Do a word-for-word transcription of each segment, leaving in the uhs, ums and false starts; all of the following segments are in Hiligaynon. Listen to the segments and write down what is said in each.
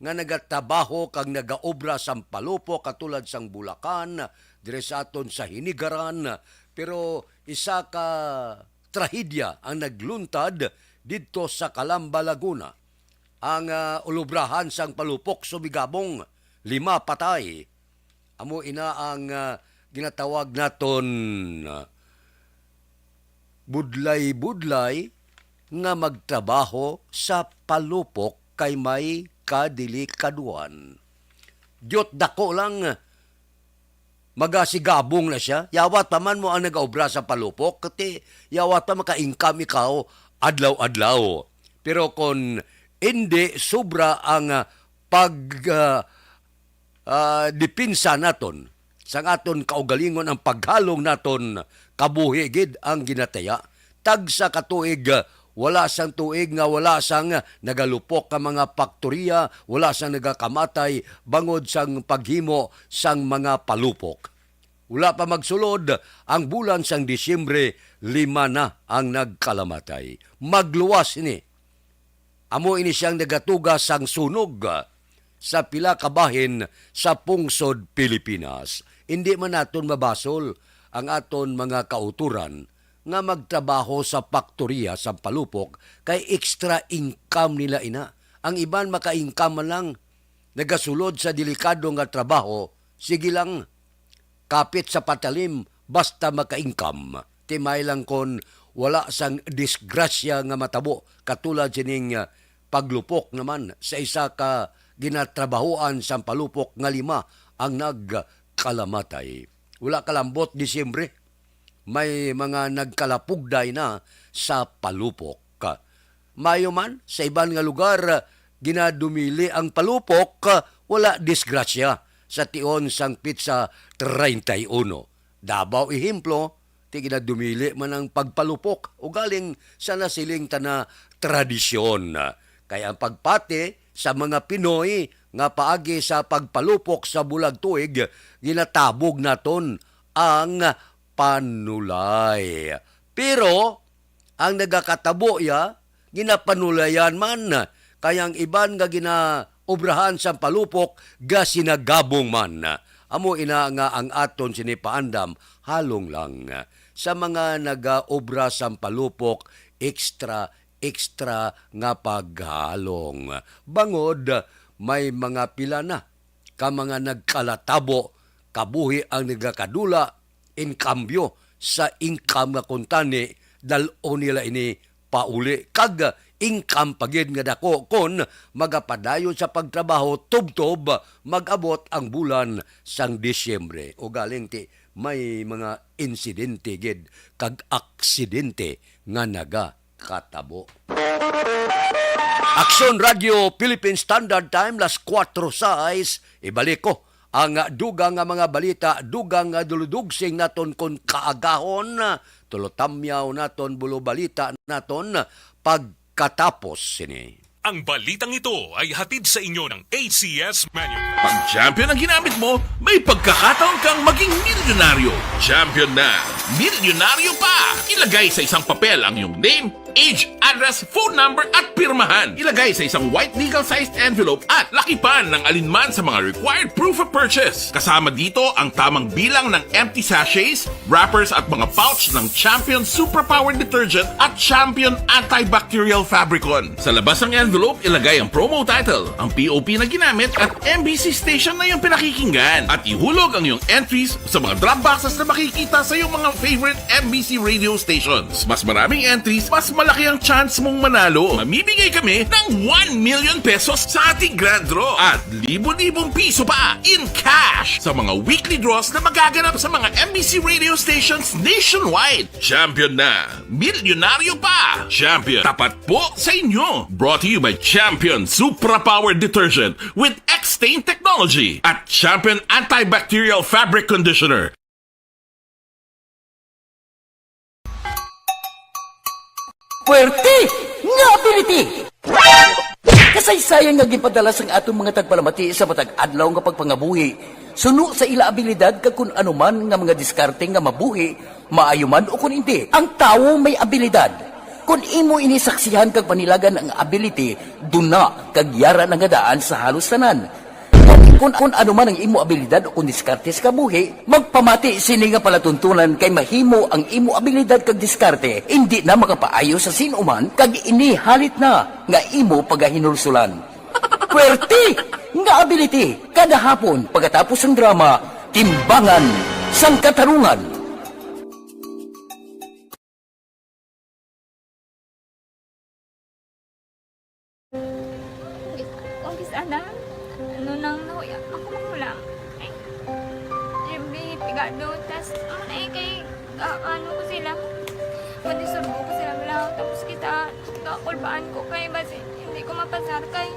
nga nagatrabaho kag nagaobra sang palupok katulad sang Bulacan, diri sa aton sa Hinigaran, pero isa ka trahedya ang nagluntad didto sa Calamba, Laguna. Ang, ah, ulubrahan sang palupok sumigabong, lima patay. Amo ina ang, ah, ginatawag naton, ah, budlay-budlay nga magtrabaho sa palupok kay may kadelikaduhan. Diyot dako lang, magasigabong na siya. Yawat pa man mo ang nagaobra sa palupok, kati yawat pa maka-income ikaw adlaw-adlaw. Pero kon indi sobra ang, ah, pag, ah, ah, depensa naton, sang aton kaugalingon ang paghalong naton, kabuhi gid ang ginataya. Tagsa ka tuig, ah, wala sang tuig nga wala sang nagalupok ka mga paktoriya, wala sang nagakamatay bangod sang paghimo sang mga palupok. Wala pa magsulod ang bulan sang Disyembre, lima na ang nagkalamatay. Magluwas ini. Amo ini siyang nagatuga sang sunog sa pila ka bahin sa pungsod Pilipinas. Indi man naton mabasol ang aton mga kautoran nga magtrabaho sa paktoriya sa palupok kay extra income nila ina. Ang iban maka-income man lang, nagasulod sa delikado nga trabaho, sige lang, kapit sa patalim, basta maka-income. Ti may lang kon wala sang disgrasya nga matabo, katulad sining, ah, paglupok naman sa isa ka ginatrabahoan sang palupok nga lima ang nagkalamatay. Wala kalambot Disyembre, may mga nagkalapugday na sa palupok. Mayo man, sa iban nga lugar, ginadumili ang palupok, wala disgrasya sa tion sang petsa treinta y uno. Davao, ehemplo, ti ginadumili man ang pagpalupok, ugaling sa nasiling ta na tradisyon. Kay ang pagpati sa mga Pinoy nga paagi sa pagpalupok sa bulag tuig, ginatabog naton ang panulay. Pero ang nagakatabo iya, ginapanulayan man, kay ang iban nga ginaobrahan sang palupok gasinagabong man. Amo ina nga ang aton sini paandam, halong lang. Sa mga nagaobra sang palupok, extra, extra nga paghalong. Bangod may mga pila na ka mga nagkalatabo, kabuhi ang nagakadula, in kambyo sa income nga kuntani, dal-on nila ini pauli, kag income pa gid nga dako kon magapadayon sa pagtrabaho tubtob mag-abot ang bulan sang Disyembre. Ugaling ti may mga insidente gid kag aksidente nga naga katabo. Aksyon Radio Philippine Standard Time, las kuwatro sais. Ibalik ko ang dugang nga mga balita, dugang nga duludugsing naton kon kaagahon, tulotamyaw naton, bulo balita naton pagkatapos sini. Ang balitang ito ay hatid sa inyo ng A C S Manufacturing. Pag champion ang ginamit mo, may pagkakataon kang maging milyonaryo. Champion na, milyonaryo pa! Ilagay sa isang papel ang iyong name, age, address, phone number, at pirmahan. Ilagay sa isang white legal-sized envelope at lakipan ng alinman sa mga required proof of purchase. Kasama dito ang tamang bilang ng empty sachets, wrappers, at mga pouch ng Champion Superpower Detergent at Champion Antibacterial Fabricon. Sa labas ng envelope, ilagay ang promo title, ang P O P na ginamit, at M B C station na iyong pinakikinggan. At ihulog ang iyong entries sa mga drop boxes na makikita sa iyong mga favorite M B C radio stations. Mas maraming entries, mas malaki ang chance mong manalo. Mamimigay kami ng one million pesos sa ating grand draw at libo-libong piso pa in cash sa mga weekly draws na magaganap sa mga M B C radio stations nationwide. Champion na! Milyonaryo pa! Champion, tapat po sa inyo! Brought to you by Champion Supra Power Detergent with X-Stain Technology at Champion Antibacterial Fabric Conditioner. Puwerte nga ability! Kasaysayan nga ginpadala sang aton mga tagpalamati sa matag adlaw nga pagpangabuhi, suno sa ila abilidad kag kun ano man nga mga diskarte nga mabuhi, maayo man o kun indi. Ang tawo may abilidad. Kon imo ini saksihan kag panilagan ang ability, duna kag yara na nga daan sa halos tanan. Kon, kon ano man ang imo abilidad o kon diskarte sa kabuhi, magpamati sini nga palatuntunan kay mahimo ang imo abilidad kag diskarte indi na makapaayo sa sin-o man kag ini halit na nga imo pagahinulsulan. Puwerte nga ability kada hapon pagkatapos sang drama, Timbangan sang Katarungan. Kung kis-, kung kis-, ana, ano nang nahuya, ako manghulam. Ay, siyempre, pigado, tas, ano na eh, kay, ah, ano ko sila, madisturbo ko sila, wala, tapos kita, kakulbaan ko kay, basi, hindi ko mapasar kay,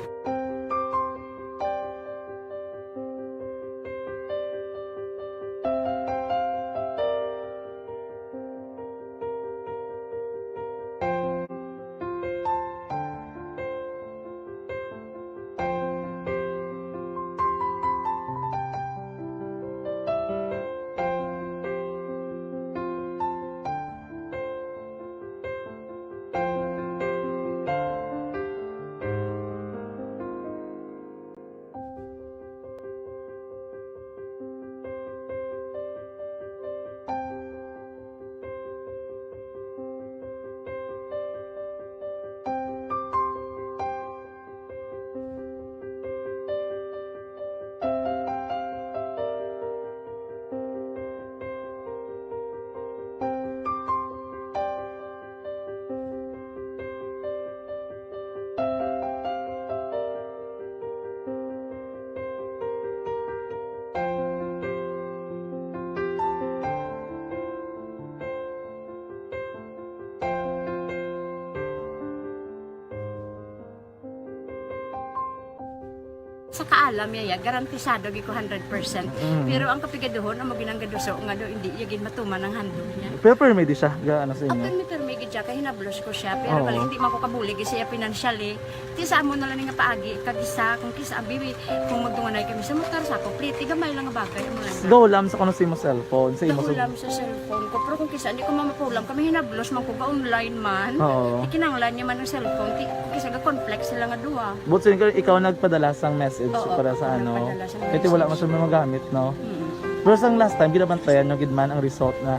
Sa kaalam niya, ya, garantisado gid ko hundred percent. Mm. Pero ang kapigaduhon, amo ginang gaduso nga daw, hindi iya gid matuman ang handog niya. Pero permi di siya, ga, ano sa inyo? Permi, permi gid siya, kay hinablos ko siya. Pero Oo. Bali, hindi man ko kabulig siya financially. Ti sa amo na lang nga paagi, kag isa, kung kisa, abi, kung magdunganay kami sa motor, sa ako, pliti, gamay lang nga bagay, amo lang. Gahulam sa kuno sa imo cellphone, sa imo sa Gahulam sa cellphone ko. Pero kung kisa, hindi ko mamapulam kami, hinablos man ko, ga-online man. Oo. Ikinanglan niya man ang cellphone, ti, kung kisa, ga-conflict sila nga duha. But since ikaw nagpadala sang message Oo, para sa ako ano, nagpadala sang kaya ti wala man message. Siya magamit, no? Mm. Pero sang last time, ginabantayan nyo gid man ang result na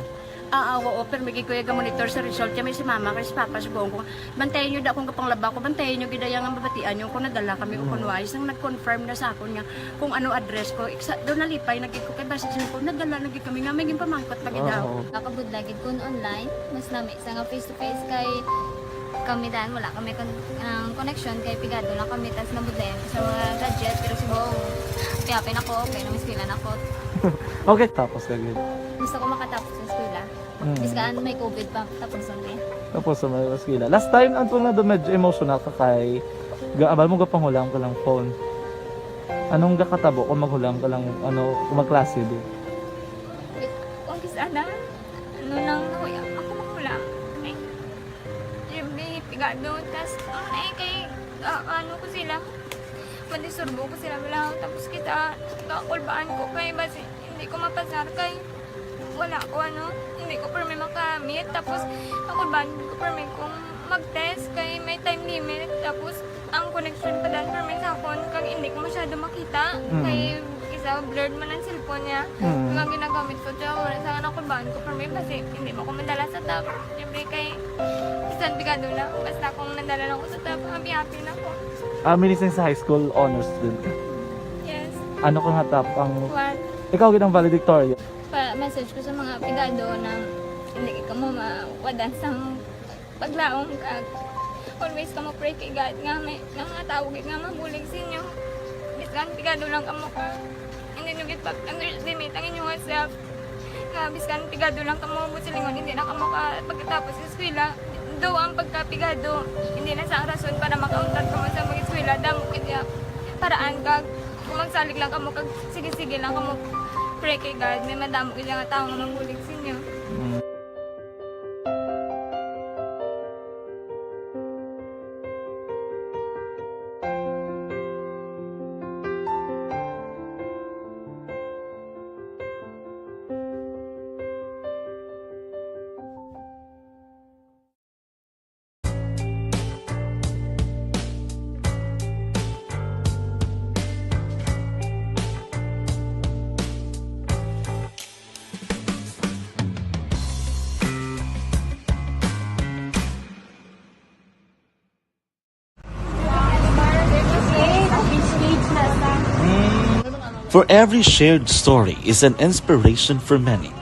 Ah, ah, oo, pero may gid ko iya ga-monitor sa result. Kaya may si mama, kay si papa, subong ko, bantayan nyo da kung kapanglaba ko, bantayan nyo gid iya nga mabatian nyo kung nadala kami o Mm. kung wais. Nang nag-confirm na sa akon nga kung ano address ko, iksa, doon nalipay na gid ko, kay basi siya ko, nadala na gid kami nga, may ginpamangkot pa gid Oo. Ako. Nakabudla gid kun online, mas lami sa nga face to face kay kami dan, wala kami kon-, ang connection kay pigado lang kami, tas nabudlayan ko sa mga gadget, pero subong, happy-happy na ko, okay na, may eskwela na ko. Okay, tapos ka gid. Gusto ko makatapos sa eskwela. Mm. Biskan may covid pa, tapos ang eh. Tapos sa may eskwela. Last time, ang tunga do medyo emotional ka kay gaabal mo gapanghulam ka lang phone. Anong gakatabo kung maghulam ka lang, ano, kung magklase di? Kung kis-, ana, ano nang nahuya, ako manghulam. Ay, siyempre, pigado, tas, ano na eh, kay, ah, ano ko sila, madisturbo ko sila, wala, tapos kita, kakulbaan ko kay, basi, hindi ko mapasar kay, wala ko, ano, hindi ko permi makamit, tapos, kakulbaan ko permi kung mag-test kay may time limit, tapos, ang connection pa dan permi sa akon, kag hindi ko masyado makita, Mm. kay, isa, blurred man ang cellphone niya, Mm. nga ginagamit ko, so, wala sa nga nakulbaan ko permi, basi, hindi mo ko madala sa top, siyempre, kay, bisan pigado na, basta kung nadala lang ko sa top, happy-happy na ko. Ah, meaning sa high school, honor student ka? Yes. Ano ka nga top ang One. Ikaw gid ang valedictorian? Pa-message ko sa mga pigado na hindi ka mo mawadan sa paglaom kag always ka mo pray kay God nga may mga tao gid nga mabulig sa inyo. Biskan pigado lang kamo ka. Hindi nyo gid pag-underestimate ang inyong self. Nga biskan pigado lang kamo, buot silingon, hindi na kamo ka pagkatapos sa eskwela. Though ang pagkapigado, hindi na sa ang rason para makauntat kamo sa mag-eskwela, damo gid ya paraan kag kung magsalig lang kamo kag sige-sige lang kamo pray kay God, may madamo gid nga tawo nga magbulig sa inyo. Mm. For every shared story is an inspiration for many.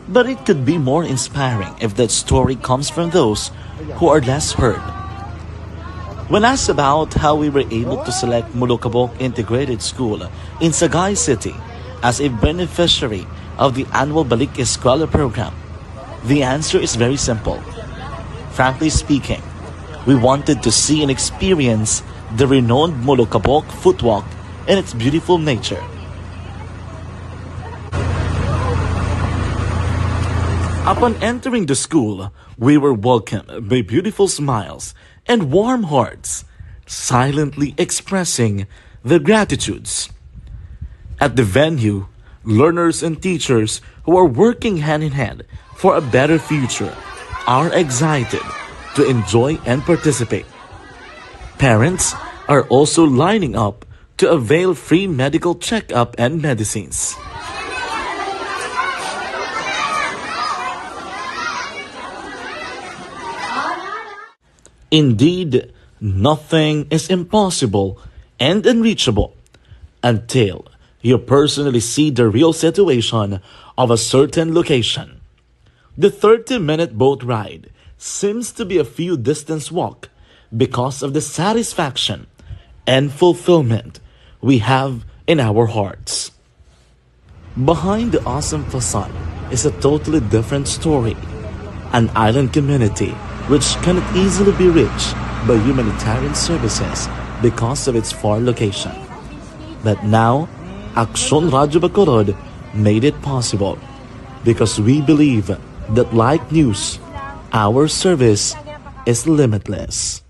But it could be more inspiring if that story comes from those who are less heard. When asked about how we were able to select Molokabok Integrated School in Sagay City as a beneficiary of the annual Balik Eskwela program, the answer is very simple. Frankly speaking, we wanted to see and experience the renowned Molokabok Footwalk and its beautiful nature. Upon entering the school, we were welcomed by beautiful smiles and warm hearts, silently expressing their gratitudes. At the venue, learners and teachers who are working hand in hand for a better future are excited to enjoy and participate. Parents are also lining up to avail free medical checkup and medicines. Indeed, nothing is impossible and unreachable until you personally see the real situation of a certain location. The thirty-minute boat ride seems to be a few distance walk because of the satisfaction and fulfillment we have in our hearts. Behind the awesome facade is a totally different story. An island community which cannot easily be reached by humanitarian services because of its far location. But now, Aksyon Radyo Bacolod made it possible because we believe that, like news, our service is limitless.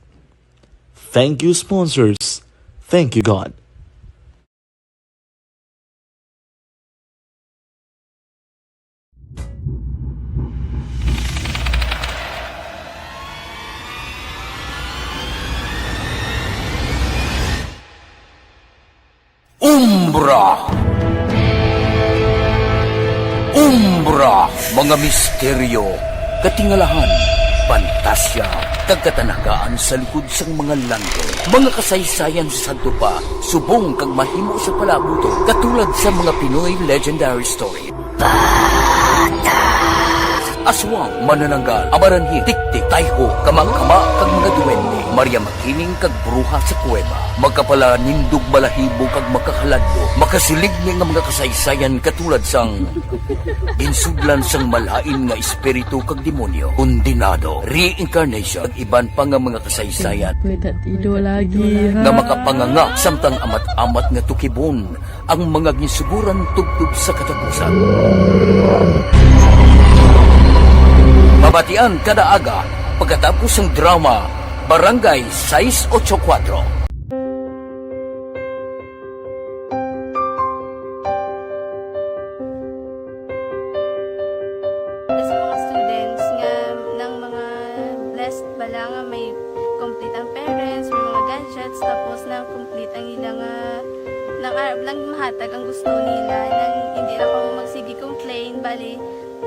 Thank you, sponsors. Thank you, God. Umbra. Umbra, mga misteryo, katingalahan, pantasya, kag katanagaan sa likod sang mga landong. Mga kasaysayan sa sadto pa, subong kag mahimo sa palaabuton, katulad sa mga Pinoy legendary story. Aswang, manananggal, amaranhit, tiktik, tayho, kamangkama, kag mga duwende. Maria Makiling kag bruha sa kuweba. Makapalanindog balahibo kag makahaladlo. Makasiligni nga mga kasaysayan katulad sang ginsudlan sang malain nga espiritu kag demonyo, kondenado, reincarnation, kag iban pa nga mga kasaysayan May tatido lagi, ha? nga makapanganga samtang amat-amat nga tukibon ang mga ginsuguran tubtob sa katapusan. Mabatian kada aga pagkatapos sang drama Barangay sais ocho kuwatro. Sa mga students nga nang mga blessed bala nga may complete ang parents, may mga gadgets, tapos nang complete ang ila nga nang, ah, nang mahatag ang gusto nila, nang hindi na kamo magsige complain, bali,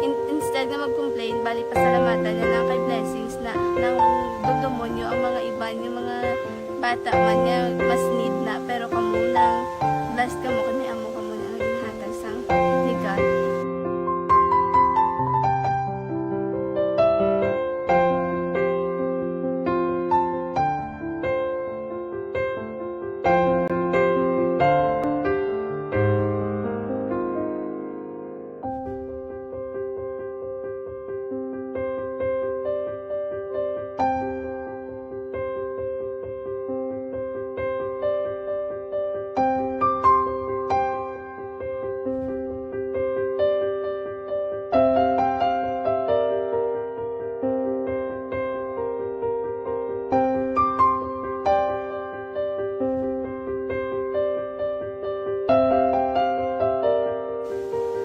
in-, instead nga mag-complain, bali, pasalamatan na lang kay blessings na nang dudumonyo ang mga iban nga mga bata man nga mas need na, pero kamo nang blessed kamo kay may amo kamo na nga ginhatag sang ni God.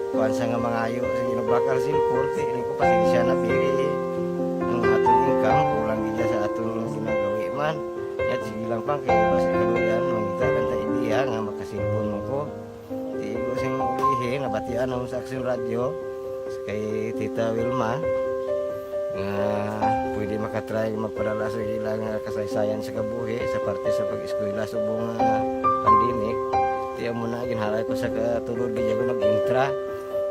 Kuwan sa nga mangayo sa ginabakal sin korte, ini ko pasensya na pili. Ang aton income, kulang gid sa aton ginagawi man. Yat, sige lang pang, kay basi kaluyan, mangita lang ta idea nga makasilpon mo ko. Di ko sing ulihi, nabatian ako sa Aksyon Radyo, kay Tita Wilma, nga pwede makatry magpadala sa ila nga kasaysayan sa kabuhi sa parte sa pag-eskwela subong nga pandemic. Tiyan mo na, ginhalay ko Sa katulod, di ako nag-intra.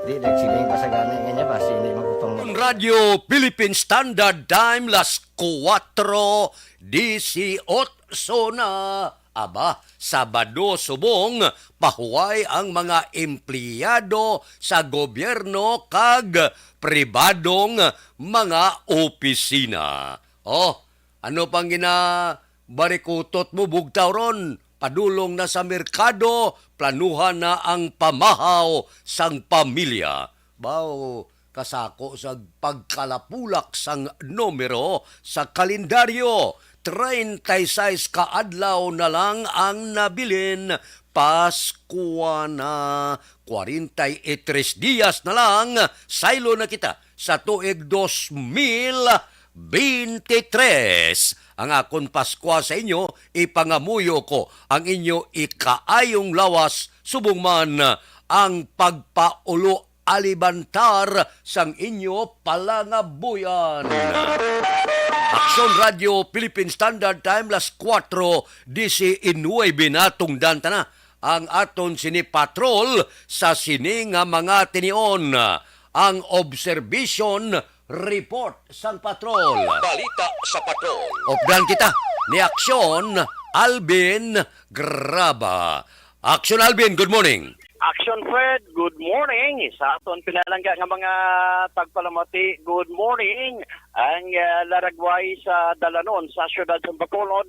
Di, nagsiling pa sa gani nga niya, basi hindi magkutong mag- Radyo Philippine Standard Time, las kuwatro disiotso na. Aba, Sabado subong, pahuway ang mga empleyado sa gobyerno kag pribadong mga opisina. Oh, ano pang ginabarikutot mo, bugtaw ron? Padulong na sa merkado, planuhan na ang pamahaw sang pamilya. Baw, kasako sa pagkalapulak sang numero sa kalendaryo. Treinta y seis ka adlaw na lang ang nabilin. Paskwa na. Kwarenta y tres dias na lang. Saylo na kita sa tuig dos mil veintitrés. Ang akon Paskwa sa inyo, ipangamuyo ko ang inyo ikaayong lawas, subong man ang pagpaulo alibantar sang inyo palangabuyan. Aksyon Radyo Philippine Standard Time, las kuwatro disinuebe na, tungdan ta na ang aton sini patrol sa sini nga mga tinion. Ang observation report sang patrol. Balita sa patrol. Updan kita ni Aksyon Alvin Graba. Aksyon Alvin, good morning. Action Fred, good morning. Sa aton pinalangga nga mga tagpalamati, good morning. Ang ah, laragway sa dalanon sa siyudad sa Bacolod,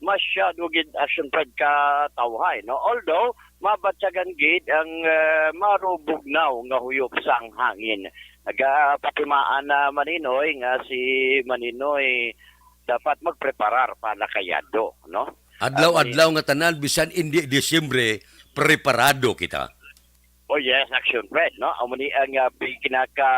masyado gid, Action Fred, ka tawhay, no? Although mabatyagan gid ang ah, marubugnaw nga huyop sang hangin. Nagapatimaan na Maninoy nga si Maninoy dapat magpreparar pa nakayado, no? Adlaw-adlaw nga tanan, bisan indi Disyembre, preparado kita. Oh yes, Action Fred, no? Amo ni ang ah, pi- kinaka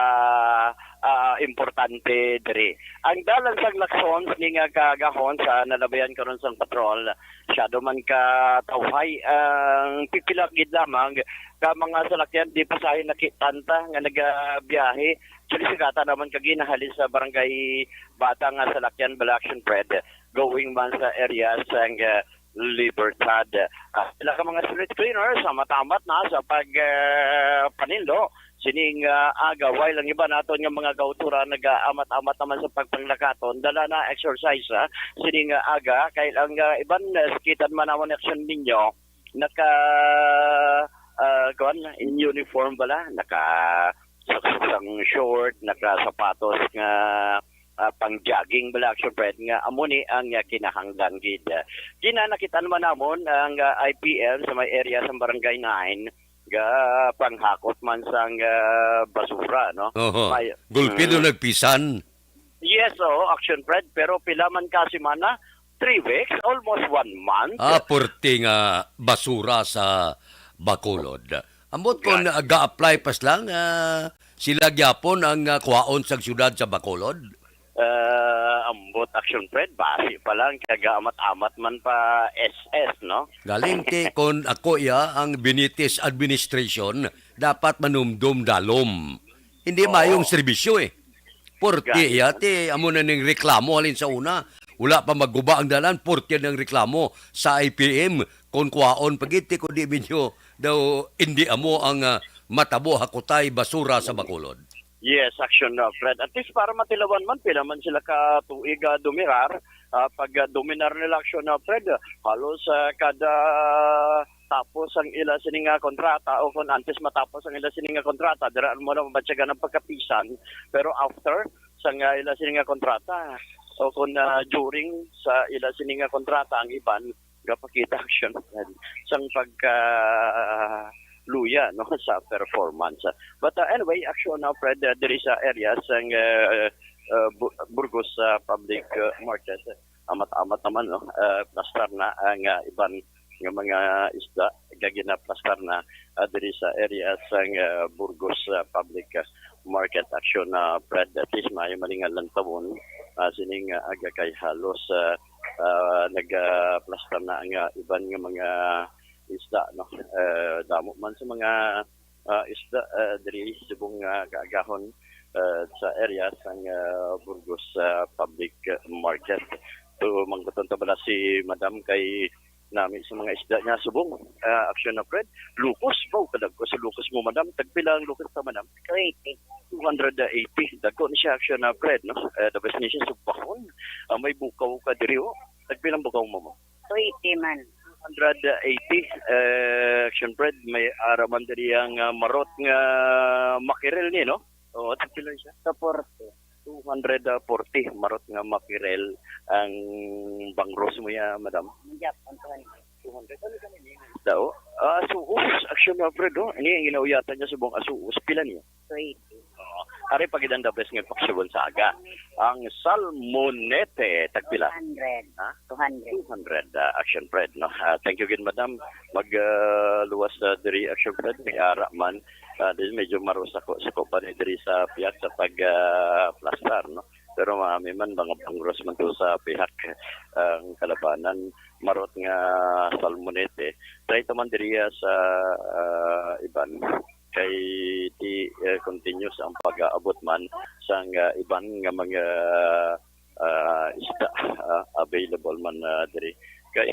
ah, importante diri. Ang dalan sang Lacson sini nga kaagahon sa nalabayan karon sang patrol, masyado man ka tawhay ang pipila gid lamang ka mga salakyan di pasahe nakitanta nga nagabiyahe. Actually, sagata naman kagi nahali sa barangay Bata nga salakyan bala, Action Fred, going man sa area sang ah, Libertad. Ah, sila ka mga street cleaners, amat-amat na sa pag ah, panindo sining ah, aga, while ang iba naton nga mga kauturan nagaamat-amat naman sa pagpanglakaton, dala na exercise ah, sining ah, aga, kay ang ah, iban ah, sakitan man namon action ninyo naka ah, kuwan, in uniform bala, naka suksok sang short, naka sapatos nga ah, pang jogging bala, Action Fred, nga amo ni ang ah, kinahanglan gid. Kina nakita naman namon ang ah, I P M sa may area sa Barangay nine ga panghakot man sang ah, basura, no? Oho. May Gulpi do Mm. nagpisan. Yes, oo, Action Fred, pero pila man ka semana? Three weeks, almost one month. Ah, purti nga basura sa Bacolod. Ambot kon Gani. ga-apply pas lang, ah, sila gyapon ang ah, kuwaon sa siyudad sa Bacolod. Ah, ambot, Action Fred, basi pa lang kay gaamat-amat man pa S S, no? Galing ti kon ako iya ang Benitez administration, dapat manumdom dalom. Hindi Oo. mayong serbisyo eh. Porti Gani. iya ti amo na ning reklamo halin sa una. Wala pa magguba ang dalan, porti ng reklamo sa I P M. Kon kuwaon pa gid ti, kundi minyo daw hindi amo ang ah, matabo hakutay basura sa Bacolod. Yes, Action uh, Fred. At least para matilawan man, pila man sila ka tuig ah, dumirar. Ah, pag ah, duminar nila, Action uh, Fred, halos ah, kada tapos ang ila sini nga kontrata o kung antes matapos ang ila sini nga kontrata, dira mo na mabatyagan ang pagkapisan. Pero after sa nga ila sini nga kontrata o kung ah, during sa ila sini nga kontrata, ang iban gapakita, Action Fred, sang pagka luya, no, sa performance. But uh, anyway, Action uh, Fred, uh, diri sa area sang uh, uh, Bu- Burgos uh, Public uh, Market, amat-amat naman, no, uh, plastar na ang uh, iban nga mga isda nga ginaplastar na uh, diri sa area sang uh, Burgos uh, Public uh, Market, Action uh, Fred. At least maayo man nga lantawon uh, sining uh, aga kay halos uh, uh, nagaplastar na ang uh, iban nga mga isda, no? Uh, damo man sa mga uh, isda uh, diri subong uh, kaagahon uh, sa area sang uh, Burgos uh, Public Market. So, mangguton ta bala si Madam kay Nami sa mga isda niya subong. Ah, action na, Fred. Lukos, wow, kadagko sa lukos mo, madam. Tagpila ang lukos ta, madam? Two eighty. Two hundred eighty. Dagko ni siya, action na, Fred, no? Eh, the best ni siya sa bahon. Ah, may bukaw ka diri, oh. Tagpila ang bukaw mo, mo? Two eighty man. Two hundred eighty, eh, action, Fred. May ara man diri ang, ah, marot nga makirel ni, no? Oo, tagpila siya? Two forty. Two hundred forty, marot nga makirel ang bangros mo ya, madam. Ang Japan, two hundred. Two hundred. Ano ka nini? Daw? Ah, asuos. Action na, Fred, oh. Ini ang ginauyatan niya subong asuos. Pila niya? Two eighty. Oo. Ari pa gid ang the best nga paksubon sa aga. Ang salmonete, tagpila? Two hundred. Ha? Two hundred. Two hundred, ah, action, Fred, no? Ah, thank you gid, madam. Mag, ah, luwas, ah, diri, action, Fred. May ara man. Ah, di, medyo maros ako, suko pa ni diri sa pihak sa pag, ah, plastar, no? Pero maami man, mga bangros man to sa pihak ang kalabanan. Marot nga salmonete. Try ta man diri, ah, sa, ah, iban. Kay di, eh, continuous ang pag-aabot man sang, ah, iban nga mga, ah, isda, ah, available man, ah, diri. Kay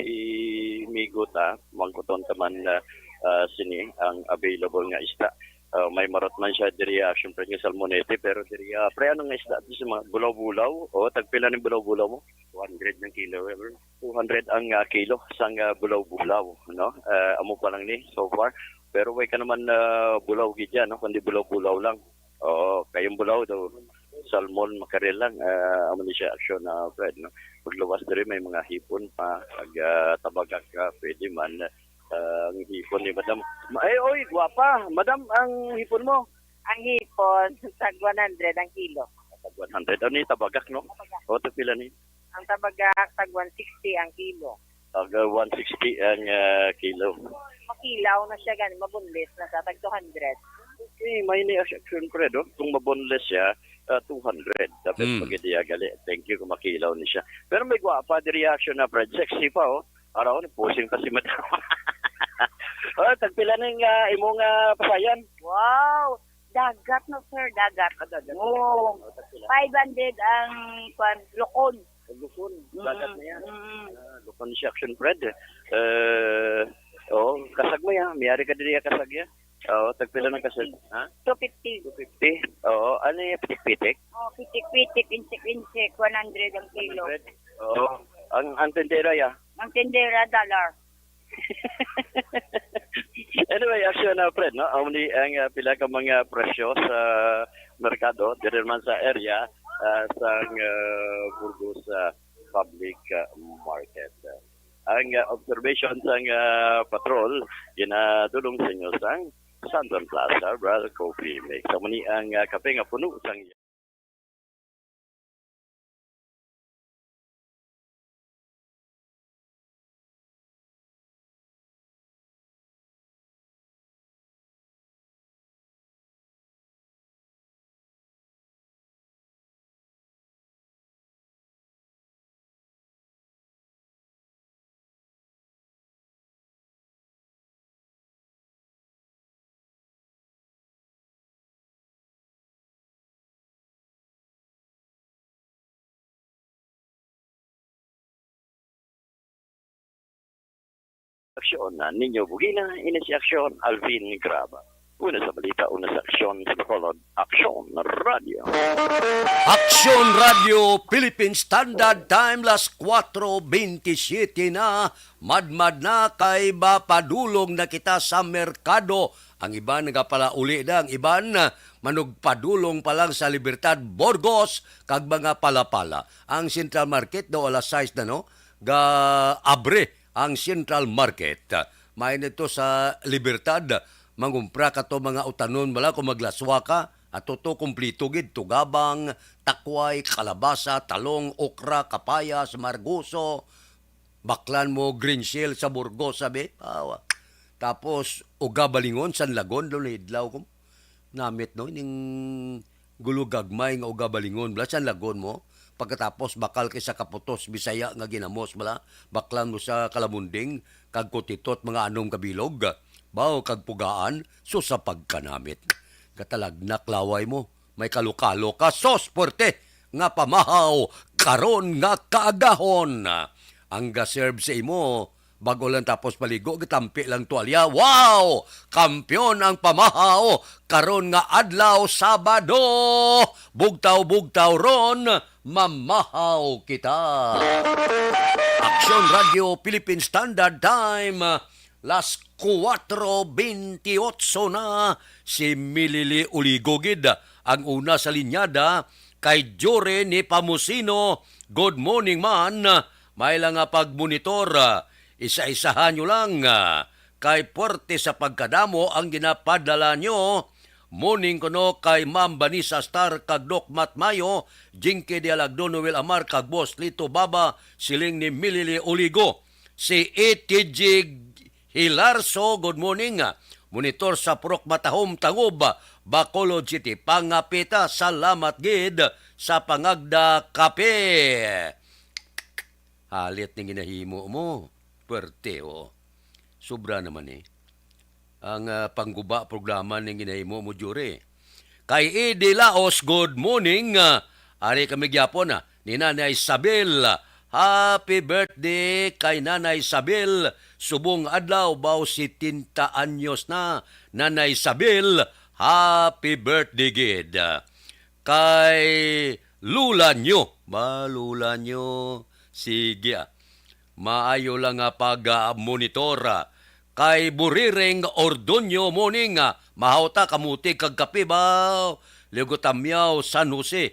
migo ta, mangkuton ta man, ah, ah, sini ang available nga isda. Ah, may marot man siya diri, ah, syempre nga salmonete, pero diri, ah, pre, ano nga isda? Di sa mga bulaw-bulaw. O, tagpila ning bulaw-bulaw mo? Two hundred ng kilo, eh, bro. Two hundred ang, ah, kilo sang, ah, bulaw-bulaw, no? Ah, amo pa lang ni so far. Pero way ka naman, ah, bulaw gid yan, no? Kundi bulaw-bulaw lang. Oo, kayong bulaw daw, salmon, mackerel lang. Ah, amo ni siya action na, Fred, no? Pagluwas diri may mga hipon pa, ag, ah, tabagak ka, pwede man. Ah, ang hipon ni madam. Ma-, ay, oy, gwapa. Madam, ang hipon mo? Ang hipon, tag one hundred ang kilo. Tag one hundred. Ano ni tabagak, no? Tabagak. O, tag pila ni? Ang tabagak, tag one sixty ang kilo. Tag, ah, one sixty ang, ah, kilo. Makilaw na siya, gani, mabunlis na sa tag two hundred. Okay, may ni action, Fred, oh. Kung mabunlis siya, ah, two hundred. Dapat Hmm. Pag-, diya gali. Thank you kung makilaw ni siya. Pero may gwapa di reaction na, Fred. Sexy pa, oh. Araw ni posing pa si madam. Oh, tagpila ning, ah, imong, ah, pasayan? Wow! Dagat, no, sir? Dagat. Ah, dagat. Oo. Oh, tagpila? Five hundred ang, kwan, lukon. Lukon. Mm, dagat na yan. Mm. Ah, lukon siya, action, Fred. Eh, oh, kasag mo yan. Miyari ka diri, kasag yan. Oo, tagpila ng kasag? Ha? Two fifty. Two fifty? Oo, ano yung pitik-pitik? Oh, pitik-pitik, insik-insik, one hundred ang kilo. One hundred? Oo. Ang, ang tindera, ya? Ang tindera, dollar. Anyway, action na, Fred, no? Only ang, ah, pila ka mga presyo sa merkado, diri man sa area, ah, sang, ah, Burgos, ah, Public, ah, Market. Ang, ah, observation sang, ah, patrol, ginadulong sa inyo sang Santon Plaza Herbal Coffee Mix. Amo ni ang, ah, kape nga puno sang Aksyon na ninyo bugina, ini si Aksyon Alvin Graba. Una sa balita, una sa aksyon sa Bacolod, Aksyon Radyo. Aksyon Radyo Philippine Standard Time, las kuwatro bentisiete na. Madmad na kay ba padulong na kita sa merkado. Ang iban nagapalauli na, ang iban, ah, manugpadulong pa lang sa Libertad, Burgos, kag mga palapala. Ang Central Market daw alas sais na, no? Ga-abre ang Central Market. May nito sa Libertad, mangumpra ka to mga utanon bala kung maglaswa ka. Ato to, kumplito gid, tugabang, takway, kalabasa, talong, okra, kapayas, margoso, baklan mo, green shell sa Burgos, sabi. Awa. Tapos, uga balingon, sanlagon, doon na idlaw ko. Namit, no? Ning gulo gagmay nga uga balingon, bala, sanlagon mo. Pagkatapos, bakal kay sa kaputos, Bisaya nga ginamos, bala. Baklan mo sa kalamunding, kag kutitot, mga anom kabilog. Bao kag pugaan, so sa pagkanamit. Katalagnak laway mo. May kalokalo ka, sos, puwerte nga pamahaw karon nga kaagahon. Ang ga-serve sa imo, Bago lang tapos maligo, gitampi lang tuwalya. Wow! Kampiyon ang pamahaw karon nga adlaw, Sabado. Bugtaw-bugtaw ron, mamahaw kita. Aksyon Radio Philippine Standard Time, las kuwatro bentiyotso na. Si Milili Uligo gid ang una sa linyada, kay Jory ni Pamusino. Good morning, man. May lang nga pagmonitor. Isa-isahan nyo lang, ah, kay puwerte sa pagkadamo ang ginapadala nyo. Morning kuno kay Ma'am Vanessa Star kag Doc Matt Mayo, Jinky Dialagdo, Noel Amar kag Boss Lito Baba, siling ni Milili Oligo. Si A T G Hilarso, good morning. Monitor sa Purok Matahom, Tangob, Bacolod City. Pangapita, salamat gid sa pangagda kape. Halit ning ginahimo mo. Puwerte, oh. Sobra naman, eh. Ang, ah, pangguba programa ning ginahimo mo, Jure. Kay Edi Laos, good morning. Ah, ari kami gyapon, ah, ni Nanay Isabel. Happy birthday kay Nanay Isabel. Subong adlaw, baw setenta anyos na. Nanay Isabel, happy birthday gid. Kay Lula nyo. Ba, Lula nyo? Sige, ah. Maayo lang nga pag, ah, monitor, ah. Kay Buriring Ordonio, morning, ah. Mahawta, kamuti kag kape ba? Ligo Tamyaw, San Jose.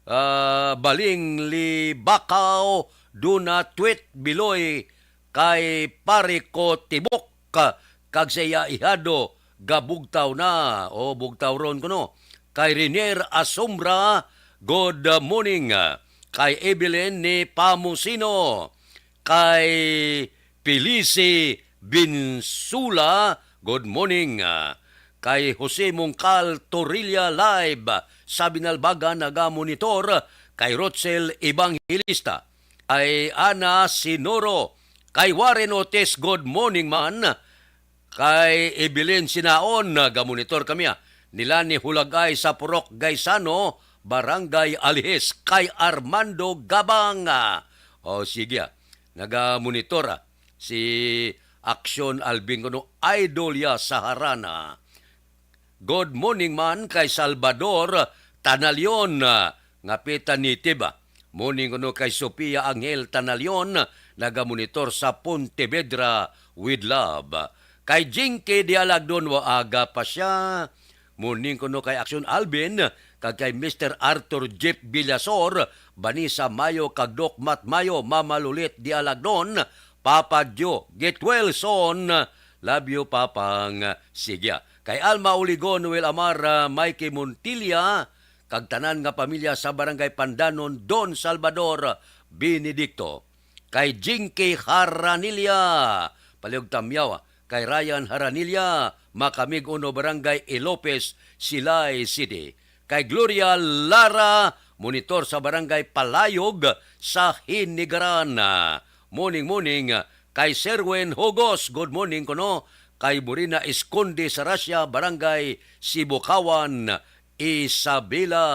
Ah, Baling Libakaw, Duna Tweet Biloy, kay pare ko Tibok, ka-, kag sa iya ihado, gabugtaw na, o bugtaw ron kuno. Kay Renier Asombra, good morning. Kay Evelyn ni Pamusino, kay Pilisi Binsula, good morning. Kay Jose Mongcal Torilla, live sa Binalbagan, nagamonitor. Kay Rochel Evangelista, kay Ana Sinoro, kay Warren Otis, good morning, man. Kay Evelyn Sinaon, nagamonitor kami, ah. Nila ni Hulagay sa Purok Gaisano, Barangay Alihis, kay Armando Gabang, ah. O, sige, ah. Nagamonitor, ah. Si Action Alvin kuno, idol ya sa harana. Good morning man kay Salvador Tanalion, ah, nga pita native, ah. Morning kuno kay Sofia Angel Tanalion, nagamonitor sa Pontevedra with love. Kay Jinky Dialagdon, wa aga pa siya. Morning kuno kay Action Alvin, kag kay Mister Arthur Jeff Villasor, Vanessa Mayo, kag Doc Matt Mayo, Mama Lulit Dialagdon, Papa Joe, get well soon. Love you, Papang. Sige. Kay Alma Uligo, Noel Amar, ah, Mikey Montilla, kag tanan nga pamilya sa Barangay Pandanon, Don Salvador Benedicto. Kay Jinky Haranilla, Palihog Tamyaw, kay Ryan Haranilla, Makamig Uno, Barangay Ilopez, Silay City. Kay Gloria Lara, monitor sa Barangay Palayog sa Hinigaran. Morning, morning. Kay Serwin Hugos, good morning kuno. Kay Morina Esconde sa Russia, Barangay Sibukawan, Isabela.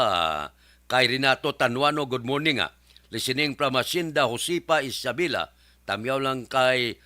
Kay Renato Tanuano, good morning, ah. Listening from Hacienda Josipa, Isabela. Tamyaw lang kay,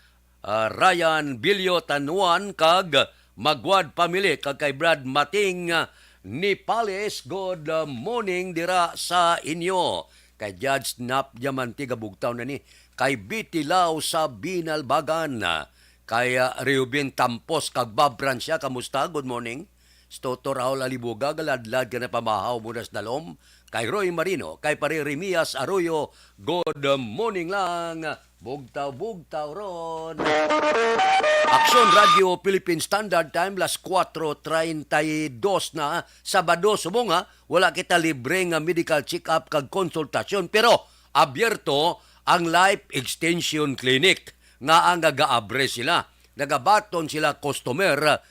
ah, Ryan Bilio Tanuan kag Magwad family, kag kay Brad Mating, ah, Nipales, good, ah, morning dira sa inyo. Kay Judge Nap Diamante, gabugtaw na ni. Kay Bitilaw sa Binalbagan, ah, kay, ah, Reuben Tampos kag Bob Francia, kamusta? Good morning. Si Toto Raul Alibuga, galadlad ka na pamahaw mo na sa dalom. Kay Roy Marino, kay Pare Remias Arroyo, good morning lang. Bugtaw-bugtaw ron. Aksyon Radio Philippine Standard Time, las kuwatro treinta y dos na, Sabado, subong nga wala kita libre nga medical check-up kag konsultasyon, pero abierto ang Life Extension Clinic nga ang nagaabre sila. Nagabaton sila customer.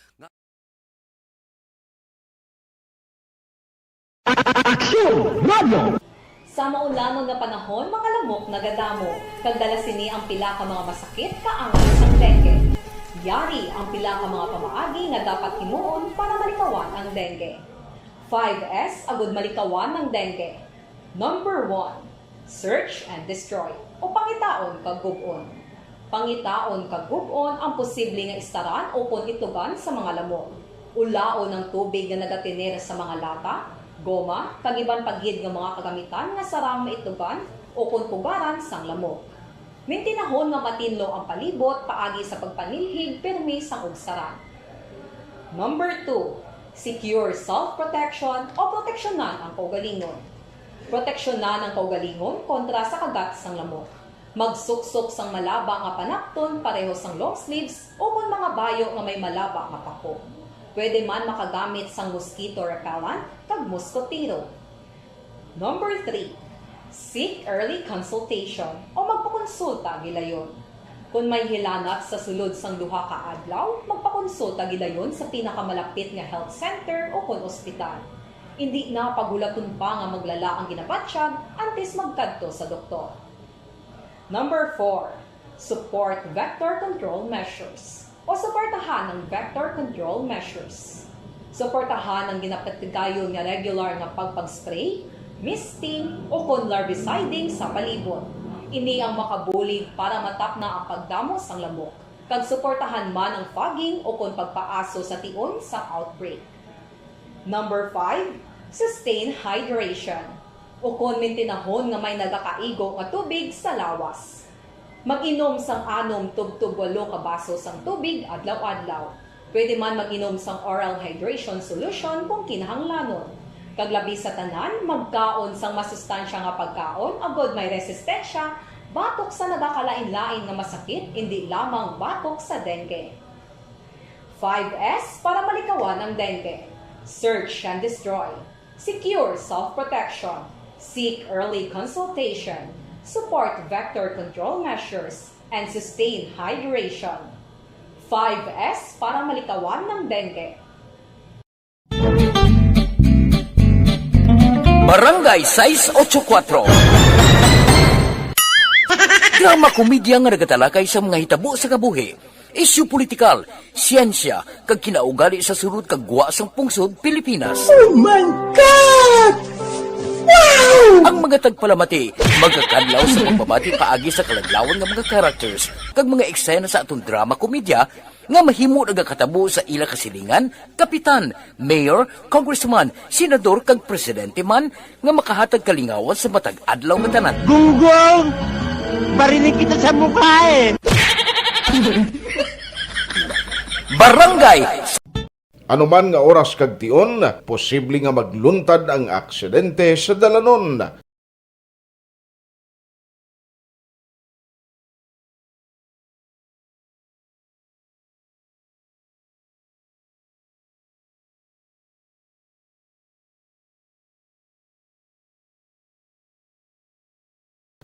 Aksyon Radio! Sa maulamon nga panahon, mga lamok nagadamo, kag dala sini ang pila ka mga masakit kaangay sang dengue. Yari ang pila ka mga pamaagi nga dapat himuon para malikawan ang dengue. Five S agud malikawan ang dengue. Number one, search and destroy, o pangitaon kag gub-on. Pangitaon kag gub-on ang posible nga istaran ukon itugan sa mga lamok. Ulaon ang tubig nga nagatener sa mga lata, goma, kag iban pa gid nga mga kagamitan nga sarang maitugan ukon pugaran sang lamok. Mintinahon nga matinlo ang palibot paagi sa pagpanilhig pirmi sang ugsaran. Number two, secure self-protection o proteksyonan ang kaugalingon. Proteksyonan ang kaugalingon kontra sa kagat sang lamok. Magsuksok sang malaba nga panakton pareho sang long sleeves ukon mga bayo nga may malaba nga pako. Pwede man makagamit sang mosquito repellent kag muskotero. Number three, seek early consultation o magpakonsulta gilayon. Kon may hilanat sa sulod sang duha ka adlaw, magpakonsulta gilayon sa pinakamalapit nga health center ukon ospital. Indi na paghulaton pa nga maglala ang ginabatyag antes magkadto sa doktor. Number four, support vector control measures o suportahan ang vector control measures. Suportahan ang ginapatigayon nga regular nga pagpag-spray, misting, ukon larviciding sa palibot. Ini ang makabulig para matapna ang pagdamo sang lamok, kag suportahan man ang fogging ukon pagpaaso sa tion sang outbreak. Number five, sustain hydration, ukon mintinahon nga may nagakaigo nga tubig sa lawas. Mag-inom sang anom tubtob walo ka baso sang tubig adlaw-adlaw. Pwede man mag-inom sang oral hydration solution kung kinahanglanon. Kag labi sa tanan, magkaon sang masustansya nga pagkaon agod may resistensya batok sa nagakalain-lain nga masakit, indi lamang batok sa dengue. Five S para malikawan ang dengue. Search and destroy. Secure self-protection. Seek early consultation. Support vector control measures. And sustain hydration. Five S para malikawan ang dengue. Barangay sais ocho kuatro. Drama komedya nga nagatalakay sa mga hitabo sa kabuhi, isyu politikal, siyensya, kag kinaugali sa sulod kag gwa sang pungsod Pilipinas. Oh my God! Wow! Ang mga tagpalamati magakadlaw sa pagbabati paagi sa kaladlawan nga mga characters kag mga eksena sa aton drama komedya nga mahimo nagakatabo sa ila kasilingan, kapitan, mayor, congressman, senador, kag presidente man nga makahatag kalingawan sa matag adlaw nga tanan. Gunggong! Barinig kita sa mukha eh! Barangay Ano man nga oras kag tion, posible nga magluntad ang aksidente sa dalanon.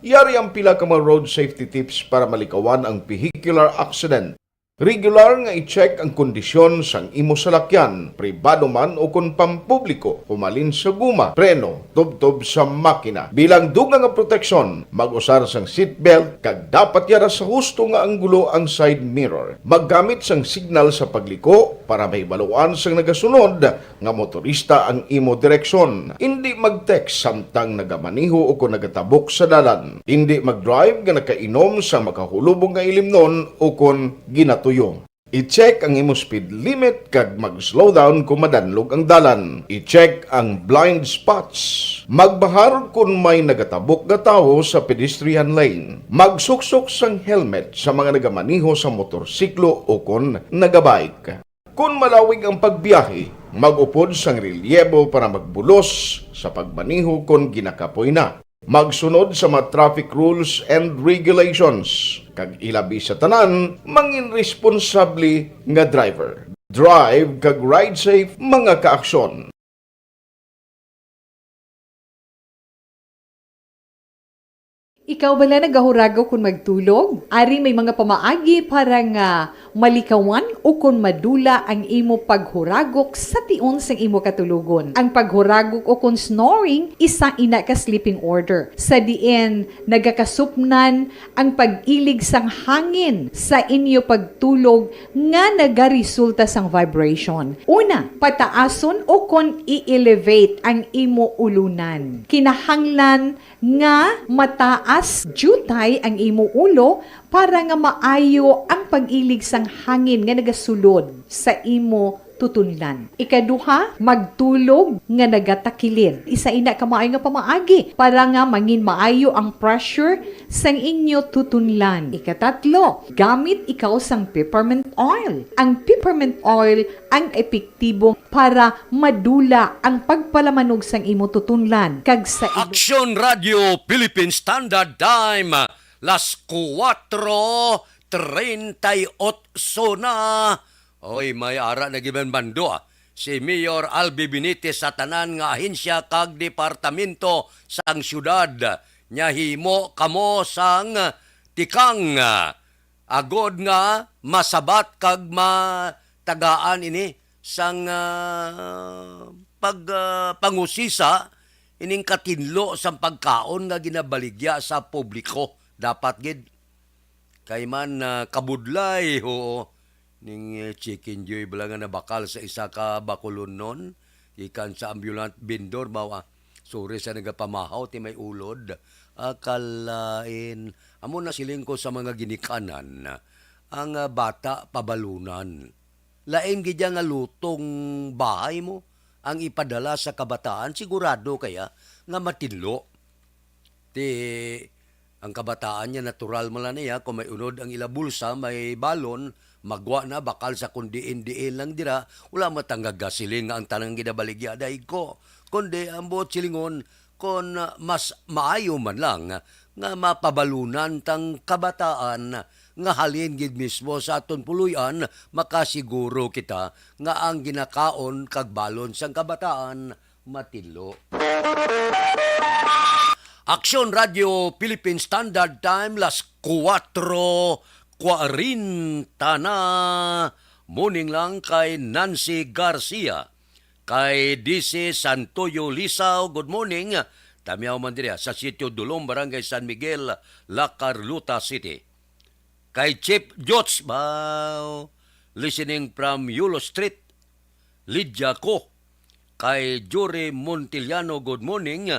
Yari ang pila ka mga road safety tips para malikawan ang vehicular accident. Regular nga i-check ang kondisyon sang imo salakyan, pribado man o kon pampubliko, humalin sa guma, preno, tubtob sa makina. Bilang dugang nga proteksyon, mag-usar sang seatbelt kag dapat yara sa husto nga anggulo ang side mirror. Maggamit sang signal sa pagliko para mahibaluan sang nagasunod nga motorista ang imo direksyon. Indi mag-text samtang nagamaneho o kon nagatabok sa dalan. Indi mag-drive nga nakainom sa makahulubong nga ilimnon o kon ginatuyo. I-check ang imo speed limit kag mag-slow down kon madanlog ang dalan. I-check ang blind spots. Magbahar kon may nagatabok nga tawo sa pedestrian lane. Magsuksok sang helmet sa mga nagamaneho sa motorsiklo o kon nagabike. Kon malawig ang pagbiyahe, mag-upod sang relyebo para magbulos sa pagmaneho kon ginakapoy na. Magsunod sa mga traffic rules and regulations, kag ilabi sa tanan, mangin responsable nga driver. Drive kag ride safe, mga kaaksyon. Ikaw bala nagahuragok kon magtulog? Ari may mga pamaagi para nga malikawan ukon madula ang imo paghuragok sa tion sang imo katulogon. Ang paghuragok ukon snoring isa ina ka sleeping order, sa diin nagakasupnan ang pag-ilig sang hangin sa inyo pagtulog nga nagaresulta sang vibration. Una, pataason ukon i-elevate ang imo ulunan. Kinahanglan nga mataas As jutay ang imo ulo para nga maayo ang pag-ilig sang hangin nga nagasulod sa imo tutunlan. Ikaduha, magtulog nga nagatakilid. Isa ina ka maayo nga pamaagi para nga mangin maayo ang pressure sang inyo tutunlan. Ikatatlo, gamit ikaw sang peppermint oil. Ang peppermint oil ang epektibo para madula ang pagpalamanog sang imo tutunlan kag sa ilo. Action Radio Philippine Standard Time, las kuwatro treinta y ocho na. Oy, may ara na gibanbando, ah. Si Mayor Albi Benitez sa tanan nga ahensya kag departamento sang siyudad, nya himo kamo sang tikang, ah, agod nga masabat kag matagaan ini sang, ah, pag, ah, pangusisa ining katinlo sang pagkaon nga ginabaligya sa publiko. Dapat gid. Kay man, ah, kabudlay, oo. Ning, eh, Chicken Joy bala nga nabakal sa isa ka bakulon-on, gikan sa ambulant vendor, bawa, suri sa nagapamahaw, ti may ulod. Akalain, amo na siling ko sa mga ginikanan, ang, ah, bata pabalunan. Lain gid ya nga lutong bahay mo ang ipadala sa kabataan, sigurado kaya nga matinlo. Ti, ang kabataan niya, natural man lang niya, kung may unod ang ila bulsa, may balon, magwa na, bakal sa kung diin-diin lang dira, wala matangag siling nga ang tanang ginabaligya, dahil ko, kundi ang buot silingon, kon mas maayo man lang nga mapabalunan tang kabataan nga halin gid mismo sa aton puloy-an, makasiguro kita nga ang ginakaon kag balon sang kabataan matinlo. Aksyon Radyo Philippine Standard Time, las kuwatro kwarenta na. Morning lang kay Nancy Garcia, kay D C Santoyo Lisaw, good morning. Tamyaw man diri, ah, sa Sitio Dulom, Barangay San Miguel, La Carlota City. Kay Chief Jots, baw, listening from Yulo Street, Lydia Ko. Kay Jory Montiliano, good morning.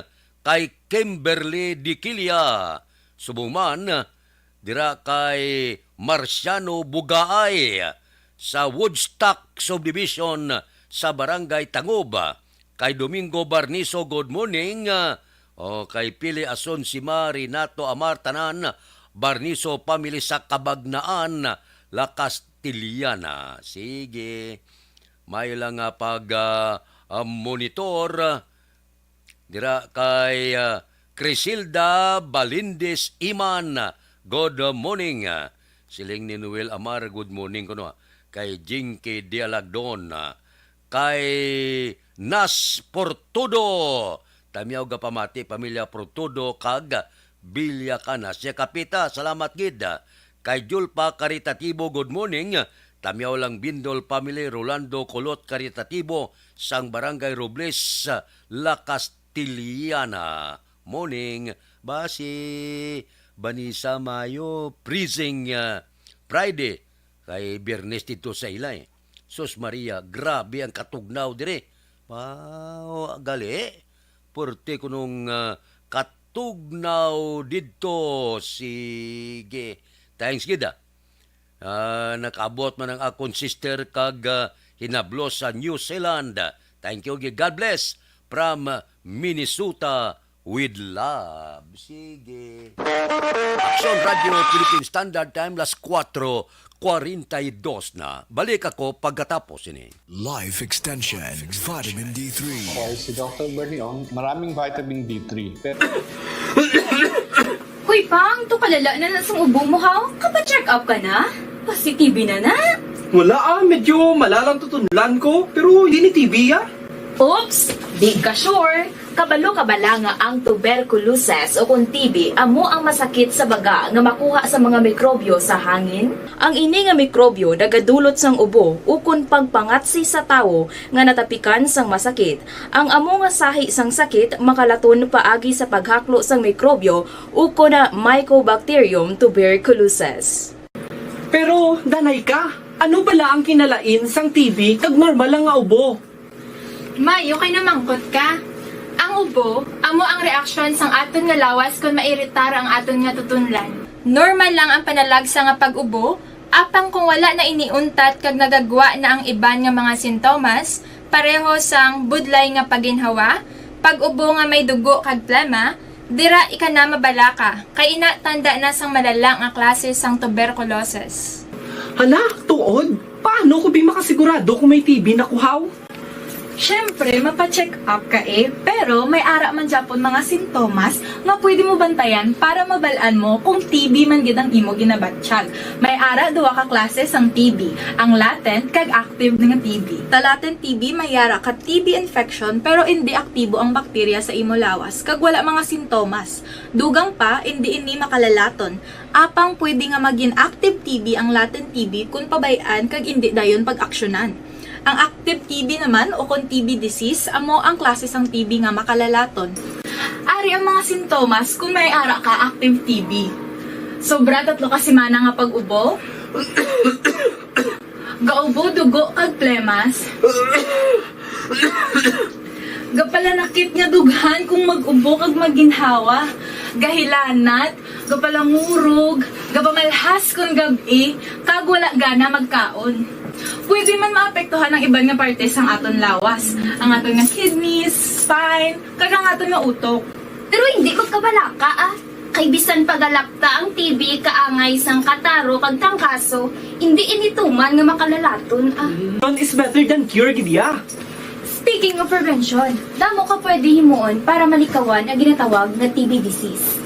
Kay Kimberly Diquilia, subong man, dira kay Marciano Bugaay sa Woodstock Subdivision sa Barangay Tangob. Kay Domingo Barniso, good morning. O, kay Pili Ason, Sima, Renato Amar, tanan, Barniso family sa Cabagnaan, La Castellana. Sige. May lang nga pag, ah, ah, monitor. Dira kay, ah, Crisilda Balindis Iman, good morning. Siling ni Noel Amar, good morning kuno. Kay Jinky Dialagdon, ah, kay Nas Portudo. Tamyaw gapamati, pamilya Portudo kag Villacana. Siya kapita, salamat gid. Kay Julpa Caritatibo, good morning. Tamyaw lang Bindol family, Rolando Colot Caritatibo, sang Barangay Robles, La Castellana. Morning. Basi, Vanessa Mayo, freezing, ah, Friday. Kay Biyernes dito sa ila, eh. Sus Maria, grabe ang katugnaw dire. Wow, gali. Puwerte kunong, ah, katugnaw didto. Sige. Thanks gid, ah. Ah, nakaabot man ang akon sister kag, ah, hinablos sa New Zealand. Thank you gid. God bless from Minnesota with love. Sige. Aksyon Radio Philippine Standard Time, las kuwatro kwarenta y dos na. Balik ako pagkatapos ini. Life Extension, Vitamin D three. Ako ay si Doctor Bernie Ong. Maraming vitamin D three. Pero Hoy, Pang, to kalala na na sang ubo mo, ha? Kapa-check up ka na? Positive na na? Wala, ah, medyo malalang tutunlan ko, pero hindi ni T B, ah. Oops! Di ka sure? Kabalo ka bala nga ang tuberculosis o kung T B amo ang masakit sa baga nga makuha sa mga mikrobyo sa hangin? Ang ini nga mikrobyo nagadulot sang ubo ukon pagpangatsi sa tawo nga natapikan sang masakit. Ang amo nga sahi sang sakit makalaton paagi sa paghaklo sang mikrobyo ukon Mycobacterium tuberculosis. Pero, danay ka, ano bala ang kinalain sang T B kag normal lang nga ubo? May, okay na mangkot ka. Ang Ubo, amo ang reaksyon sang aton nga lawas kon mairitar ang aton nga tutunlan. Normal lang ang panalagsa nga pag-ubo, apang kung wala na ini untat kag nagagwa na ang iban nga mga sintomas, pareho sang budlay nga paginhawa, pag-ubo nga may dugo kag plema, dira ika na mabalaka, kay ina tanda na sang malala nga klase sang tuberculosis. Hala, tuod? Paano ko bi makasigurado kung may T B na kuhaw? Siyempre, mapa-check up ka eh, pero may ara man gyapon mga sintomas nga pwede mo bantayan para mabal-an mo kung T B man gid ang imo ginabatyag. May ara duha ka klase sang T B, ang latent kag active nga T B. Sa latent T B, may ara ka T B infection pero indi aktibo ang bakterya sa imo lawas kag wala mga sintomas. Dugang pa, indi ini makalalaton. Apang pwede nga magin active T B ang latent T B kon pabay-an kag indi dayon pag-aksyonan. Ang active T B naman o kon T B disease amo ang klase sang T B nga makalalaton. Ari ang mga sintomas kon may ara ka active T B. Sobra tatlo ka semana nga pag-ubo. Gaubo dugo kag plemas. Gapalanakit nga dughan kung mag-ubo kag maginhawa. Gahilanat, gapalangurog, gapamalhas kon gab-i, kag wala gana magkaon. Pwede man maapektuhan ang iban nga parte sang aton lawas, ang aton nga kidneys, spine, kag ang aton nga utok. Pero hindi magkabalaka ah. Kay bisan pagalakta ang T B kaangay sang kataro kag tangkaso, hindi ini tuman nga makalalaton ah. None is better than cure gid ya. Speaking of prevention, damo ka pwede himuon para malikawan ang ginatawag nga T B disease.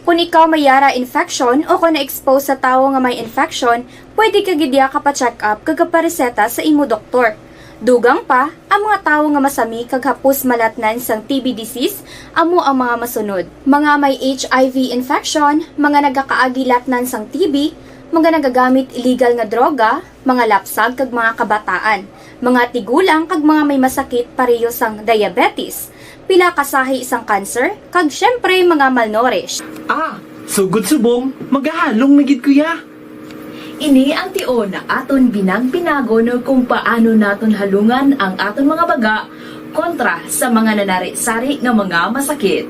Kung ikaw may yara infection o kung na-expose sa tawo nga may infection, pwede ka gid ya kapa-check up kag kapareseta sa imo doktor. Dugang pa, ang mga tawo nga masami kag hapos malatnan sang T B disease amo ang mga masunod: mga may H I V infection, mga nagakaagi latnan sang T B, mga nagagamit illegal nga droga, mga lapsag kag mga kabataan, mga tigulang kag mga may masakit pareho sang diabetes, pila ka sahi sang cancer, kag syempre mga malnourished. Ah, sugod subong, magahalong na gid ko ya. Ini ang tion nga aton binag-binagon kung paano naton halungan ang aton mga baga kontra sa mga nanari-sari nga mga masakit.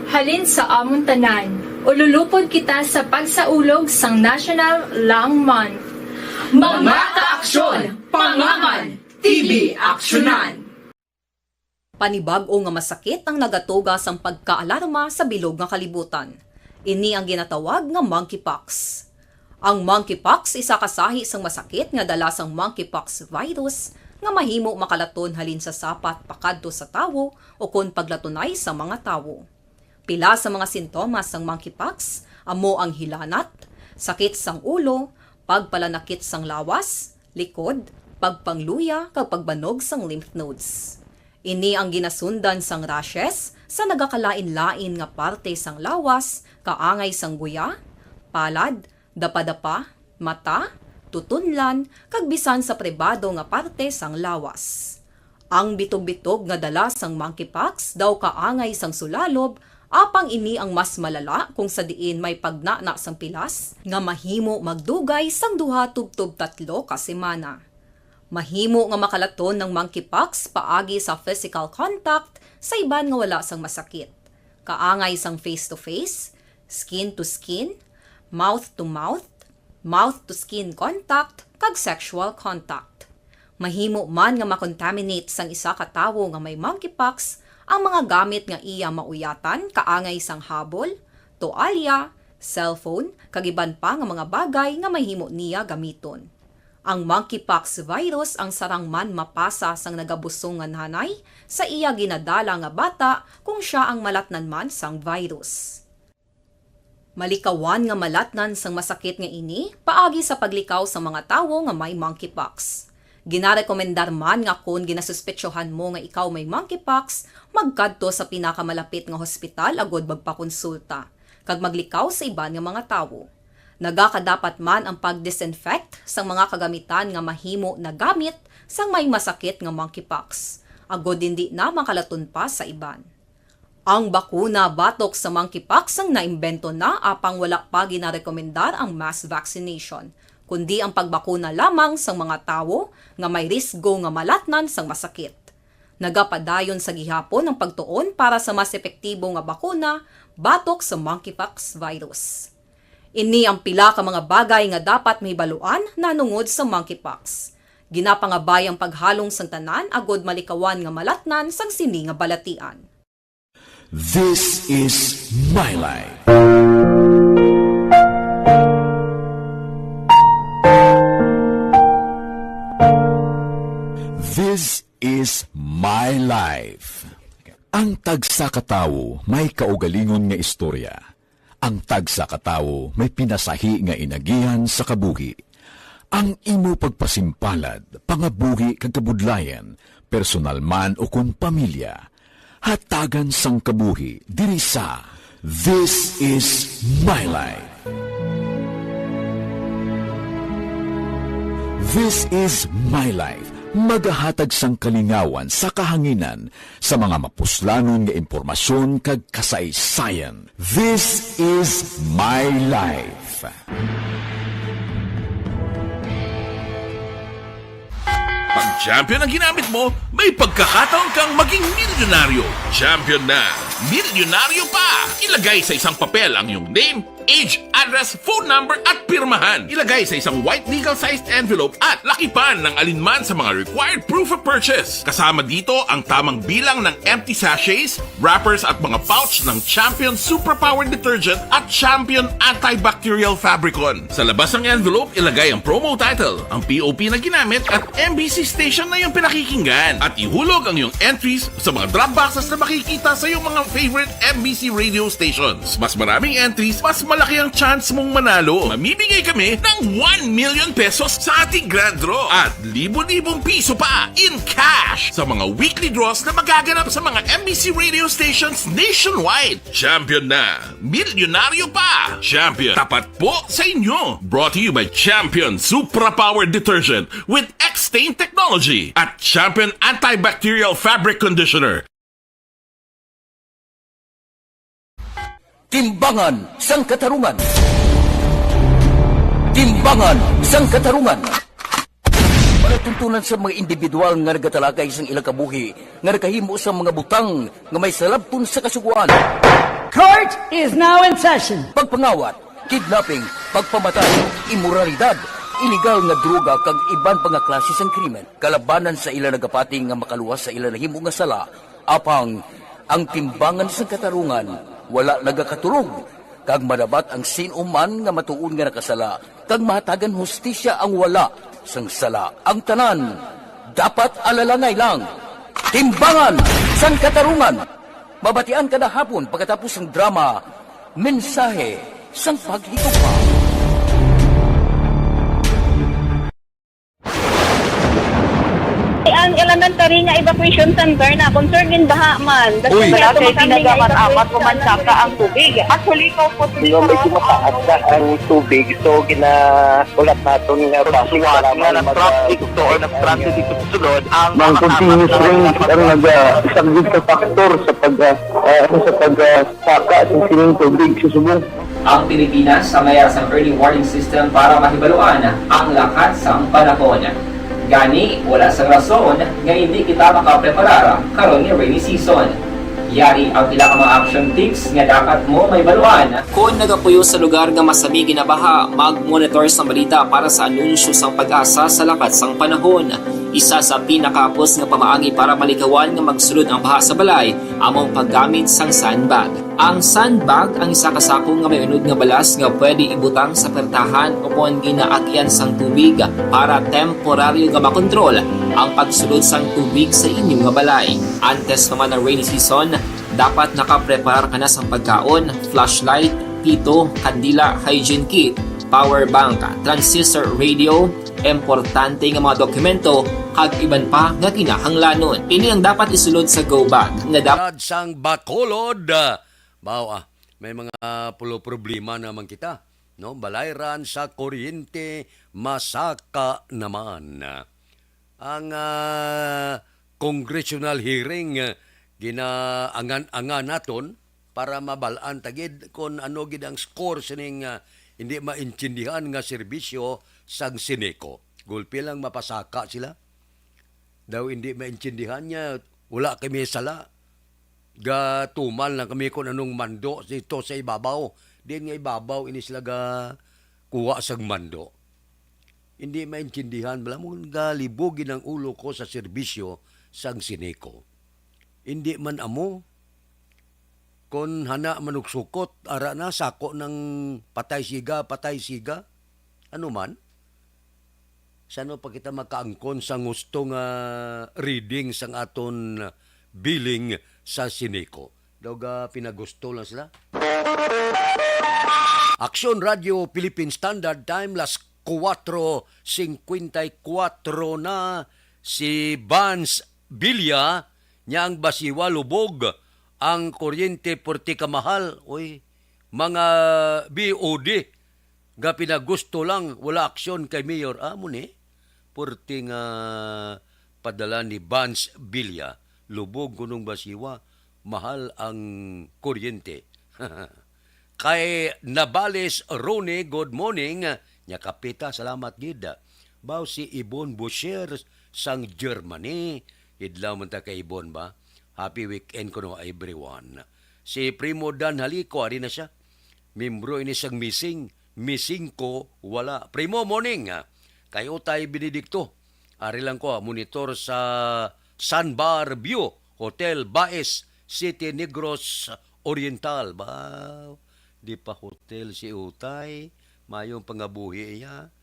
Halin sa amon tanan, ululupod kita sa pagsaulog sang National Lung Month. Mga kaaksyon, pangaman, T B aksyonan! Panibag-o nga masakit ang nagatuga sang pagkaalarma sa bilog nga kalibutan. Ini ang ginatawag nga monkeypox. Ang monkeypox isa ka sahi sang masakit nga dala sang monkeypox virus nga mahimo makalaton halin sa sapat pakadto sa tawo ukon paglatunay sa mga tawo. Pila sa mga sintomas sang monkeypox amo ang hilanat, sakit sang ulo, pagpalanakit sang lawas, likod, pagpangluya, kag pagbanog sang lymph nodes. Ini ang ginasundan sang rashes sa nagakalain-lain nga parte sang lawas, kaangay sang guya, palad, dapadapa, mata, tutunlan, kag bisan sa pribado nga parte sang lawas. Ang bitog-bitog nga dala sang monkeypox daw kaangay sang sulalob, apang ini ang mas malala kung sa diin may pagnana sang pilas nga mahimo magdugay sang duha tubtob tatlo ka semana. Mahimo nga makalaton ang monkeypox paagi sa physical contact sa iban nga wala sang masakit, kaangay sang face-to-face, skin-to-skin, mouth-to-mouth, mouth-to-skin contact, kag sexual contact. Mahimo man nga makontaminate sang isa ka tawo nga may monkeypox ang mga gamit nga iya mauyatan, kaangay sang habol, toalya, cellphone, kag iban pa nga mga bagay nga mahimo niya gamiton. Ang monkeypox virus ang sarang man mapasa sang nagabusong nga nanay sa iya ginadala nga bata kung sia ang malatnan man sang virus. Malikawan nga malatnan sang masakit nga ini paagi sa paglikaw sa mga tawo nga may monkeypox. Ginarekomendar man nga kon ginasuspetsohan mo nga ikaw may monkeypox, magkadto sa pinakamalapit nga hospital agud magpakonsulta kag maglikaw sa iban nga mga tawo. Nagakadapat man ang pag-disinfect sang mga kagamitan nga mahimo nagamit sang may masakit nga monkeypox, agud indi na makalaton pa sa iban. Ang bakuna batok sa monkeypox ang naimbento na apang wala pa ginarekomendar ang mass vaccination, kundi ang pagbakuna lamang sang mga tawo nga may risgo nga malatnan sang masakit. Nagapadayon sa gihapon ang pagtuon para sa mas epektibo nga bakuna batok sa monkeypox virus. Ini ang pila ka mga bagay nga dapat mahibaluan nahanungod sa monkeypox. Ginapangabay ang paghalong sang tanan agud malikawan nga malatnan sang sini nga balatian. This is my life. This is my life. Ang tagsa ka tawo may kaugalingon nga istorya. Ang tagsa ka tawo may pinasahi nga inagihan sa kabuhi. Ang imo pagpasimpalad, pangabuhi kag kabudlayan, personal man o kon pamilya, hatagan sang kabuhi diri sa This is my life. This is my life. Magahatag sang kalingawan sa kahanginan sa mga mapuslanon nga impormasyon kag kasaysayan. This is my life. Pag champion ang ginamit mo, may pagkakataon kang maging milyonaryo. Champion na, milyonaryo pa! Ilagay sa isang papel ang iyong name, age, address, phone number, at pirmahan. Ilagay sa isang white legal-sized envelope at lakipan ng alinman sa mga required proof of purchase. Kasama dito ang tamang bilang ng empty sachets, wrappers, at mga pouch ng Champion Suprapower Detergent at Champion Antibacterial Fabricon. Sa labas ng envelope, ilagay ang promo title, ang P O P na ginamit, at M B C station na iyong pinakikinggan. At ihulog ang iyong entries sa mga drop boxes na makikita sa iyong mga favorite M B C radio stations. Mas maraming entries, mas malaki ang chance mong manalo. Mamimigay kami ng one million pesos sa ating grand draw at libo-libong piso pa in cash sa mga weekly draws na magaganap sa mga M B C radio stations nationwide. Champion na! Milyonaryo pa! Champion, tapat po sa inyo! Brought to you by Champion Suprapower Detergent with X-Stain Technology at Champion Antibacterial Fabric Conditioner. Timbangan sang Katarungan. Timbangan sang Katarungan. Palatuntunan sa mga individual nga nagatalakay sang ila kabuhi nga nakahimo sa mga butang nga may salabton sa kasugoan. Court is now in session. Pagpangawat, kidnapping, pagpamatay, imoralidad, iligal nga droga kag iban pa nga klase sang krimen kalabanan sa ila nagapati nga makaluwas sa ila nahimo nga sala. Apang ang timbangan sang katarungan wala nagakaturog, kag madabat ang sin-o man nga matuod nga nakasala, kag mahatagan hustisya ang wala sang sala. Ang tanan dapat alalangay lang. Timbangan sang katarungan. Mabatian kada hapon pagkatapos sang drama, Mensahe sang Paghigugma. Ang elementary nga evacuation center na concern in baha man. Uy, wala kay tinaga man amat umansaka ang tubig. Actually, ikaw po, medyo mataas na ang tubig, so ginahulat naton nga basi nga nag-transit to or nag-transit ito sulod ang mga continuous rain ang naga isa gid ka factor sa pag ah, ah, sa pag ah, saka sa sining tubig sa subong. Ang Pilipinas sa mayar sang early warning system para mahibaluan ang lakat sang panahon. Gani, wala sang rason nga indi kita makapreparar karon nga rainy season. Yari ang pila ka mga action tips nga dapat mo mahibaluan. Kon nagapuyo sa lugar nga masami ginabaha, mag-monitor sang balita para sa anunsyo sang PAGASA sa lakat sang panahon. Isa sa pinakahapos nga pamaagi para malikawan nga magsulod ang baha sa balay amo ang paggamit sang sandbag. Ang sandbag ang isa ka sako nga may unod nga balas nga pwede ibutang sa pertahan o kon ginaagyan sang tubig para temporaryo nga makontrol ang pagsulod sang tubig sa inyo nga balay. Antes pa man ang rainy season, dapat nakapreparar ka na sang pagkaon, flashlight, pito, kandila, hygiene kit, power bank, transistor radio, importante nga mga dokumento, kag iban pa nga kinahanglanon. Ini ang dapat isulod sa go bag nga dapat Brad sang Bacolod. Baw, ah, may mga pulo problema naman kita, no? Balayran sa kuryente, masaka naman. Ang, ah, congressional hearing, ah, ginaangan-angan naton para mabal-an ta gid kon ano gid ang score sining, ah, hindi maintindihan nga serbisyo sang Sineco. Gulpi lang mapasaka sila. Daw hindi maintindihan niya, Wala kami sala. Gatuman lang kami kung anong mando dito sa ibabaw. Diin nga ibabaw ini sila ga kuha sang mando. Hindi maintindihan, bala mo galibog gid ang ulo ko sa serbisyo sang Sineco. Hindi man amo, kon hana manugsukot, ara na, sako ng patay siga, patay siga. Ano man? Sano pa kita makaangkon sa gusto nga reading sang aton billing sa Sineco? Daw ga pinagusto lang sila. Aksyon Radio Philippine Standard Time, las kuwatro singkwenta y kuwatro na. Si Vance Villa, niya ang basiwa lubog, ang kuryente purti kamahal. Uy, mga B O D, nga pinagusto lang, wala aksyon kay Mayor. Amo ni, purti nga padala ni Vance Villa, lubog kunong basiwa, mahal ang kuryente. Kay Nabales Rone, good morning. Nya kapita, salamat gid. Baw si Ibon Boucher sang Germany. Idlaw man ta kay Ibon ba? Happy weekend kuno, everyone. Si Primo Dan Halico, ari na siya. Membro ini sang Missing. Missing ko, wala. Primo, morning. Kay Utay Benedicto, ari lang ko, ah, monitor sa Sunbar View Hotel, Baez City, Negros Oriental. Ba, di pa hotel si Utay. Mayong pangabuhi iya.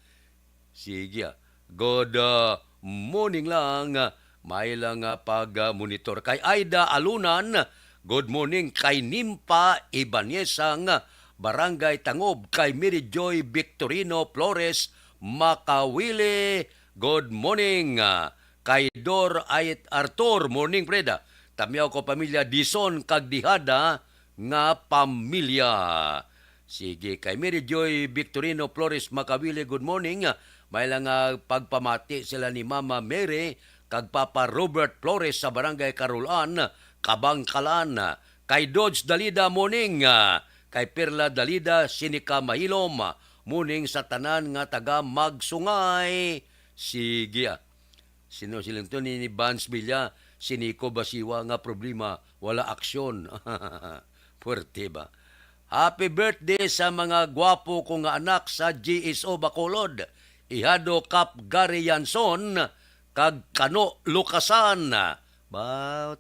Sige, ah. Good, ah, morning lang. May lang, ah, pag, ah, monitor. Kay Aida Alunan, good morning. Kay Nimpa Ibañezang, Barangay Tangob. Kay Mary Joy Victorino Flores Makawili, good morning. Ah, kay Dor Ait Arthur, morning, Freda. Tamyaw ko pamilya Dison kag Dihada nga pamilya. Sige, kay Mary Joy Victorino Flores Makawili, good morning. May lang nga pagpamati sila ni Mama Mary kag Papa Robert Flores sa Barangay Carolan, Kabangkalan. Kay Dodge Dalida, morning. Kay Perla Dalida, Sinika Mahilom, morning sa tanan nga taga Magsungay. Sige, ah. Sino siling to ni, ni Vance Villa? Si Nico Basiwa nga problema, wala aksyon. Puwerte ba? Happy birthday sa mga gwapo ko nga anak sa G S O Bacolod, Ihado Cap Gary Yanson, kag Kano Lukasan. Ba,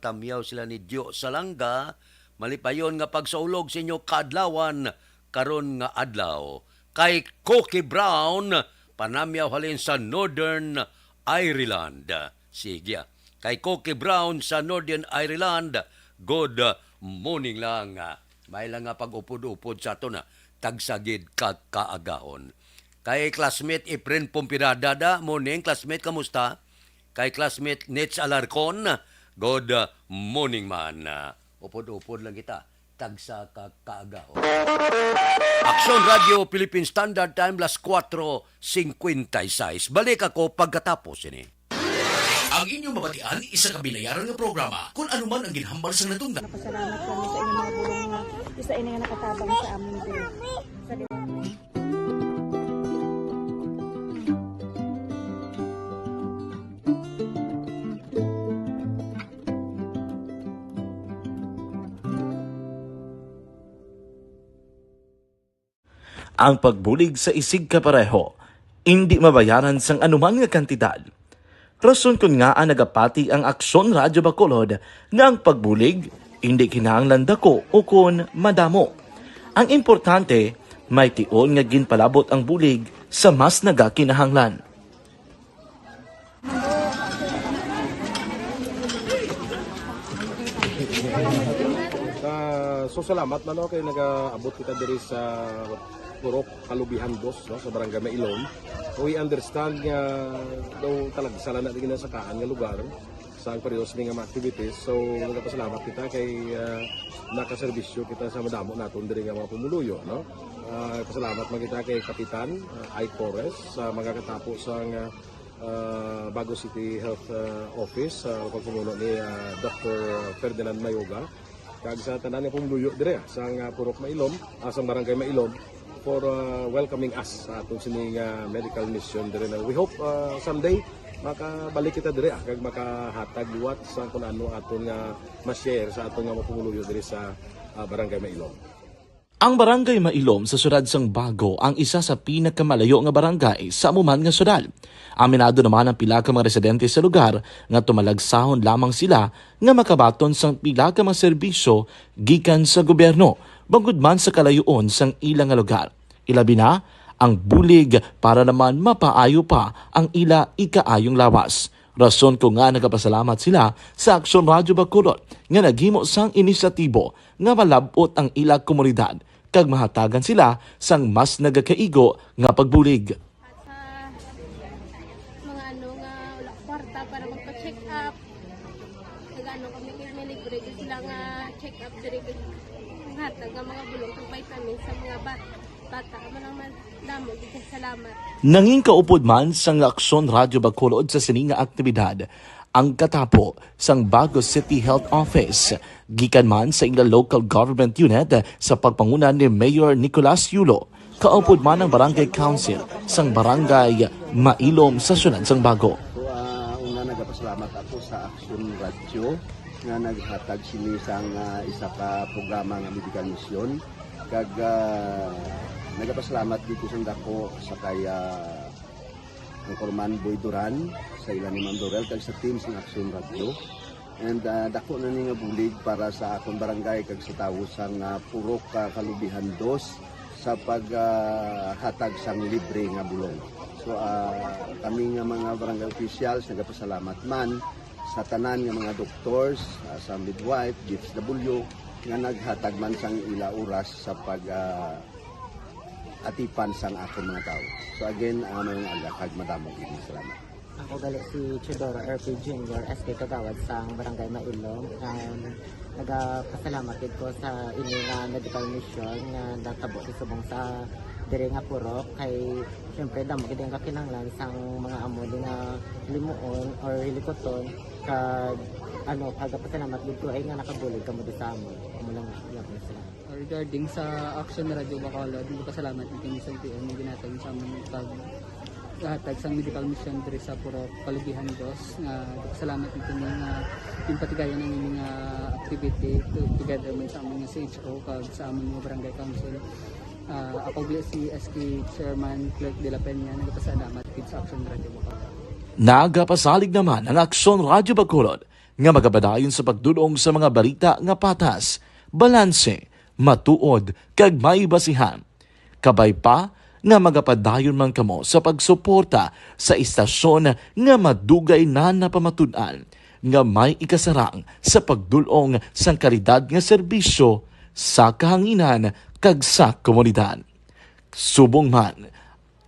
tamyaw sila ni Dio Salanga. Malipayon nga pagsaulog sa inyo kaadlawan karon nga adlaw. Kay Cookie Brown, panamyaw halin sa Northern Ireland. Sige, ah. Kay Cookie Brown sa Northern Ireland, good morning lang. May lang nga pag-upod-upod sa aton, ah. Tagsagid ka kaagahon. Kay classmate Efren Pompirada da, morning, classmate, kamusta? Kay classmate Nets Alarcon, good morning man. Upod-upod lang kita. Tagsa ka kaagahon. Aksyon Radio Philippine Standard Time, las kuwatro singkwenta y seis. Balik ako pagkatapos ini. Ang inyong mabatian, isa ka binayaran nga programa. Kung ano man ang ginhambal sa natungdan. Napasalamat kami sa inyong mga bulong nga isa ini nga nakatabang sa amon diri. Sa Ang pagbulig sa isigkapareho indi mabayaran sang anuman nga kantidad. Rason kon ngaa nagapati ang Aksyon Radyo Bacolod nga ang pagbulig indi kinahanglan dako ukon madamo. Ang importante, may tion nga ginpalabot ang bulig sa mas nagakinahanglan. Ah, so salamat man, no, kay nagaabot kita diri sa Purok Kalubihan Dos, no, sa Barangay Mailom. We understand nga daw talagsa lang na di ginasakaan nga lugar sa ang pareho sini nga mga activities. So nagapasalamat kita kay, ah, nakaserbisyo kita sa madamo naton diri nga mga pumuluyo, no. Ah, pasalamat man kita kay Kapitan, ah, Ike Torres sa mga katapo sa nga ah, Bago City Health, ah, Office, sa pagpamuno ni, ah, Doctor Ferdinand Mayoga, kag sa tanan nga pumuluyo dire, ah, sang, ah, Purok Mailom, ah, sang Barangay Mailom, for, ah, welcoming us sa aton sining, ah, medical mission dire na. We hope, ah, someday, Makabalik kita diri, ah, kag makahatag liwat sa kung ano aton nga ma-share sa aton nga mga pumuluyo diri sa, ah, Barangay Mailom. Ang Barangay Mailom sa siyudad sang Bago ang isa sa pinakamalayo nga barangay sa amo man nga siyudad. Aminado naman ang pila ka mga residente sa lugar nga tumalagsahon lamang sila nga makabaton sang pila ka mga serbisyo gikan sa gobyerno, bangod man sa kalayoon sang ila nga lugar. Ilabi na ang bulig para naman mapaayo pa ang ila ikaayong lawas. Rason ko nga nagapasalamat sila sa Aksyon Radyo Bacolod nga naghimo sang inisyatibo nga malab-ot ang ila komunidad kag mahatagan sila sang mas nagakaigo nga pagbulig. At sa mga ano nga wala kwarta para magpa-check up, nag-ano kami kay may libre gyud sila nga check up diri, kag hatag nga mga bulong kag vitamins sa mga ba-, bata. Amo lang man, damo gyud kay salamat. Nangin kaupod man sang Aksyon Radyo Bacolod sa sini nga aktibidad ang katapo sang Bago City Health Office, gikan man sa ila local government unit sa pagpanguna ni Mayor Nicolas Yulo, kaupod man ang Barangay Council sang Barangay Mailom sa siyudad sang Bago. So, ah, una, nagapasalamat ako sa Aksyon Radyo nga naghatag sini sang, ah, isa ka programa nga medical mission. Kag, ah, nagapasalamat dito sa dako sa kay, ah, Anchorman Boy Duran, sa ila ni Ma'am Dorel, kag sa team sang Aksyon Radyo. And, ah, dako na ni nga bulig para sa akon barangay kag sa tawo sang, ah, Purok, ah, Kalubihan Dos sa pag, ah, hatag sang libre nga bulong. So, ah, kami nga mga barangay officials nagapasalamat man sa tanan nga mga doctors, ah, sa midwife, D S W, nga naghatag man sang ila oras sa pag, ah, atipan sang akon mga tawo. So again, ah, mayong aga kag madamo gid nga salamat. Ako gali si Teodoro R P Junior, S K Kagawad sang Barangay Mailom. Um, nagapasalamat gid ko sa ini nga medical mission nga natabo sa subong sa diri nga purok. Kay siyempre, damo gid ang kakinahanglan sang mga amo di nga limuon or hilikuton. Kag ano, nagapasalamat gid ko ay nga nakabulig kamo di sa amon. Amo lang, yun, salamat. Regarding sa Action Radio Bacolod, nagpasalamat gid kami sa L T O nga ginhatag sa amon pag hatag sang medical mission diri sa Purok Kalubihan Dos. Nga nagpasalamat gid kami nga ginpatigayon ang ining, ah, activity to, together man sa amon nga C H O kag sa amon nga barangay council. Ah, ako gali si S K Chairman Clerk de la Peña, nagpasalamat gid sa Action Radio Bacolod. Nagapasalig naman ang Action Radio Bacolod nga magapadayon sa pagdul-ong sa mga balita nga patas, balanse, matuod, kag may basihan. Kabay pa nga magapadayon man kamo sa pagsuporta sa istasyon nga madugay na napamatud-an nga may ikasarang sa pagdul-ong sang kalidad nga serbisyo sa kahanginan kag sa komunidad. Subong man,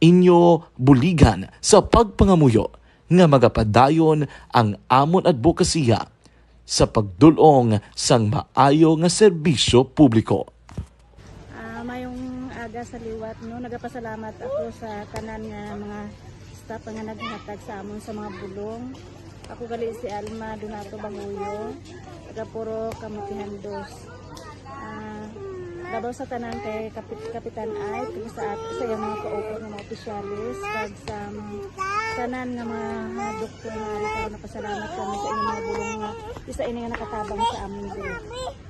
inyo buligan sa pagpangamuyo nga magapadayon ang amon adbokasiya sa pagdul-ong sang maayo nga serbisyo publiko. Ah, mayong aga sa liwat, no? Nagapasalamat ako sa tanan nga mga staff nga naghatag sa amon sa mga bulong. Ako gali si Alma Donato Banguyo, taga Purok Kamutihan Dos. Ah, labaw sa tanan kay Kapit-, Kapitan Ay, kag sa at-, sa iyang mga kaupod nga mga opisyalis, kag sa, um, tanan nga mga, mga doktor nga ari karon, napasalamat kami sa inyong mga bulong nga isa ini nga nakatabang sa amin diri.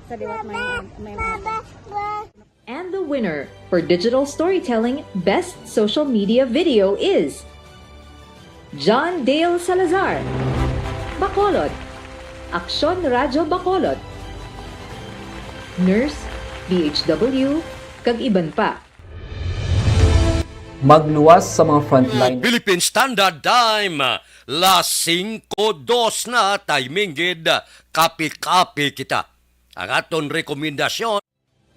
Sa liwat may, may mga And the winner for digital storytelling best social media video is John Dale Salazar, Bacolod, Aksyon Radyo Bacolod, Nurse, D H W, kag iban pa. Magluwas sa mga frontline. Philippine Standard Time, las singko dos na, timing gid, kapi-kapi kita. Ang aton rekomendasyon.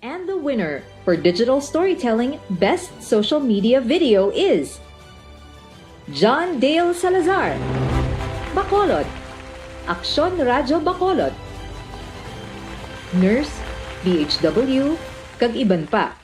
And the winner for digital storytelling best social media video is John Dale Salazar, Bacolod, Aksyon Radyo Bacolod, Nurse, D H W, kag iban pa.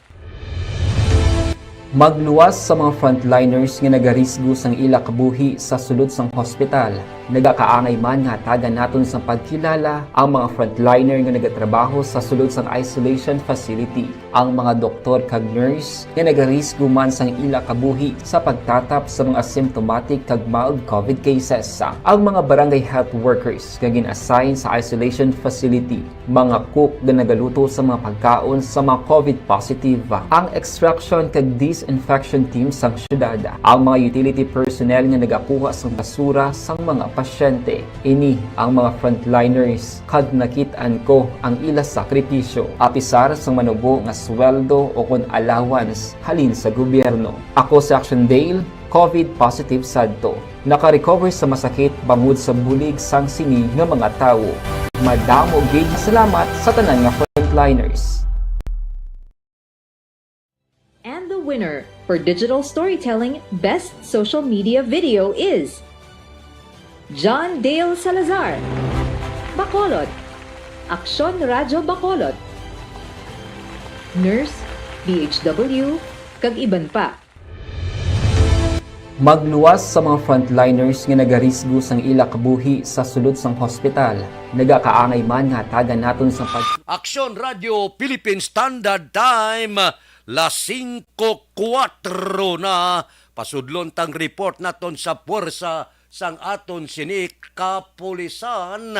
Magluwas sa mga frontliners nga nagarisgo sang ila kabuhi sa sulod sang hospital. Nagakaangay man nga hatagan naton sang pagkilala ang mga frontliner nga nagatrabaho sa sulod sang isolation facility, ang mga doktor kag nurse nga nagarisgo man sang ila kabuhi sa pagtatap sa mga symptomatic kag mild covid cases, ang mga barangay health workers nga gin-assign sa isolation facility, mga cook nga nagaluto sa mga pagkaon sa mga covid positive, ang extraction kag disinfection team sang syudad, ang mga utility personnel nga nagakuha sang basura sang mga pasyente. Ini ang mga frontliners, kag nakit-an ko ang ila sakripisyo, apisar sang manubo nga sweldo o kon allowance halin sa gobyerno. Ako si Action Dale, covid positive sadto. Naka-recover sa masakit bangod sa bulig sang sini nga mga tawo. Madamo gid nga salamat sa tanan nga frontliners. And the winner for digital storytelling best social media video is John Dale Salazar, Bacolod, Aksyon Radyo Bacolod, Nurse, D H W, kag iban pa. Magluwas sa mga frontliners nga nagarisgo sang ila kabuhi sa sulod sang hospital. Nagakaangay man nga hatagan naton sang pag Aksyon Radyo Philippine Standard Time, las singko kuwatro na. Pasudlon tang report naton sa puwersa sang aton sini kapulisan.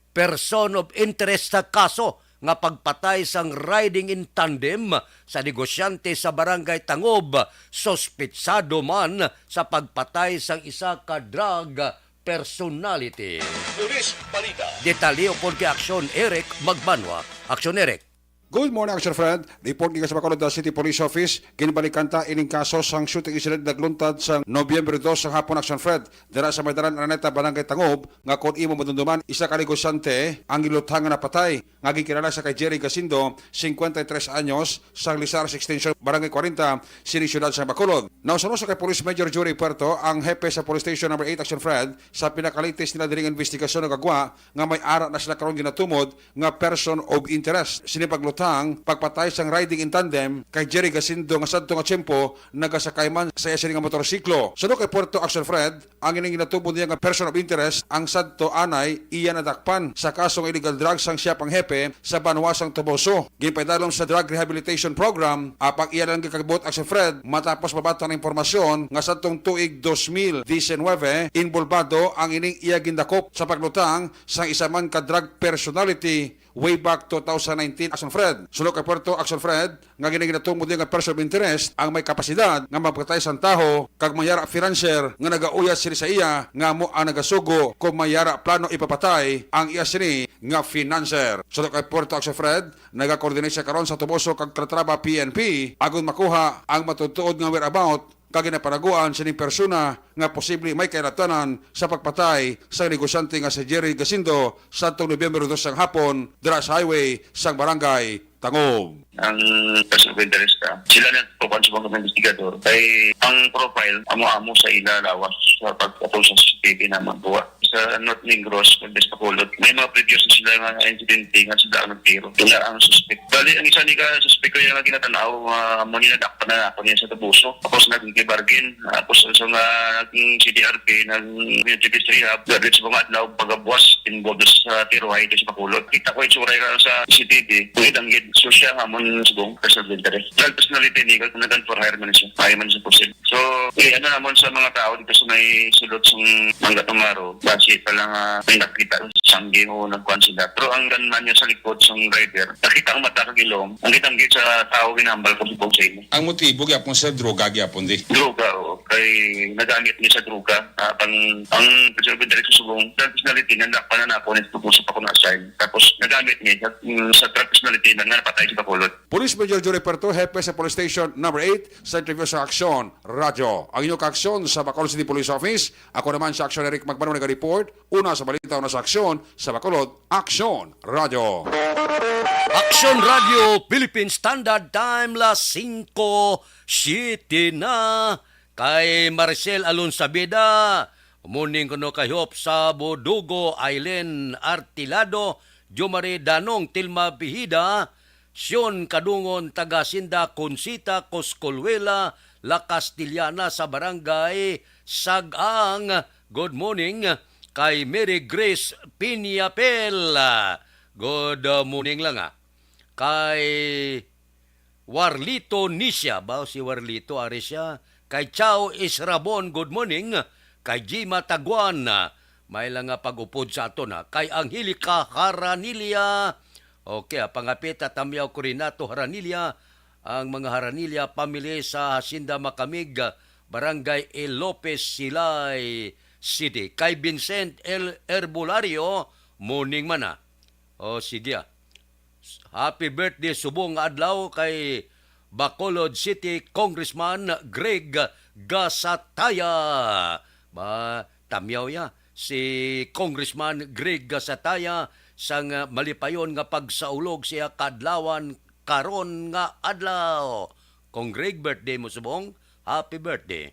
Person of interest sa kaso nga pagpatay sang riding in tandem sa negosyante sa Barangay Tangob, suspitsado man sa pagpatay sang isa ka drug personality. Police Balita. Detalye upod kay Aksyon Eric Magbanwa. Aksyon Eric. Good morning, Action Fred. Report gikan sa Bacolod City Police Office. Ginbalikan ta ining kaso sang shooting incident nagluntad sa Nobyembre dos sang hapon, Action Fred. Dira sa may dalan Araneta, Barangay Tangob, nga kon imo madumduman, isa ka negosyante ang gilutang nga napatay, nga gikilala sa kay Jerry Gacindo, singkwenta y tres anyos, sang Lizares Extension, Barangay kwarenta, sini siyudad sang Bacolod. Nausan-usa kay Police Major Jory Puerto, ang hepe sa Police Station Number eight, Action Fred, sa pinakalatest nila diri nga investigasyon nagagwa nga may ara na sila karon ginatumod nga person of interest. Sini paglutang, pagpatay sang riding in tandem kay Jerry Gacindo nga sadto nga tiyempo nagasakay man sa iya sini nga motorsiklo. Suno kay Puerto, Action Fred, ang ining ginatubo niya nga person of interest, ang sadto anay iya nadakpan sa kaso nga illegal drugs sang siya pang hepe sa banwa sang Toboso. Ginpaidalom sa drug rehabilitation program, apang iya lang gikabot, Action Fred, matapos mabatang ang impormasyon nga sadtong tuig dos mil diecinuebe, inbolbado ang ining iya gindakop sa paglutang sang isa man ka drug personality way back two thousand nineteen, Action Fred. Suno kay Puerto, Action Fred, nga gini ginatumod niya nga person of interest ang may kapasidad nga magpatay sang tawo kag may ara financier nga nagauyas sini sa iya nga amo ang nagasugo kon may ara plano ipapatay ang iya sini nga financier. Suno kay Puerto, Action Fred, nagakoordinate siya karon sa Toboso kag Calatrava P N P agon makuha ang matuod-tuod nga whereabout kag ginapanaguan sining persona nga posible may kailabtanan sa pagpatay sa negosyante nga si Jerry Gacindo sadtong Nobyembre dos sang hapon dira sa highway sang Barangay Tangob. Ang person of interest, ah, sila na kukuan sa mga investigador kay ang profile amo-amo sa ila lawas sa pagkatong sa C C T V na magbuwa sa North Negros, West Bacolod. May mga previous na sila nga insidente nga sila ang nagtiro. Sila ang suspect. Bali, ang isa ni ka suspect ko yung nga ginatanaw, ah, amo ni nadakpan na ako niya sa Toboso. Tapos naging bargain. Tapos sa nga naging C D R P, nag-, yung G P S rehab, graduate sa mga adlaw, pagabuas, involved sa tiro ay sa Bacolod. Kita ko yung tsura yung sa C C T V. Kung itanggid, so siya nga mo subong, personal interest. Drug personality ni, kung nag-gun for hire man siya, kaya man siya pusil. So, eh, ano naman sa mga tao dito sa may sulod sa Mangga Tumaro, basi pa lang, ah, may nakita sa sanggi o nagkuhan sila. Pero ang gunman niya sa likod sa rider, nakita ang mata kag ilong. Ang kitang gid sa tao, ginambal ko subong sa imo. Ang motibo gyapon, sir, droga gyapon di? Droga, oo. Kay nagamit niya sa droga. Ah, pang, ang preserve direct sa subong, personality niya, nakpan na ako, nagtutuso pa ko na assign. Tapos nagamit niya sa, mm, sa drug personality na nga napatay sa Bacolod. Police Major Jory Puerto, hepe sa Police Station Number eight, sa interview sa Aksyon Radyo. Ang inyong kaaksyon sa Bacolod City Police Office, ako naman si Aksyon Eric Magbanwa, nag-report, una sa balita, una sa aksyon, sa Bacolod, Aksyon Radyo. Aksyon Radyo, Philippine Standard Time, las singko siete na. Kay Maricel Alonsabida, morning kuno kay Hop sa Bodugo, Aileen Artilado, Jomari Danong, Tilma Bihida, Sion Kadungon, taga Sinda Concita, Coscolwela, La Castellana sa Barangay Sag-ang. Good morning. Kay Mary Grace Piñapel, ah, good, ah, morning lang, ah. Kay Warlito Nisha, ba si Warlito, ari siya. Kay Chao Israbon, good morning. Kay Jima Taguan, ah, may lang nga pag-upod sa aton, ha. Kay Angelica Haranilia, okay, ah, pangapit at Tamyaw ko, Renato Haranilia, ang mga Haranilia family sa Hacienda Makamig, ah, Barangay E. Lopez, Silay City. Kay Vincent L. Herbolario, morning man, ah. O, sige, ah. Happy birthday, subong nga adlaw kay Bacolod City Congressman Greg Gasataya. Ba, tamyaw ya si Congressman Greg Gasataya sang, ah, malipayon nga pagsaulog siya kadlawan karon nga adlaw. Kong Greg, birthday mo subong, happy birthday.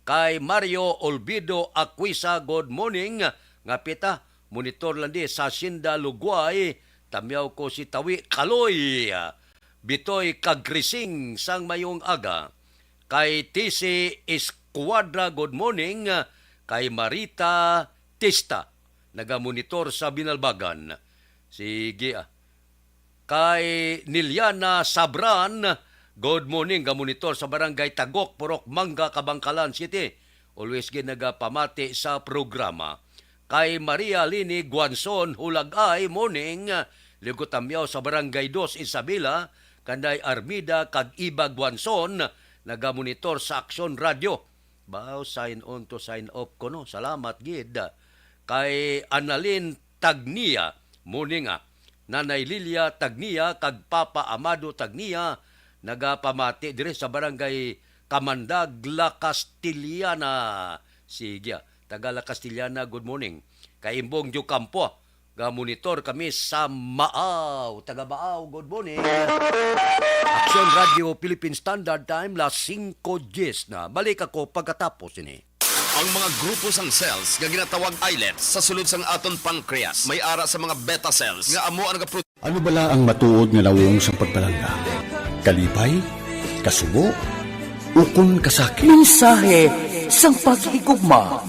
Kay Mario Olvido Aquisa, good morning. Nga pita, monitor lang di sa Hacienda Lugway, tamyaw ko si Tawi Kaloy, Bitoy kag Krising sang mayong aga. Kay T C Escuadra, good morning. Kay Marita Tista, nagamonitor sa Binalbagan. Sige, ah. Kay Niliana Sabran, good morning, gamonitor sa Barangay Tagok, Purok Mangga, Kabangkalan City. Always gid nagapamati sa programa. Kay Maria Lini Guanzon, Hulagay, morning. Ligo tamyaw sa Barangay Dos, Isabela. Kanday Armida kag Iba Guanzon, nagamonitor sa Aksyon Radio. Baw, sign on to sign off ko, no? Salamat gid. Kay Annalyn Tagnia, morning, ah. Nanay Lilia Tagnia kag Papa Amado Tagnia, nagapamati diri sa Barangay Kamandag, La Castellana. Sige, ah. Taga La Castellana, good morning. Kay Imbong Diocampo, ah. Ga-monitor kami sa Maaw. Taga Maaw, good morning. Action Radio Philippine Standard Time, las singko dies na. Balik ako pagkatapos ini. Ang mga grupo sang cells nga ginatawag islets sa sulod sang aton pancreas may ara sa mga beta cells nga amo ang nagapro- Ano bala ang matuod nga nawong sang pagpalangga? Kalipay? Kasubo? Ukon kasakit? Mensahe sang paghigugma.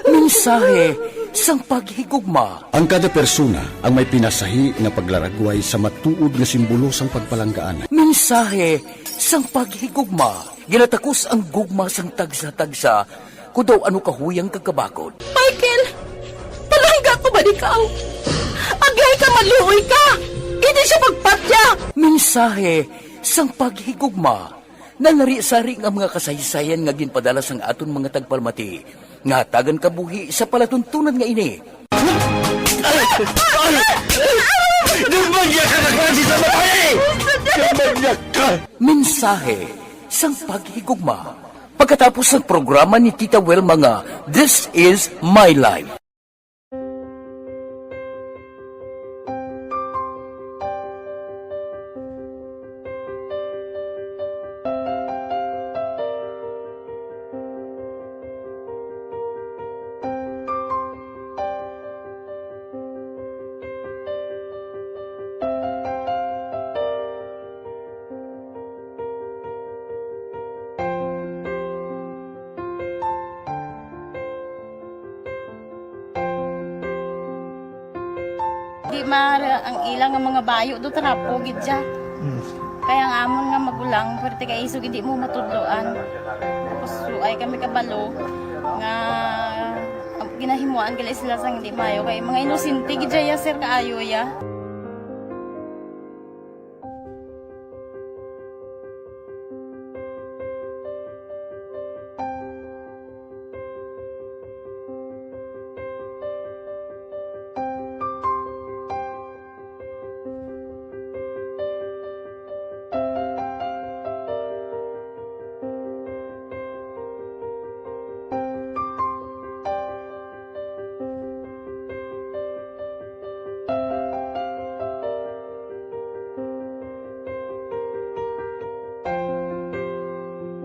Mensahe sang paghigugma. Ang kada persona ang may pinasahi nga paglaragway sa matuod nga simbolo sang pagpalanggaan. Mensahe sang paghigugma. Ginatakos ang gugma sang tagsa-tagsa, kon daw ano kahuyang kag kabakod. Michael, palangga ko ba ikaw? Agay ka, maluoy ka! Hindi siya pagpatya! Mensahe sang paghigugma. Nalarisari nga mga kasaysayan nga ginpadala sang aton mga tagpalamati nga hatagan kabuhi sa palatuntunan nga ini. Ay! Ay! Ay! Demonyo ka na klase sa babae! Demonyo ka! Mensahe sang paghigugma. Pagkatapos sang programa ni Tita Wilma nga This Is My Life. Di mara ang ila nga mga bayo do, trapo gid siya. Mm. Kaya ang amon nga magulang, pwerte kay isog hindi mo matudloan. Tapos suay kami kabalo nga ginahimuan gali sila sang hindi maayo kay mga inosente gid siya, sir, kaayo ya.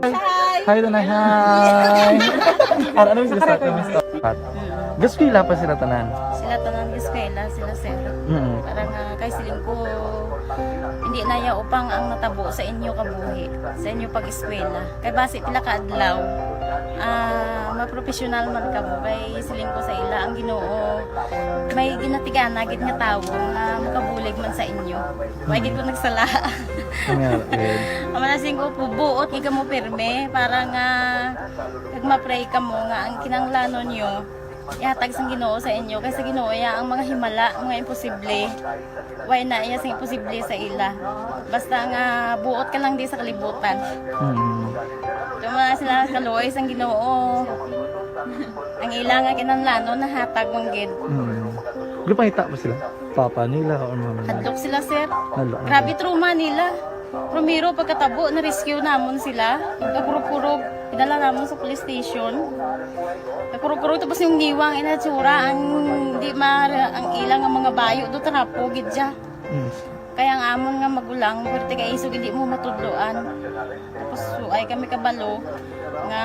Hi. Hi, Tanay. Hi. Ano, ano yung gusto? Gusto pa sila tanan. Sila tanan, eskwela, sila, sir. Mm. Parang, ah, kay siling ko, Di na ya upang ang natabo sa inyo kabuhi, sa inyo pag-eskwela. Kay basi pila ka adlaw, ah, mapropesyonal man kamo. Kay siling ko sa ila, ang Ginoo may ginatigana gid nga tawo nga makabulig man sa inyo. Wa gid ko nagsala. Nga, eh. Ang mga siling ko, buot gid kamo pirme para nga kag ma-pray kamo nga ang kinahanglanon nyo ihatag sang Ginoo sa inyo, kay sa Ginoo ya ang mga himala, mga imposible. Way na iya sing imposible sa ila. Basta nga buot ka lang di sa kalibutan. Mm. Tuma sila kaluoy sang Ginoo. Ang ila nga kinahanglanon nahatag man gid. Mm. Gipangita ba sila? Papa nila or mama nila? Hadlok sila, sir. Hadlok. Grabe trauma nila. Primero, pagkatabo, na-rescue namon sila. Kakurog-kurog, idala namon sa police station. Kakurog-kurog, tapos yung niwang inatsura, ang di ma-, ang ilang nga mga bayo, do trapo, gid siya. Mm. Kaya ang amon nga magulang, pwerte kay isog, hindi mo matudloan. Tapos, suay kami kabalo, nga,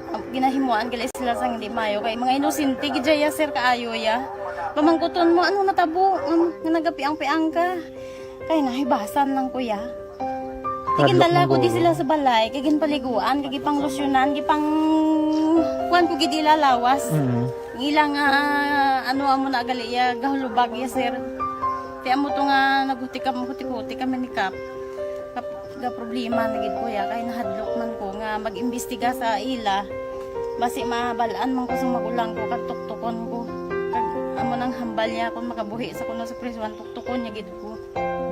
ang ginahimuan gali sila sang hindi mayo. Kay mga inosente, gid siya, sir, kaayo, ya. Pamangkuton mo, ano natabo, um, nga nagapiang-piang ka? Kay nahibasan lang, kuya. Hadlok Tigindala ng ko di gulo. Sila sa balay, kay ginpaliguan, kay gipanglusyonan, gipang kuan ko gid ila lawas. Mm. Ang ila nga, ano, amo na gali iya, gahulubag iya, sir. Ti amo to nga naghutikam, hutik-hutik kami ni Kap. Kap, ga problema na gid, kuya, kay nahadlok man ko nga mag-imbestiga sa ila. Basi mabal-an man ko sa magulang ko, kag tuktukon ko. Kag amo nang hambal niya kung makabuhi sa kuno sa prisuan, tuktukon niya gid ko.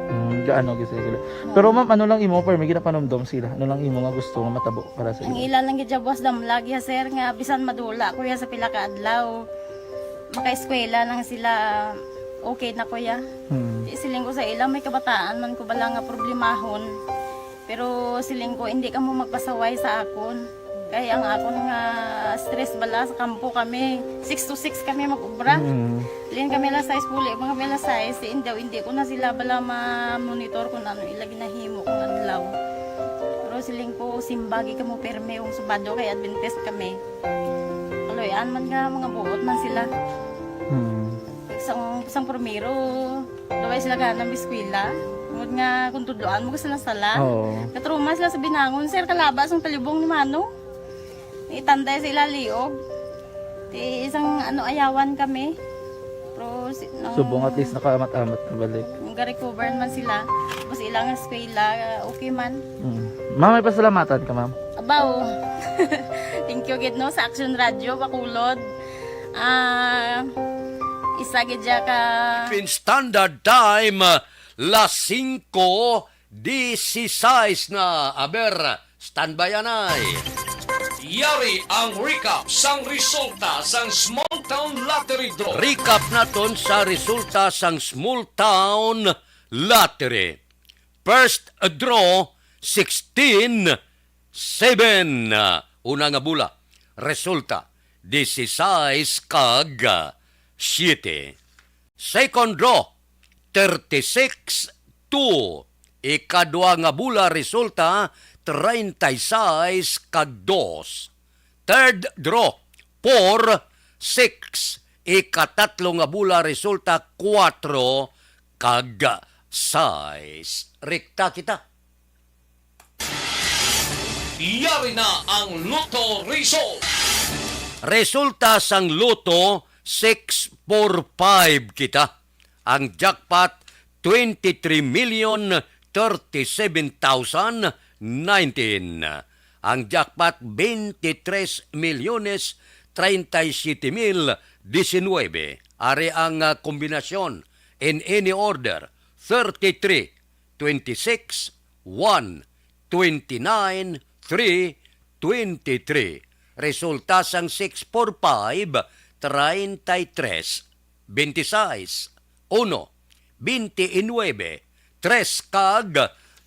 Mm, gaano gid sila? Pero ma'am, ano lang imo, permi ginapanumdom sila? Ano lang imo nga gusto nga matabo para sa Ang ila? Ila lang gid siya buwas damlag ya, sir, nga bisan madula ko ya sa pila ka adlaw, makaeskwela lang sila, okay na ko ya. Hmm. Di siling ko sa ila, may kabataan man ko bala nga problemahon. Pero siling ko, hindi ka mo magpasaway sa akon. Kay ang akon nga stress bala sa kampo kami, six to six kami mag-ubra. Mm. Lin kami alas sais, puli pa kami alas sais. Si Indaw, hindi ko na sila bala ma-monitor kung ano ila ginahimo kung adlaw. Pero siling ko, simbagi ka mo perme kung subado kay Adventist kami. Kaloy-an man nga mga buot man sila. Mm. Sang, sang primero, Daway sila gana miskwila. Tungod nga kung tudloan mo sila sala. Oo. Katruma sila sa binangon, sir, kalaba sang talibong ni Manong. Itanday sa ila liog. Ti isang ano, ayawan kami. Pero si, nung Subong at least nakaamat-amat na balik. Nung ga-recover man sila. Tapos ilang eskwela, okay man. Mm. Ma'am, may pasalamatan ka, ma'am? Abaw. Thank you gid, no, sa Action Radio Bacolod. Ah, isa gid siya ka Philippine Standard Time, las singko dieciséis na. Aber, standby anay. Yari ang recap sang resulta sang Small Town Lottery Draw. Recap naton sa resulta sang Small Town Lottery. First draw, sixteen seven. Una nga bola, resulta, dieciséis kag siete. Second draw, thirty-six two. Ikadua nga bola, resulta, treinta y seis kag dos. Third draw, four six. Ikatatlo nga bola, resulta, kuwatro kag sais. Rekta kita. Yari na ang Lotto result. Resulta sang Lotto, six four five kita. Ang jackpot, twenty-three million thirty-seven thousand nineteen. Ang jackpot, twenty-three milyones treinta y siete mil diecinuebe. Ari ang, ah, kombinasyon in any order, thirty-three, twenty-six, one, twenty-nine, three, twenty-three. Resulta sang six four five, treinta y tres, veintiséis, uno, veintinuebe, tres kag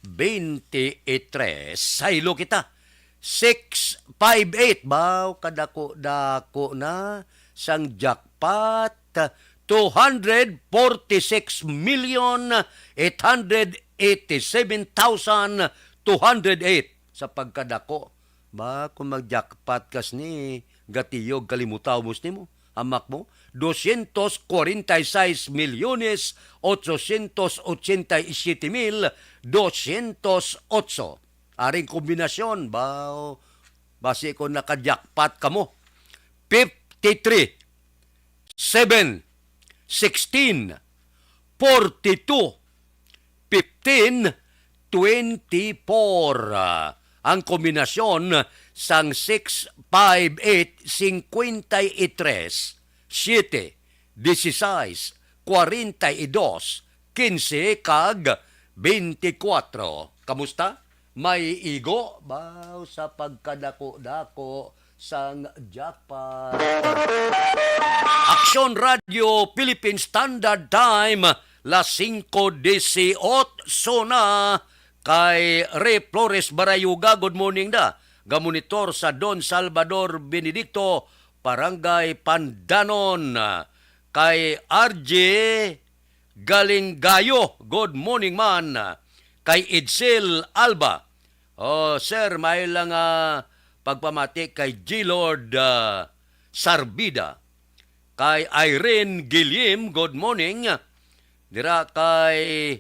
veintitrés. Saylo kita. Six five eight. Baw, kadako-dako na sang jackpot. Two hundred forty-six million eight hundred eighty-seven thousand two hundred eight sa pagkadako. Ba, kung mag-jackpot kas ni, gatiyog kalimutaw mo nimo. Amak mo, doscientos cuarenta y seis millones ochocientos ochenta y siete mil doscientos ocho. Aring kombinasyon, baw, basi ko naka-jackpot kamo. Fifty-three, seven, sixteen, forty-two, fifteen, twenty-four. Ah, ang kombinasyon sang six, five, eight, cincuenta y tres, siete, dieciséis, cuarenta y dos, quince, kag veinticuatro. Kamusta? May igo? Baw sa pagkadako-dako sang jackpot. Aksyon Radio Philippine Standard Time, las singko dieciocho na. Kay Ray Flores Barayuga, good morning da. Gamonitor sa Don Salvador Benedicto, Barangay Pandanon. Kay R J Galingayo, good morning man. Kay Edsel Alba, "Oh, sir, may lang, ah, pagpamati kay G Lord, ah, Sarbida." Kay Irene Guillim, good morning. Dira kay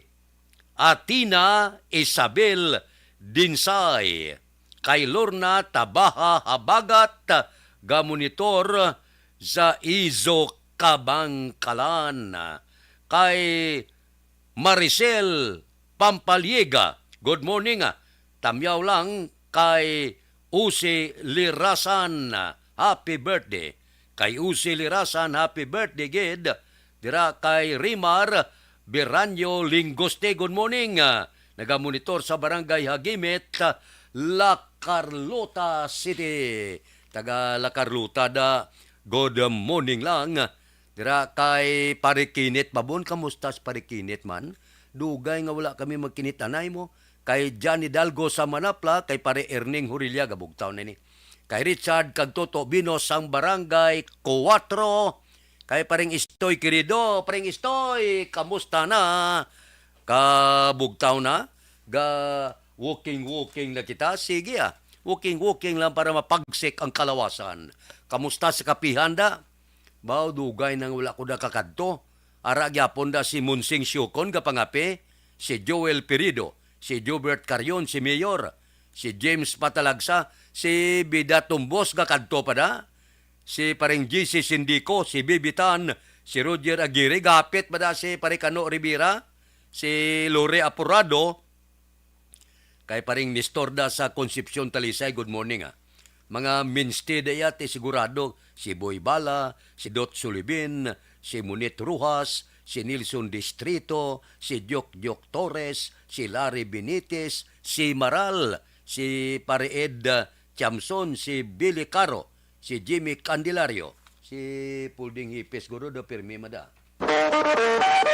Athena Isabel Dinsay. Kay Lorna Tabaha Habagat, gamonitor sa Izo, Kabangkalan. Kay Maricel Pampaliega, good morning, ah. Tamyaw lang kay Usi Lirasan, happy birthday. Kay Usi Lirasan, happy birthday gid. Dira kay Rimar Biranyo Lingoste, good morning. Ah, nagamonitor sa Barangay Hagimit, La Carlota City. Taga La Carlota da, good morning lang. Dira kay Pare Kinit Babon, kamusta si Pare Kinit man? Dugay nga wala kami magkinit-anay mo. Kay John Hidalgo sa Manapla, kay Pare Erning Hurilia, gabugtaw na ni. Kay Richard kag Toto Bino sang Barangay Cuatro, kay Paring Istoy Querido, Paring Istoy, kamusta na? Kabugtaw na? Ga walking-walking na kita? Sige, ah. Walking-walking lang para mapagsik ang kalawasan. Kamusta sa kapihan da? Baw, dugay nang wala ko nakakadto. Ara gyapon da si Monsing Siukon gapangape, si Joel Pirido, si Jobert Carion, si Mayor, si James Patalagsa, si Bida Tumbos gakadto pa da, si Paring G C Sindico, si Bibitan, si Roger Aguirre, gapit pa da si Pare Kano Rivera, si Lore Aporado, kay Paring Nestor da sa Concepcion, Talisay, good morning, ah. Mga mainstay da iya, ti sigurado, si Boy Bala, si Dot Sulibin, si Monit Rojas, si Nelson Distrito, si Diok Diok Torres, si Larry Benitez, si Maral, si Pare Ed, ah, Chamson, si Billy Caro, si Jimmy Candelario, si Pulding Hipes, guro do pirmi mada.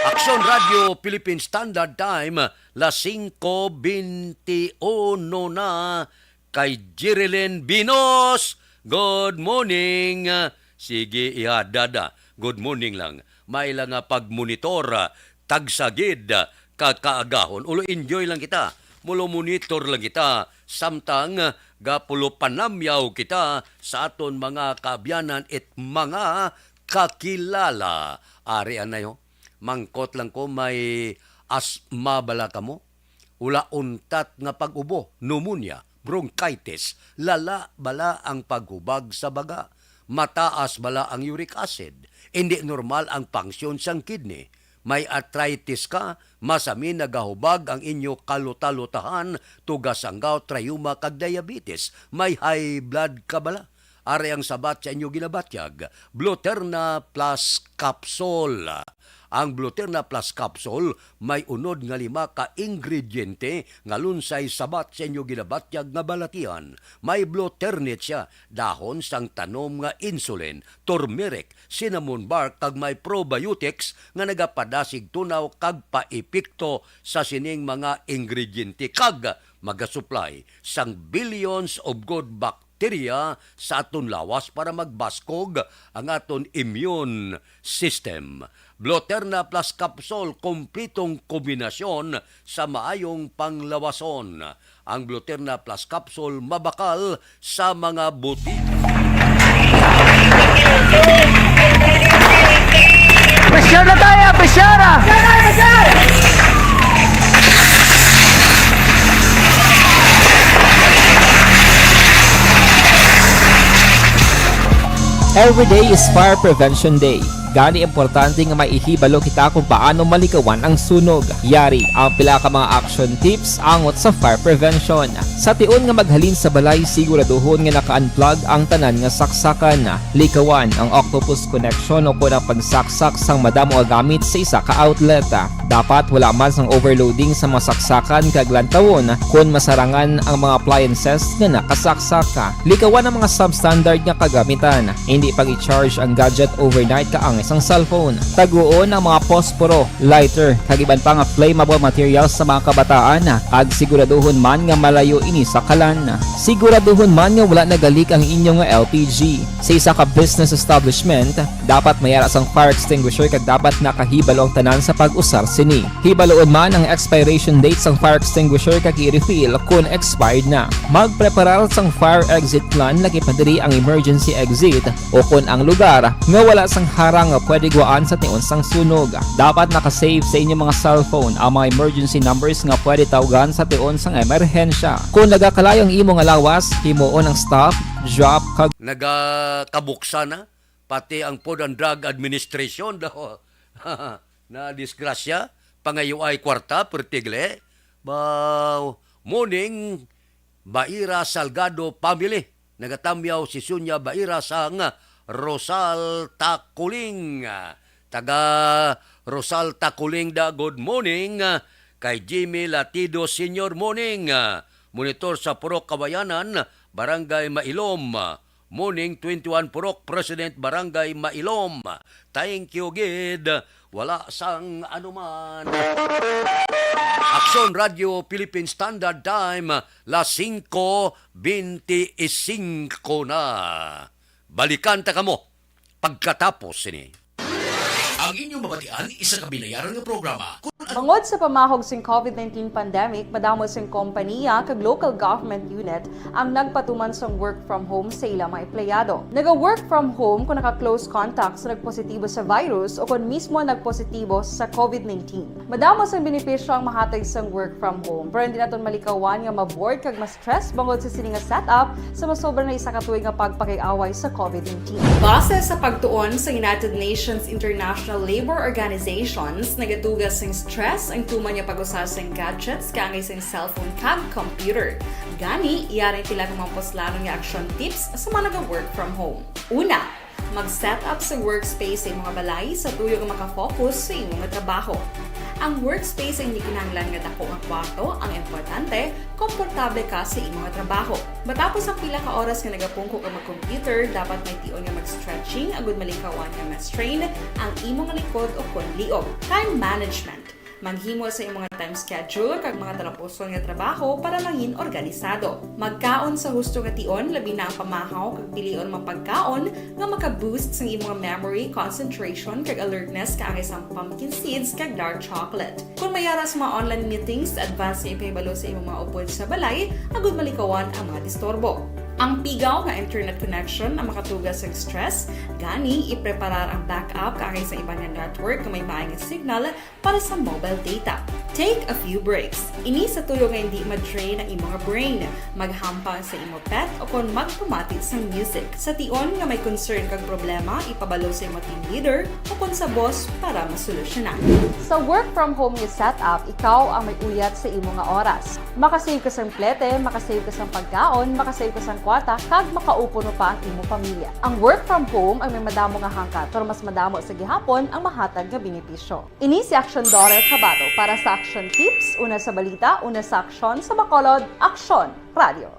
Aksyon Radio Philippine Standard Time, las singko beintiuno na. Kay Jerilyn Binos, good morning. Sige, ihadada, good morning lang. May lang nga pagmonitor, ah, tagsagid, ah, ka kaagahon. Ulo enjoy lang kita. Mulo monitor lang kita. Samtang, ah, gapulo panamyaw kita sa aton mga kaabyanan it mga kakilala. Ari anay, ho. Mangkot lang ko, may asma bala kamo? Wala untat nga pag-ubo, pneumonia, bronchitis, lala bala ang paghubag sa baga, mataas bala ang uric acid, indi normal ang function sang kidney, may arthritis ka, masami nagahubag ang inyo kalutalutahan, tugasanggaw, trayuma, kag diabetes, may high blood ka bala. Ari ang sabat sa inyo ginabatyag, Bluterna Plus Capsule. Ang Bluterna Plus Capsule may unod nga lima ka ingrediente nga lunsay sabat sa inyo ginabatyag nga balatian. May Bluternit siya, dahon sang tanom nga insulin, turmeric, cinnamon bark, kag may probiotics nga nagapadasig tunaw kag paepekto sa sining mga ingrediente kag magasuplay sang billions of good bacteria sa aton lawas para magbaskog ang aton immune system. Bluterna Plus Capsule, kompletong kombinasyon sa maayong panglawason. Ang Bluterna Plus Capsule mabakal sa mga butika. Pisyar na tayo! Pisyar na! Every day is Fire Prevention Day. Gani, importante nga may ihibalo kita kung paano malikawan ang sunog. Yari ang pila ka mga action tips angot sa fire prevention. Sa tion nga maghalin sa balay, siguraduhon nga naka-unplug ang tanan nga saksakan. Likawan ang octopus connection o kon ang pagsaksak sang madamo nga gamit sa isa ka outlet. Dapat wala man sang overloading sa mga saksakan kag lantawon kon masarangan ang mga appliances nga nakasaksak. Likawan ang mga substandard nga kagamitan. Hindi pag-i-charge ang gadget overnight kaangay sang cellphone. Taguon ang mga posporo, lighter, kag iban pa nga flammable materials sa mga kabataan, kag siguraduhon man nga malayo ini sa kalan. Siguraduhon man nga wala nagalik ang inyo nga L P G. Sa isa ka business establishment, dapat may ara sang fire extinguisher kag dapat nakahibalo ang tanan sa pag-usar sini. Hibaluon man ang expiration date sang fire extinguisher kag i-refill kon expired na. Magpreparar sang fire exit plan, lakip na diri ang emergency exit o kon ang lugar nga wala sang harang nga pwede guwaan sa tion sang sunog. Dapat naka-save sa inyo mga cellphone ang mga emergency numbers nga pwede tawgan sa tion sang emerhensya. Kon nagakalayo ang imo nga lawas, himuon ang stop, drop, kag Nagakabuksa na pati ang Food and Drug Administration daw. Na disgrasya, pangayuay kwarta, pertigle. Ba, morning, Baira Salgado family. Nagatamyaw si Sonia Baira sang Rosal Takuling. Taga Rosal Takuling da, good morning. Kay Jimmy Latido Senior, morning. Monitor sa Purok Kawayanan, Barangay Mailom. Morning, twenty-one Purok, President Barangay Mailom. Thank you gid. Wala sang anuman. Aksyon Radio Philippine Standard Time, las singko beintisinko na. Balikan ta kamo pagkatapos sini. Ang inyong mabatian, isa ka binayaran nga programa. Kun ano Bangod sa pamahog sing covid nineteen pandemic, madamo sing kompaniya kag local government unit ang nagpatuman sang work from home sa ila mga empleyado. Naga-work from home kon naka-close contact sa nagpositibo sa virus o kon mismo nagpositibo sa covid nineteen. Madamo sang benepisyo ang mahatag sang work from home, pero hindi naton malikawan nga ma-bored kag ma-stress bangod sa sini nga setup sa masobra na isa ka tuig nga pagpakig-away sa covid nineteen. Base sa pagtuon sa United Nations International Labour Organizations, nagatuga sing stress ang tuman nga pag-usa sing gadgets kaangay sing cellphone kag computer. Gani, yari ang pila ka mga puslanon nga action tips sa mga naga-work from home. Una, mag-set up sa workspace sa imo nga balay sa tuyo nga makafocus sa imo nga trabaho. Ang workspace ang hindi kinahanglan nga dako nga kwarto, ang importante, komportable ka sa imo nga trabaho. Matapos ang pila ka oras nga nagapungko ka mag-computer, dapat may tion nga mag-stretching agud malikawan nga ma-strain ang imo nga likod o kon liog. Time management. Maghimo sa imo nga time schedule kag mga talapuson nga trabaho para mangin organisado. Magkaon sa husto nga tion, labi na ang pamahaw kag pilion mga pagkaon nga maka-boost sang imo nga memory, concentration, kag alertness kaangay sang pumpkin seeds kag dark chocolate. Kon may ara sa mga online meetings, advance nga ipahibalo sa imo mga upod sa balay agud malikawan ang mga disturbo. Ang pigaw nga internet connection ang makatuga sa stress, gani ipreparar ang backup kaangay sa iban nga network nga may maayo nga signal para sa mobile data. Take a few breaks. Ini sa tuyo nga hindi ma-drain ang imo nga brain. Maghampang sa imo pet o kon magpamati sang music. Sa tion nga may concern kag problema, ipabalo sa imo team leader o kon sa boss para masolusyonan. Sa work from home nga setup, ikaw ang may uyat sa imo nga oras. Makasave ka sang plete, makasave ka sang pagkaon, makasave ka sang kwarta, kag makaupo mo pa ang imo pamilya. Ang work from home ang may madamo nga hangkat, pero mas madamo sa gihapon ang mahatag nga benepisyo. Ini si Action Daughter Kabato para sa Action Tips, una sa balita, una sa aksyon, sa Bacolod, Aksyon Radio.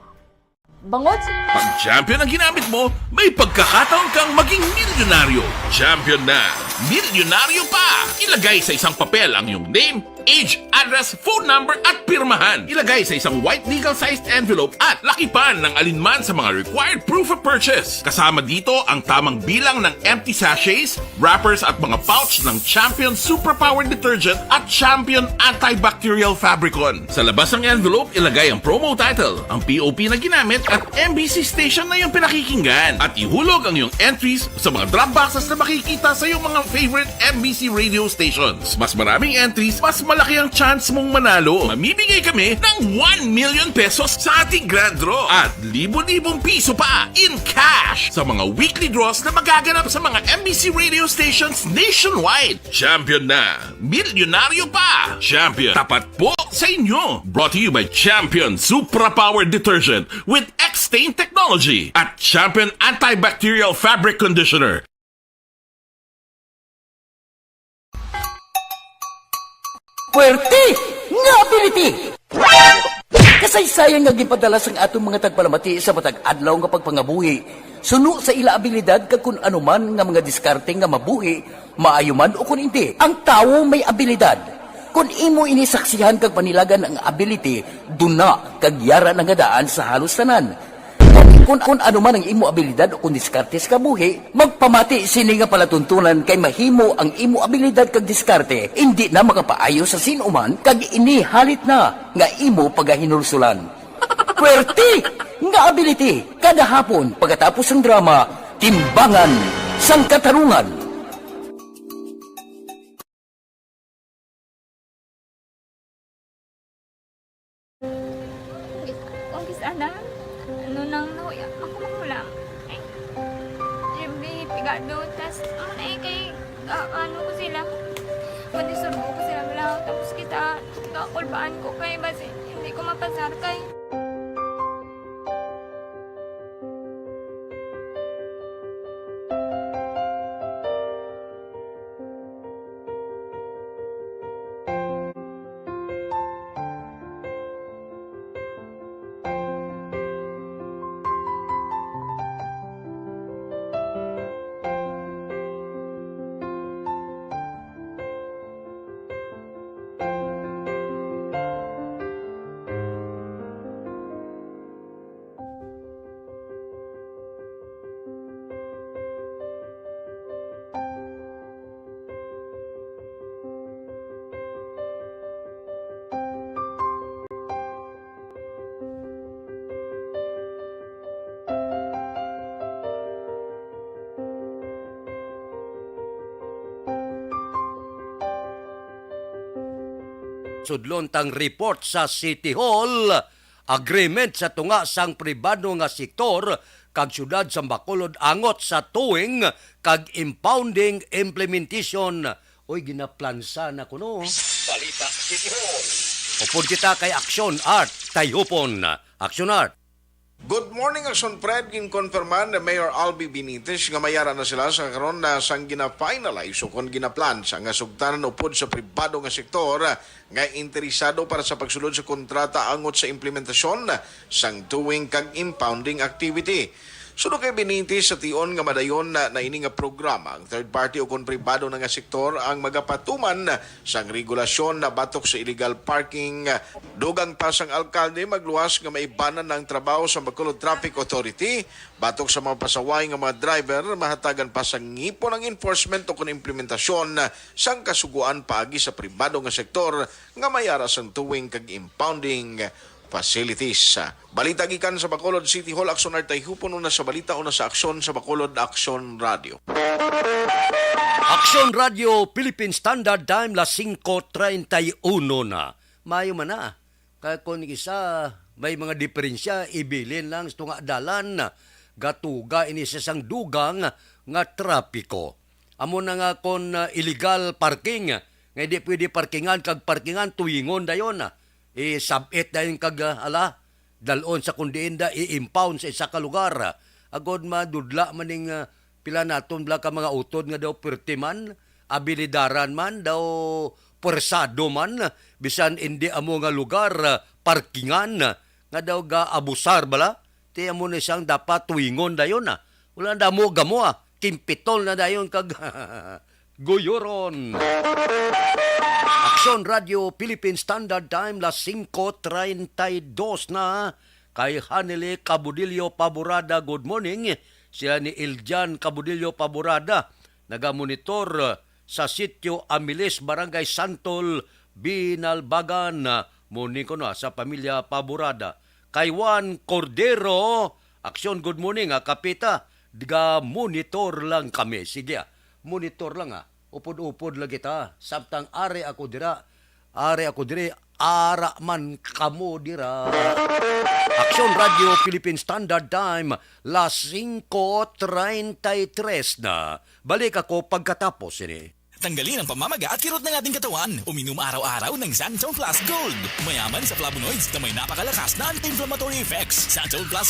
Bangod sa Pag champion ang ginamit mo, may pagkakataon kang maging milyonaryo. Champion na, milyonaryo pa! Ilagay sa isang papel ang iyong name, age, address, phone number, at pirmahan. Ilagay sa isang white legal-sized envelope at lakipan ng alinman sa mga required proof of purchase. Kasama dito ang tamang bilang ng empty sachets, wrappers, at mga pouch ng Champion Suprapower Detergent at Champion Antibacterial Fabricon. Sa labas ng envelope, ilagay ang promo title, ang P O P na ginamit, at M B C station na iyong pinakikinggan. At ihulog ang iyong entries sa mga drop boxes na makikita sa iyong mga favorite M B C radio stations. Mas maraming entries, mas malaki ang chance mong manalo. Mamimigay kami ng one million pesos sa ating grand draw at libo-libong piso pa in cash sa mga weekly draws na magaganap sa mga M B C radio stations nationwide. Champion na! Milyonaryo pa! Champion, tapat po sa inyo! Brought to you by Champion Supra Power Detergent with X-Stain Technology at Champion Antibacterial Fabric Conditioner. Puwerte nga ability! Kasaysayan nga ginpadala sang aton mga tagpalamati sa matag adlaw nga pagpangabuhi, suno sa ila abilidad kag kun ano man nga mga diskarte nga mabuhi, maayo man o kun indi. Ang tawo may abilidad. Kun imo ini saksihan kag panilagan ang ability, duna kag yara na nga daan sa halos tanan. Kun, kun ano man ang imo abilidad o kun diskarte sa kabuhi, magpamati sini nga palatuntunan kay mahimo ang imo abilidad kag diskarte indi na makapaayo sa sin-o man kag ini halit na nga imo pagahinulsulan. Puwerte nga ability kada hapon pagkatapos sang drama, Timbangan sang Katarungan. Kung sana, ano nang nahuya, makumakulang. Ay, Jimmy, pigado, tas, ano na eh, kay, ah, ano ko sila, madisurbo ko sila, wala, tapos kita, kakulbaan ko kay, basi, hindi ko mapasar kay. Sudlon tang report sa City Hall, agreement sa tunga sang pribado nga sektor kag siyudad sa Bacolod angot sa towing kag impounding implementation. Uy, ginaplansa na kuno. Balita City Hall. Upod kita kay Action Art Tayhupon. Action Art. Good morning, Action Fred. Ginkonfirma ni Mayor Albi Benitez nga mayara na sila sa karon na sang gina-finalize o kon ginaplansa nga sugtanan upod sa pribado nga sektor nga interesado para sa pagsulod sa kontrata angot sa implementasyon sang towing kag impounding activity. Suno kay Benitez, sa tion nga madayon na, na ini nga programa, ang third party o kon pribado na nga sektor ang magapatuman sang regulasyon na batok sa illegal parking. Dugang pa sang alkalde magluwas nga maibanan na ang trabaho sa Bacolod Traffic Authority batok sa mga pasaway nga mga driver, mahatagan pa sang ngipon ang enforcement o kon implementasyon sang kasugoan paagi sa pribado nga sektor nga mayara sang towing kag impounding facilities. Balita gikan sa Bacolod City Hall, Aksyon Artay Hupon, una sa balita, una sa aksyon sa Bacolod Aksyon Radio. Aksyon Radio, Philippine Standard Time, las singko treinta y uno na. Mayo man na. Kaya kung isa, may mga diferensya, ibilin lang sa tunga dalan, gatuga ini sa sang dugang nga trapiko. Amo na nga kon, ah, illegal parking, nga hindi pwede parkingan kag parkingan, tuwingon dayon, ah. Isab-it dayon kag, ah, ala, dalon sa kundiin da, i-impound sa isa ka lugar. Agod madudla man ning, ah, pila naton bala ka mga utod nga daw perti man, abilidaran man, daw pwersado man, bisan indi amo nga lugar, ah, parkingan, nga daw ga-abusar bala. Ti amo na siyang dapat tuwingon dayon, ah. Wala na mo gamo, ah. Kimpitol na dayon kag Guyoron. Aksyon Radio Philippine Standard Time, las singko treinta y dos na. Kay Hanili Cabudillo Paborada, good morning. Sila ni Iljan Cabudillo Paborada, nagamonitor sa Sitio Amilis, Barangay Santol, Binalbagan. Morning ko na sa pamilya Paborada. Kay Juan Cordero, aksyon, good morning, ah, Kapita. Ga monitor lang kami. Sige, ah, monitor lang, ah. Upod-upod lang kita. Samtang ari ako dira, ari ako diri, ara man kamo dira. Aksyon Radio Philippine Standard Time, las singko treinta y tres na. Balik ako pagkatapos ini. Tanggalin ang pamamaga at kirot ng ating katawan. Uminom araw-araw ng Xantone Plus Gold. Mayaman sa flavonoids na may napakalakas na anti-inflammatory effects. Xantone Plus.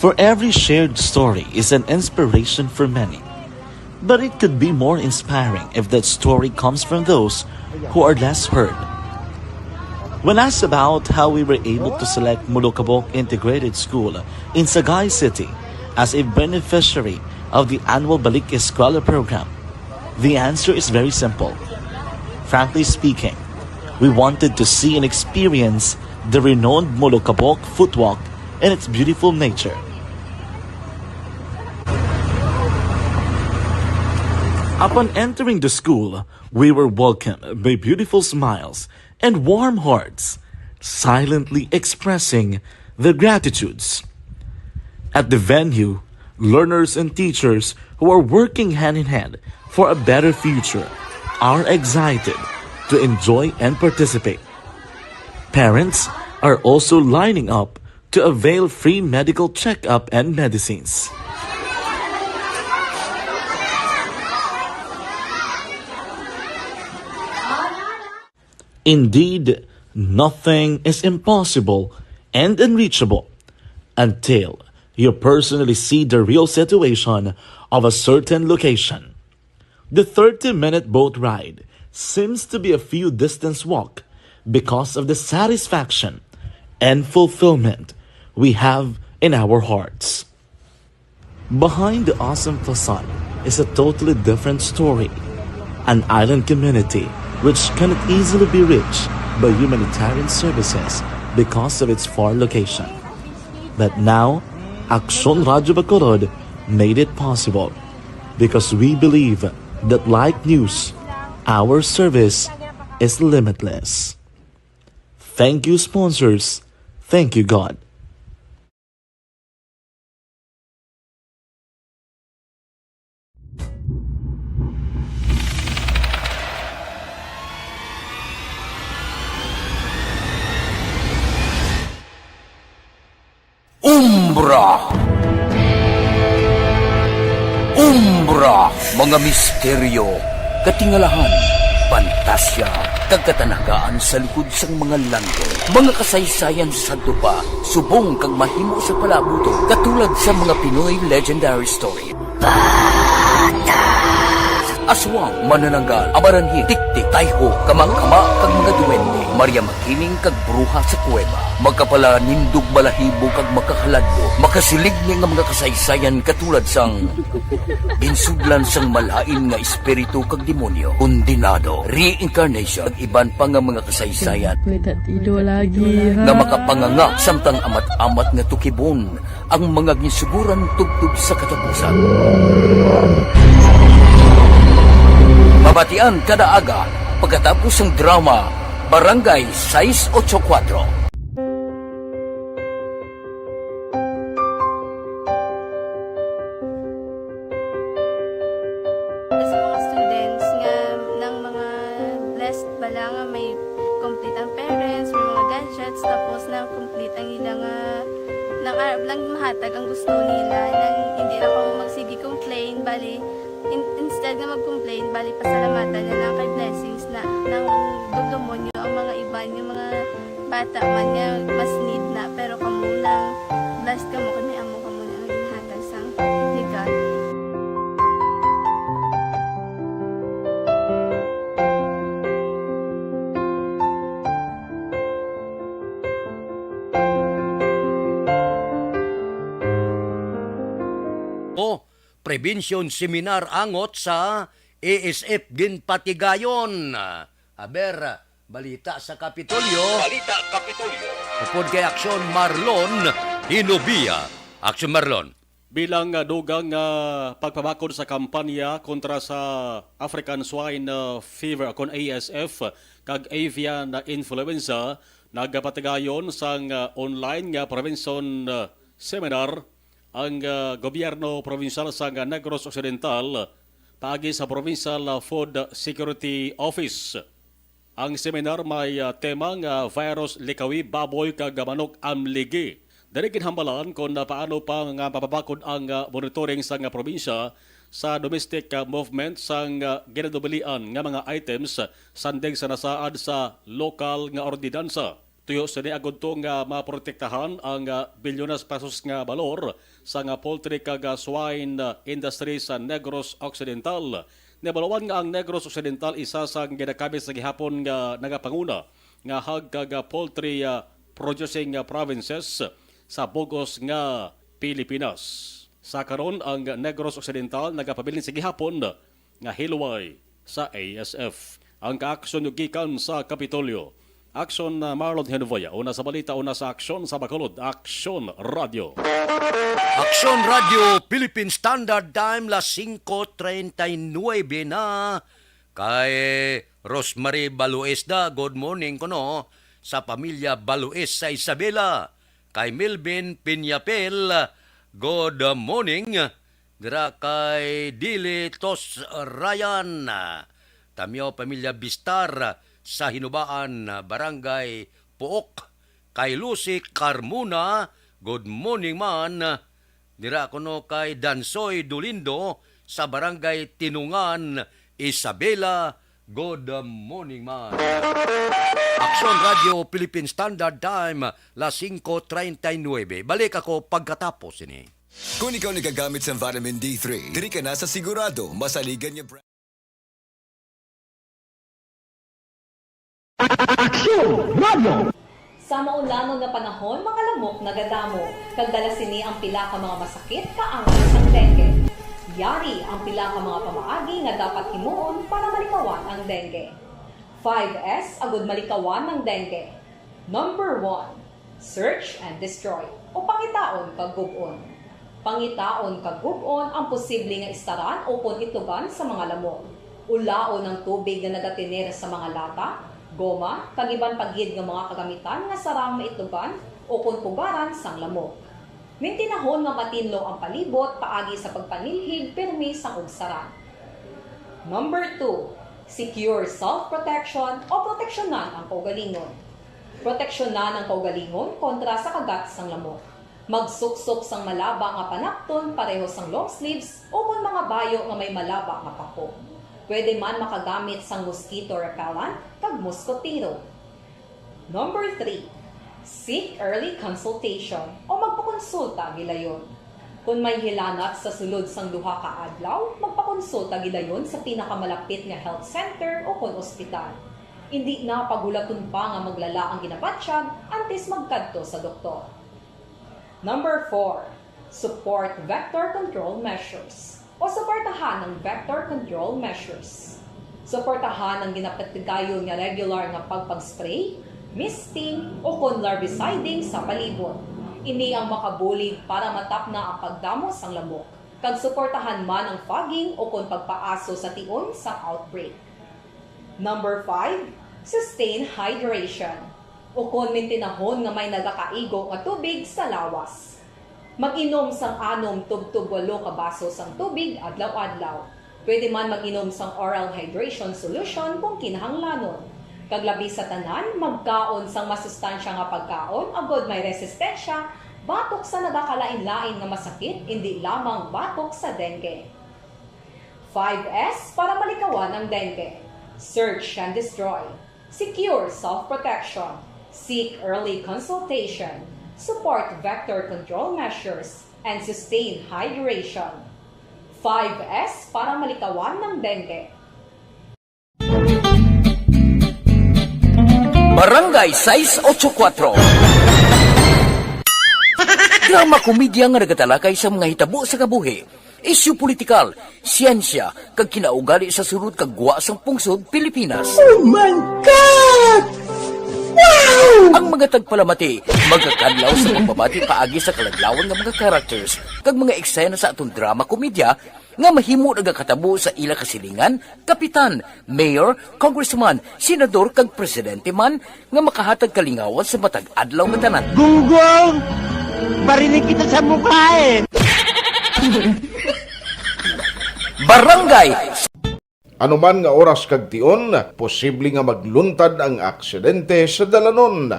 For every shared story is an inspiration for many. But it could be more inspiring if that story comes from those who are less heard. When asked about how we were able to select Molokabok Integrated School in Sagay City as a beneficiary of the annual Balik Eskwela program, the answer is very simple. Frankly speaking, we wanted to see and experience the renowned Molokabok footwalk and its beautiful nature. Upon entering the school, we were welcomed by beautiful smiles and warm hearts, silently expressing their gratitudes. At the venue, learners and teachers who are working hand in hand for a better future are excited to enjoy and participate. Parents are also lining up to avail free medical checkup and medicines. Indeed, nothing is impossible and unreachable until you personally see the real situation of a certain location. The thirty-minute boat ride seems to be a few distance walk because of the satisfaction and fulfillment we have in our hearts. Behind the awesome facade is a totally different story, an island community which cannot easily be reached by humanitarian services because of its far location. But now, Aksyon Radyo Bacolod made it possible because we believe that like news, our service is limitless. Thank you, sponsors. Thank you, God. Umbra. Umbra, mga misteryo, katingalahan, pantasya, kag katanagaan sa likod sang mga langit. Mga kasaysayan sa sadto pa, subong kag mahimo sa palabuton, katulad sa mga Pinoy legendary story. Aswang, manananggal, amaranhi, tiktik, tayho, kama-kama, kag mga duwende, Maria Makiling, kag bruha sa kuweba, makapalanindog balahibo kag makahaladlo, makasiligni nga mga kasaysayan katulad sang ginsudlan sang malain nga espiritu kag demonyo, kondenado, reincarnation, kag iban pa nga mga kasaysayan May tatido lagi, ha? nga makapanganga samtang amat-amat nga tukibon ang mga ginsuguran tubtob sa katapusan. Mabatian kada aga pagkatapos sang drama Barangay Sais Ocho Kuatro. Sa mga students nga, nang mga blessed bala nga may complete ang parents, may mga gadgets, tapos na complete ang ila nga, nang arab lang mahatag ang gusto nila, nang hindi na kamo magsige complain, bali, in-, instead nga mag-complain, bali, pasalamatan na lang kay blessings na, nang dugdumon nyo ang mga iban, yung mga bata man nga mas need na, pero kamo lang, blessed kamo kay Prevention Seminar angot sa A S F ginpatigayon. Aber, balita sa Kapitolyo. Balita Kapitolyo. Upod kay Aksyon Marlon Hinubia. Aksyon Marlon. Bilang, ah, dugang nga pagpabakod sa kampanya kontra sa African Swine, ah, Fever, kon A S F, kag avian influenza, nagapatigayon sang, ah, online nga prevention, ah, seminar ang, ah, gobyerno probinsyal sa Negros Occidental paagi sa Provincial, ah, Food Security Office. Ang seminar may, ah, tema nga virus likawi baboy kag manok amligi. Diri ginhambalan kon, ah, paano pa nga mapabakod ang, ah, monitoring sang, ah, probinsya sa domestic, ah, movement sang, ah, ginadubilian nga mga items sanding sa nasaad sa lokal nga ordinansa. Tuyo sini agud to nga maprotektahan ang, ah, bilyones pesos nga balor sang, ah, poultry kag, ah, swine, ah, industry sa Negros Occidental. Nahibaluan nga ang Negros Occidental isa sa ginakabis sa gihapon nga nagapanguna nga hog kag, ah, poultry, ah, producing, ah, provinces sa bug-os nga Pilipinas. Sa karon, ang Negros Occidental nagapabilin sa gihapon nga hilway sa A S F. Ang kaaksyon nyo gikan sa Kapitolyo. Aksyon, uh, Marlon Henvoya, una sa balita, una sa aksyon sa Bacolod. Aksyon Radio. Aksyon Radio, Philippine Standard Time, las singko treinta y nuebe na. Kay Rosemary Baluesda, good morning kuno sa pamilya Balues sa Isabela. Kay Melvin Piñapel, good morning. Dira kay Dili Tos Ryan, Tamyo Pamilya Bistar sa Hinubaan, Barangay Puok. Kay Lucy Carmona, good morning man. Dira kuno kay Dansoy Dolindo sa Barangay Tinungan, Isabela, good morning man. Aksyon Radio Philippine Standard Time, las singko treinta y nuebe. Balik ako pagkatapos ini. Kung ikaw nagagamit sa vitamin D three, diri ka na sa sigurado, masaligan nga brand. Aksyon Radio! Sa maulanon nga panahon, mga lamok nagadamo, kag dala sini ang pila ka mga masakit kaangay sang dengue. Yari ang pila ka mga pamaagi nga dapat himuon para malikawan ang dengue. Five S agud malikawan ang dengue. Number one, search and destroy, o pangitaon kag gub-on. Pangitaon kag gub-on ang posible nga istaran ukon itlogan sa mga lamok. Ulaon ang tubig nga nagatener sa mga lata, goma, kag iban pa gid nga mga kagamitan nga sarang maitlogan ukon pugaran sang lamok. Mintinahon nga matinlo ang palibot paagi sa pagpanilhig pirmi sang ugsaran. Number two, secure self-protection o proteksyonan ang kaugalingon. Proteksyonan ang kaugalingon kontra sa kagat sang lamok. Magsuksok sang malaba nga panapton pareho sang long sleeves ukon mga bayo nga may malaba nga pako. Pwede man makagamit sang mosquito repellent kag moskotero. Number three, seek early consultation o magpakonsulta gilayon. Kon may hilanat sa sulod sang duha ka adlaw, magpakonsulta gilayon sa pinakamalapit nga health center ukon ospital. Indi na paghulaton pa nga maglala ang ginabatyag antes magkadto sa doktor. Number four, support vector control measures o suportahan ang vector control measures. Suportahan ang ginapatigayon nga regular nga pagpag-spray, misting, ukon larviciding sa palibot. Ini ang makabulig para matapna ang pagdamo sang lamok, kag suportahan man ang fogging ukon pagpaaso sa tion sang outbreak. Number five, sustain hydration. Ukon mintinahon nga may nagakaigo nga tubig sa lawas. Mag-inom sang anom tubtob walo ka baso sang tubig adlaw-adlaw. Pwede man mag-inom sang oral hydration solution kung kinahanglanon. Kag labi sa tanan, magkaon sang masustansya nga pagkaon agod may resistensya batok sa nagakalain-lain nga masakit, indi lamang batok sa dengue. Five S para malikawan ang dengue. Search and destroy. Secure self-protection. Seek early consultation. Support vector control measures. And sustain hydration. Five S para malikawan ang dengue. Barangay sais ocho kuwatro. Drama komedya nga nagatalakay sa mga hitabo sa kabuhi. Isyu politikal, siyensya, kag kinaugali sa sulod kag gwa sang pungsod Pilipinas. Oh my God! Wow! Ang mga tagpalamati magakadlaw sa pagbabati paagi sa kaladlawan nga mga characters kag mga eksena sa aton drama komedya nga mahimo nagakatabo sa ila kasilingan, kapitan, mayor, congressman, senador, kag presidente man nga makahatag kalingawan sa matag adlaw nga tanan. Gunggong! Barinig kita sa mukha eh! Barangay! Anuman nga oras kag tion, posible nga magluntad ang aksidente sa dalanon.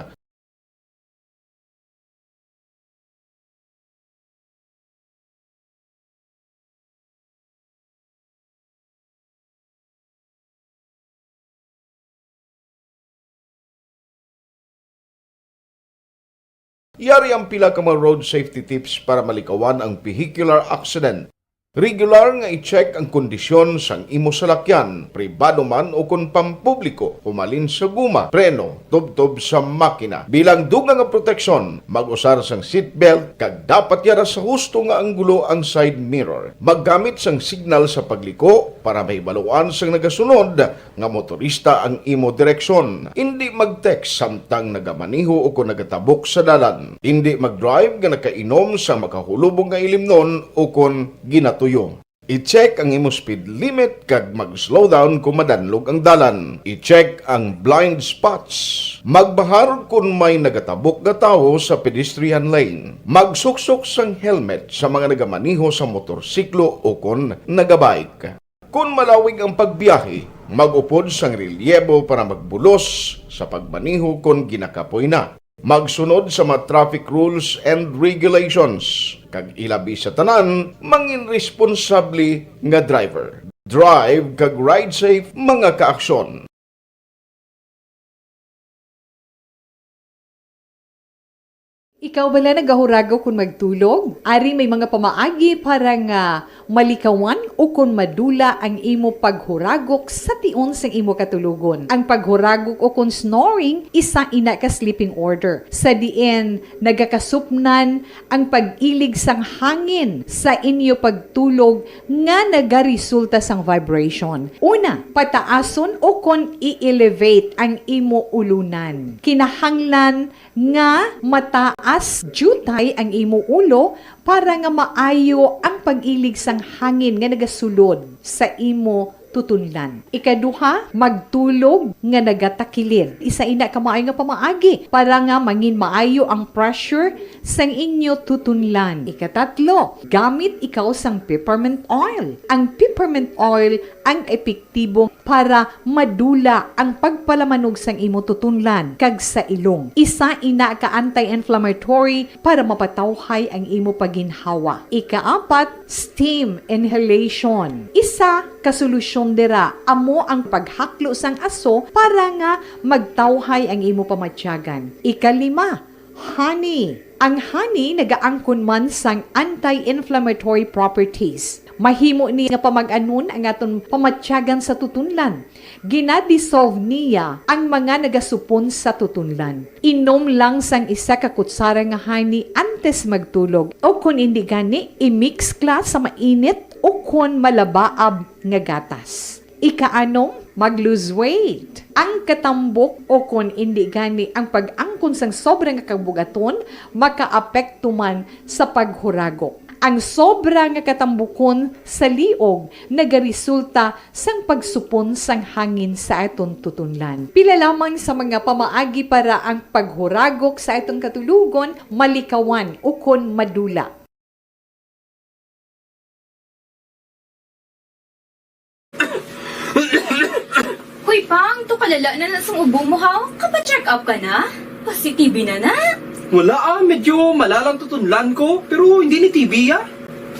Yari ang pila ka mga road safety tips para malikawan ang vehicular accident. Regular nga i-check ang kondisyon sang imo salakyan, pribado man o kon pampubliko, humalin sa guma, preno, tubtob sa makina. Bilang dugang nga proteksyon, mag-usar sang seatbelt kag dapat yara sa husto nga anggulo ang side mirror. Maggamit sang signal sa pagliko para mahibaluan sang nagasunod nga motorista ang imo direksyon. Indi mag-text samtang nagamaneho o kon nagatabok sa dalan. Indi mag-drive nga nakainom sa makahulubong nga ilimnon o kon ginatuyo. I-check ang imo speed limit kag mag-slow down kon madanlog ang dalan. I-check ang blind spots. Magbahar kon may nagatabok nga tawo sa pedestrian lane. Magsuksok sang helmet sa mga nagamaneho sa motorsiklo o kon nagabike. Kon malawig ang pagbiyahe, mag-upod sang relyebo para magbulos sa pagmaneho kon ginakapoy na. Magsunod sa mga traffic rules and regulations, kag ilabi sa tanan, mangin responsable nga driver. Drive kag ride safe, mga kaaksyon. Ikaw bala nagahuragok kon magtulog? Ari may mga pamaagi para nga malikawan o kon madula ang imo paghuragok sa tion sang imo katulogon. Ang paghuragok o kon snoring, isa ina ka sleeping order, sa diin nagakasupnan ang pag-ilig sang hangin sa inyo pagtulog nga nagaresulta sang vibration. Una, pataason o kon i-elevate ang imo ulunan. Kinahanglan nga mataas diutay ang imo ulo para nga maayo ang pag-ilig sang hangin nga nagasulod sa imo tutunlan. Ikaduha, magtulog nga nagatakilid. Isa ina ka maayo nga pamaagi para nga mangin maayo ang pressure sang inyo tutunlan. Ikatatlo, gamit ikaw sang peppermint oil. Ang peppermint oil ang epektibo para madula ang pagpalamanog sang imo tutunlan kag sa ilong. Isa ina ka anti-inflammatory para mapatawhay ang imo pagginhawa. Ikaapat, steam inhalation. Isa ka solusyon dira amo ang paghaklo sang aso para nga magtawhay ang imo pamatyagan. Ikalima, honey. Ang honey nagaangkon man sang anti-inflammatory properties. Mahimo ni nga pamag-anon ang aton pamatyagan sa tutunlan. Gina-dissolve niya ang mga nagasupon sa tutunlan. Inom lang sang isa ka kutsara nga honey antes magtulog, o kon indi gani, i-mix kla sa mainit o kon malabaab nga gatas. Ikaanom, mag-lose weight. Ang katambok o kon indi gani ang pag-angkon sang sobra nga kabug-aton makaapekto man sa paghuragok. Ang sobra nga katambukon sa liog nagaresulta sang pagsupon sang hangin sa aton tutunlan. Pila lamang sa mga pamaagi para ang paghuragok sa aton katulogon malikawan ukon madula. Hoy, Pang, to kalala na na sang ubo mo, ha? Kapa-check up ka na? Pasi-T B na na? Wala, ah, medyo malalang tutunlan ko, pero hindi ni T B, ah.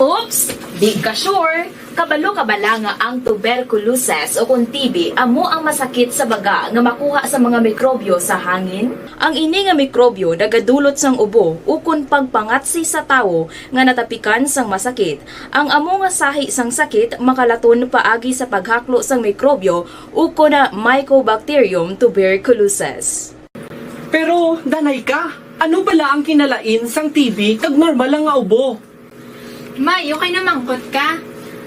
Oops! Di ka sure? Kabalo ka bala nga ang tuberculosis o kon T B amo ang masakit sa baga nga makuha sa mga mikrobyo sa hangin? Ang ini nga mikrobyo nagadulot sang ubo ukon pagpangatsi sa tawo nga natapikan sang masakit. Ang amo nga sahi sang sakit makalaton paagi sa paghaklo sang mikrobyo ukon Mycobacterium tuberculosis. Pero, danay ka, ano bala ang kinalain sang T B kag normal lang nga ubo? Mayo kay namangkot ka.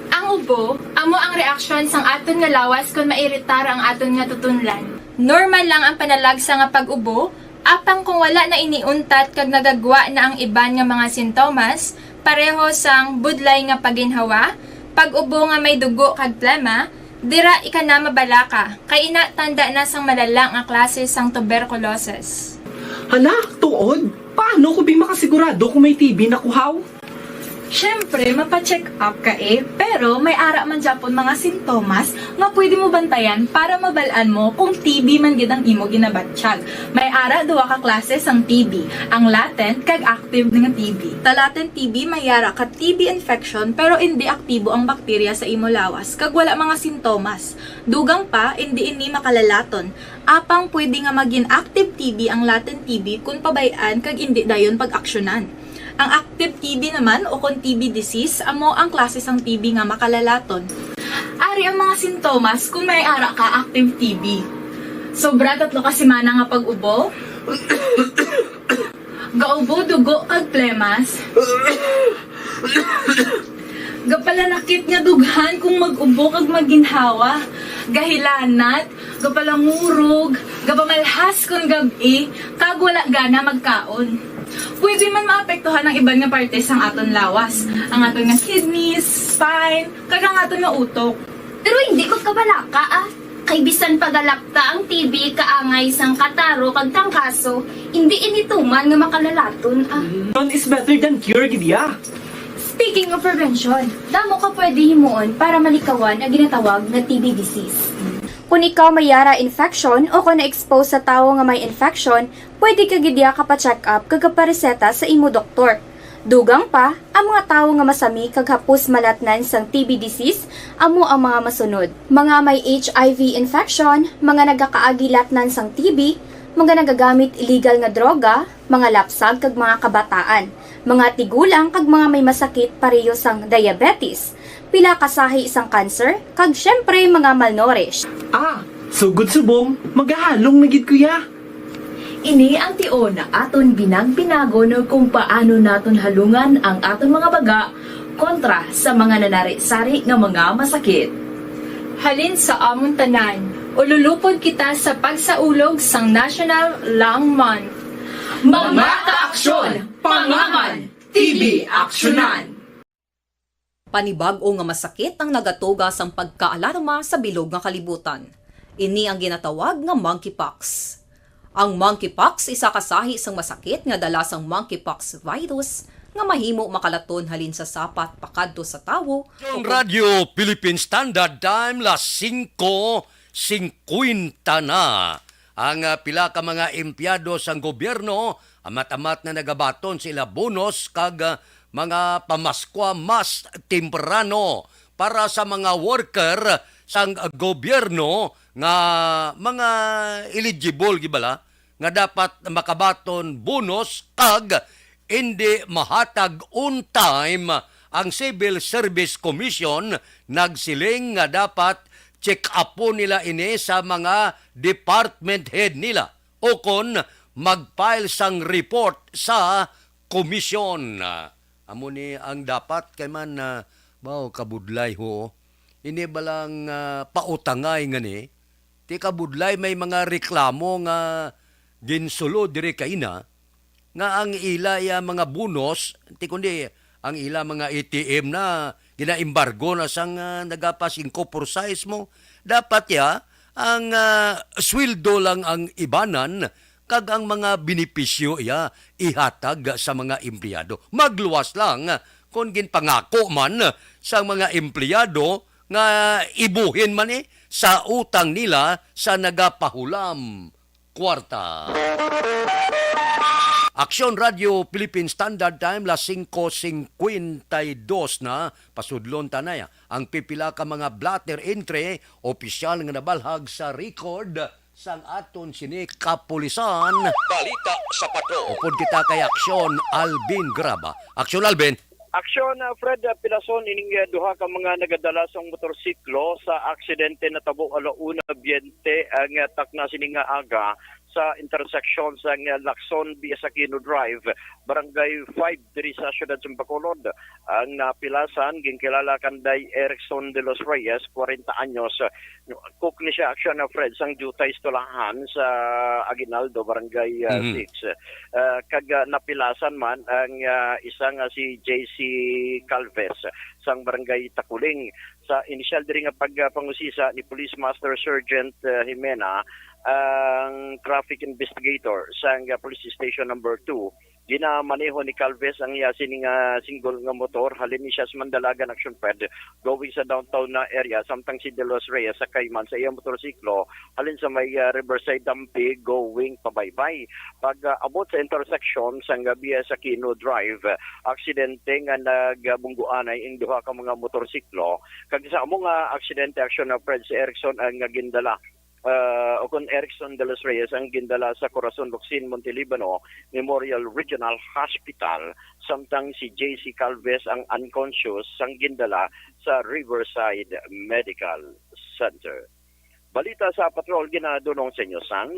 Ang ubo amo ang reaksyon sang aton nga lawas kon mairitar ang aton nga tutunlan. Normal lang ang panalagsa nga pag-ubo, apang kung wala na ini untat kag nagagwa na ang iban nga mga sintomas, pareho sang budlay nga paginhawa, pag-ubo nga may dugo kag plema, dira ika na mabalaka, kay ina tanda na sang malala nga klase sang tuberculosis. Hala, tuod? Paano ko bi makasigurado kung may T B na kuhaw? Siyempre, mapa-check up ka eh, pero may ara man gyapon mga sintomas nga pwede mo bantayan para mabal-an mo kung T B man gid ang imo ginabatyag. May ara duha ka klase sang T B, ang latent kag active nga T B. Sa latent T B may ara ka T B infection pero indi aktibo ang bakterya sa imo lawas kag wala mga sintomas. Dugang pa, indi ini makalalaton. Apang pwede nga magin active T B ang latent T B kon pabay-an kag indi dayon pag-aksyonan. Ang active T B naman o kon T B disease amo ang klase sang T B nga makalalaton. Ari ang mga sintomas kon may ara ka active T B. Sobra tatlo ka semana nga pag-ubo. Gaubo dugo kag plemas. Gapalanakit nga dughan kung mag-ubo kag maginhawa. Gahilanat, gapalangurog, gapamalhas kon gab-i, kag wala gana magkaon. Pwede man maapektuhan ang iban nga parte sang aton lawas, ang aton nga kidneys, spine, kag ang aton nga utok. Pero hindi ko kabalaka ah. Kay bisan pagalapta ang T B kaangay sang kataro kag tangkaso, hindi ini tuman nga makalalaton ah. None is better than cure, gid ya. Speaking of prevention, damo ka pwede himuon para malikawan ang ginatawag nga T B disease. Kung ikaw may yara infection o kung na-expose sa tawo nga may infection, pwede ka gid ya kapa-check up kag kapareseta sa imo doktor. Dugang pa, ang mga tawo nga masami kag hapos malatnan sang T B disease amo ang mga masunod: mga may H I V infection, mga nagakaagi latnan sang T B, mga nagagamit illegal nga droga, mga lapsag kag mga kabataan, mga tigulang kag mga may masakit pareho sang diabetes, pila ka sahi sang cancer, kag syempre mga malnourished. Ah, sugod subong, magahalong na gid ko ya. Ini ang tion aton binag-binagon kung paano naton halungan ang aton mga baga kontra sa mga nanari-sari nga mga masakit. Halin sa amon tanan, ululupod kita sa pagsaulog sang National Lung Month. Mga kaaksyon, pangaman, T B aksyonan. Panibag-o nga masakit ang nagatuga sang pagkaalarma sa bilog nga kalibutan. Ini ang ginatawag nga monkeypox. Ang monkeypox isa ka sahi sang masakit nga dala sang monkeypox virus nga mahimo makalaton halin sa sapat pakadto sa tawo. Ang Radyo Philippine Standard Time, las singko singkwenta na. Ang ah, pila ka mga empleyado sang gobyerno amat-amat na nagabaton sa ila bonus kag ah, mga pamaskwa mas temprano para sa mga worker sang gobyerno nga mga eligible gibala nga dapat makabaton bonus kag indi mahatag on time. Ang Civil Service Commission nagsiling nga dapat check-upon nila ini sa mga department head nila o kon mag-file sang report sa komisyon. Amo ni ang dapat kay man uh, bao kabudlay ho. Ini balang uh, pautangay nga ni ti kabudlay may mga reklamo nga ginsulod diri kaina nga ang ila ya mga bonus, ti kundi ang ila mga A T M na ginaembargo na sang uh, nagapa singko por sais mo. Dapat ya ang uh, sweldo lang ang ibanan kag ang mga benepisyo iya ihatag sa mga empleyado. Magluwas lang kon ginpangako man sang mga empleyado nga ibuhin man eh sa utang nila sa nagapahulam kwarta. Aksyon Radyo Philippine Standard Time, las singko singkwenta y dos na. Pasudlon ta na ya ang pipila ka mga blotter entry, opisyal nga nabalhag sa record sang aton sini kapulisan. Balita sa Patrol. Upod kita kay Aksyon Alvin Graba. Aksyon Alvin. Aksyon, uh, Fred, uh, Pilason, ining uh, duha ka mga nagadala sang motorsiklo sa aksidente natabo alauna biyente ang uh, takna sini nga aga sa intersection sang Lacson via Aquino Drive, Barangay five, diri sa siyudad sa Bacolod. Ang napilasan ginkilala kanday Erickson de los Reyes, kwarenta anyos. Cook ni siya, Action Fred, sang Jutay Stolahan sa Aguinaldo, Barangay, ah, Mhm. six. Ah, kag, ah, napilasan man ang, ah, isa nga si J C Calves sang Barangay Takuling. Sa inisyal diri nga pagpangusisa ni Police Master Sergeant, ah, Jimena, ang traffic investigator sang, ah, Police Station Number Two, ginamaneho ni Calves ang iya sini nga single nga motor halin ni siya sa Mandalagan Action Fred, going sa downtown na area, samtang si De Los Reyes sakay man sa iya motorsiklo halin sa may, ah, Riverside Dampi, going pabaybay. Pag, ah, abot sa intersection sang, ah, B S Aquino Drive, aksidente nga nagbungguanay ang duha ka mga motorsiklo. Kag sa amo nga aksidente, Action Fred, si Erickson ang gindala, ah, o kon Erickson de los Reyes ang gindala sa Corazon Locsin Montelibano Memorial Regional Hospital, samtang si J C Calves ang unconscious sang gindala sa Riverside Medical Center. Balita sa Patrol ginadunong sa inyo sang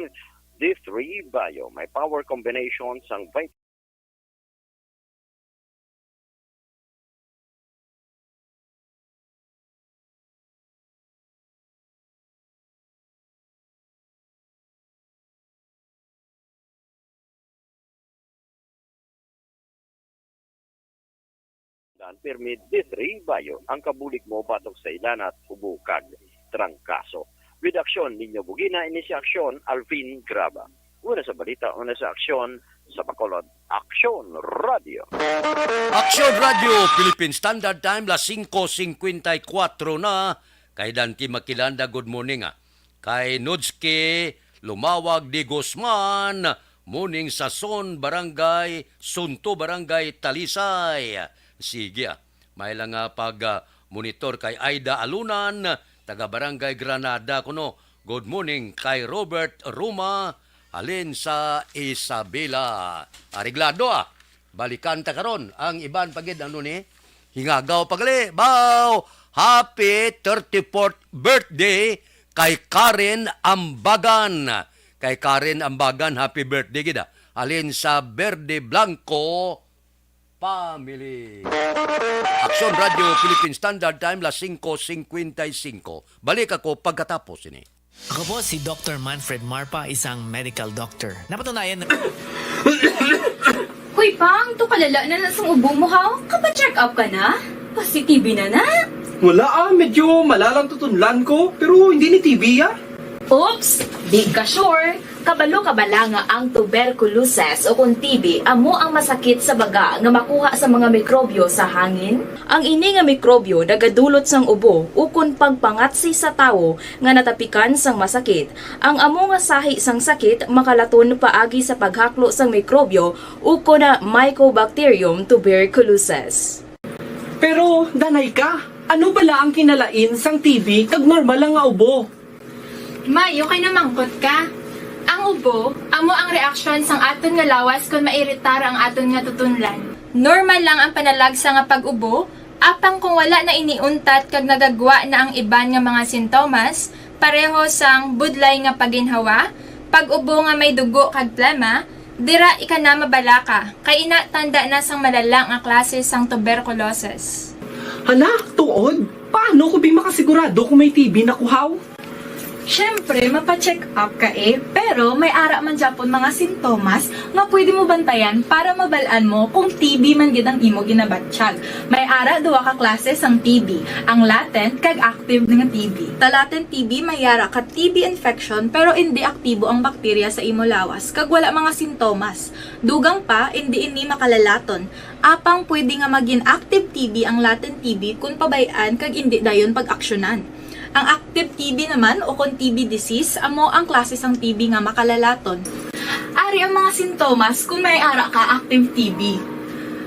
D three Bio, may power combination sang vit- Dan, pirmi D three Bio, ang kabulig mo batok sa ilanat, ubo kag trangkaso. With aksyon ninyo bugina, ini si Aksyon Alvin Graba. Una sa balita, una sa aksyon, sa Bacolod, Aksyon Radio. Aksyon Radio, Philippine Standard Time, las singko singkwenta y kuwatro na. Kay Dante Makilanda, good morning, ah. Kay Nodski Lumawag de Guzman, morning sa Son, Barangay Sunto, Barangay Talisay. Sige, ah. May lang nga pag, ah, monitor kay Aida Alunan, taga Barangay Granada kuno. Good morning kay Robert Ruma, halin sa Isabela. Areglado, ah. Balikan ta karon ang iban pa gid, ano ni? Hingagaw pa gali. Baw! Happy thirty-fourth birthday kay Karen Ambagan. Kay Karen Ambagan, happy birthday gid, ah. Halin sa Verde Blanco family. Aksyon Radio Philippine Standard Time, las singko singkwenta y singko. Balik ako pagkatapos ini. Ako po si Doktor Manfred Marpa, isang medical doctor. Napatunayan na Hoy, Pang, to kalala na na sang ubo mo, ha? Kapa-check up ka na? Positive na na. Wala, ah, medyo malalang tutunlan ko, pero hindi ni T B, ah. Oops, di ka sure. Kabalo ka bala nga ang tuberculosis o kon T B amo ang masakit sa baga nga makuha sa mga mikrobyo sa hangin? Ang ini nga mikrobyo nagadulot sang ubo ukon pagpangatsi sa tawo nga natapikan sang masakit. Ang amo nga sahi sang sakit makalaton paagi sa paghaklo sang mikrobyo ukon na Mycobacterium tuberculosis. Pero, danay ka, ano bala ang kinalain sang T B kag normal lang nga ubo? May, okay na mangkot ka. Ang ubo, amo ang reaksyon sang aton nga lawas kon mairitar ang aton nga tutunlan. Normal lang ang panalagsa nga pag-ubo, apang kung wala na ini untat kag nagagwa na ang iban nga mga sintomas, pareho sang budlay nga paginhawa, pag-ubo nga may dugo kag plema, dira ika na mabalaka, kay ina tanda na sang malala nga klase sang tuberculosis. Hala, tuod? Paano ko bi makasigurado kung may T B na ko haw? Siyempre, mapa-check up ka eh, pero may ara man gyapon mga sintomas nga pwede mo bantayan para mabal-an mo kung T B man gid ang imo ginabatyag. May ara duha ka klase sang T B, ang latent kag active nga T B. Sa latent T B, may ara ka T B infection pero indi aktibo ang bakterya sa imo lawas kag wala mga sintomas. Dugang pa, indi ini makalalaton. Apang pwede nga magin active T B ang latent T B kon pabay-an kag indi dayon pag-aksyonan. Ang active T B naman, o kon T B disease, amo ang klase sang T B nga makalalaton. Ari ang mga sintomas kon may ara ka active T B.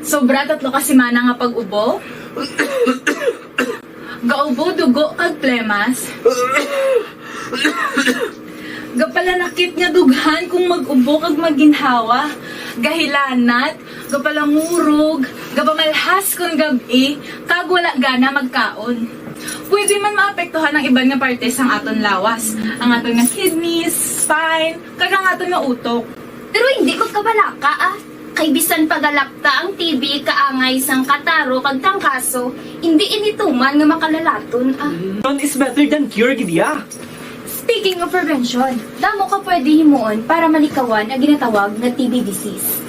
Sobra tatlo ka semana nga pag-ubo. Gaubo, dugo, kag plemas. Gapalanakit nga dughan kung mag-ubo kag maginhawa. Gahilanat, gapalangurog, gapamalhas kon gab-i, kag wala gana magkaon. Pwede man maapektuhan ang iban nga parte sang aton lawas, ang aton nga kidneys, spine, kag ang aton nga utok. Pero hindi magkabalaka, ah. Kay bisan pagalakta ang T B kaangay sang kataro kag trangkaso, hindi ini tuman nga makalalaton, ah. Prevention is better than cure, gid ya. Speaking of prevention, damo ka pwede himuon para malikawan ang ginatawag nga T B disease.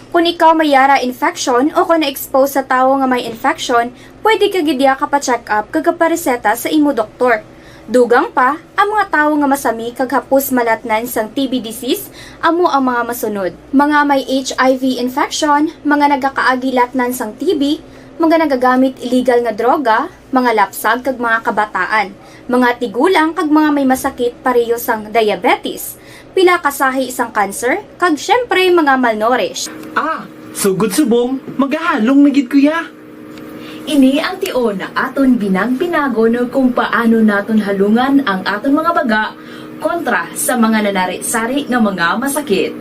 Kung ikaw may yara infection o kung na-expose sa tawo nga may infection, pwede ka gid ya kapa-check up kag kapareseta sa imo doktor. Dugang pa, ang mga tawo nga masami kag hapos malatnan sang T B disease amo ang mga masunod: mga may H I V infection, mga nagakaagi latnan sang T B, mga nagagamit illegal nga droga, mga lapsag kag mga kabataan, mga tigulang kag mga may masakit pareho sang diabetes, pila ka sahi sang cancer, kag siyempre mga malnourished. Ah, sugod subong, magahalong na gid ko ya. Ini ang tion nga aton binag-binagon kung paano naton halungan ang aton mga baga kontra sa mga nanari-sari nga mga masakit.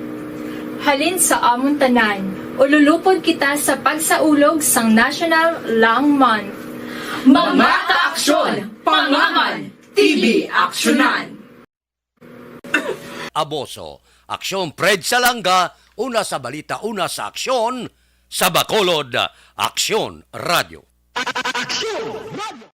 Halin sa amon tanan, ululupod kita sa pagsaulog sang National Lung Month. Mga kaaksyon, pangangan, T B aksyonan. Abuso, aksyon, Fred Salanga, una sa balita, una sa aksyon, sa Bacolod, Aksyon Radio. Aksyon Radio.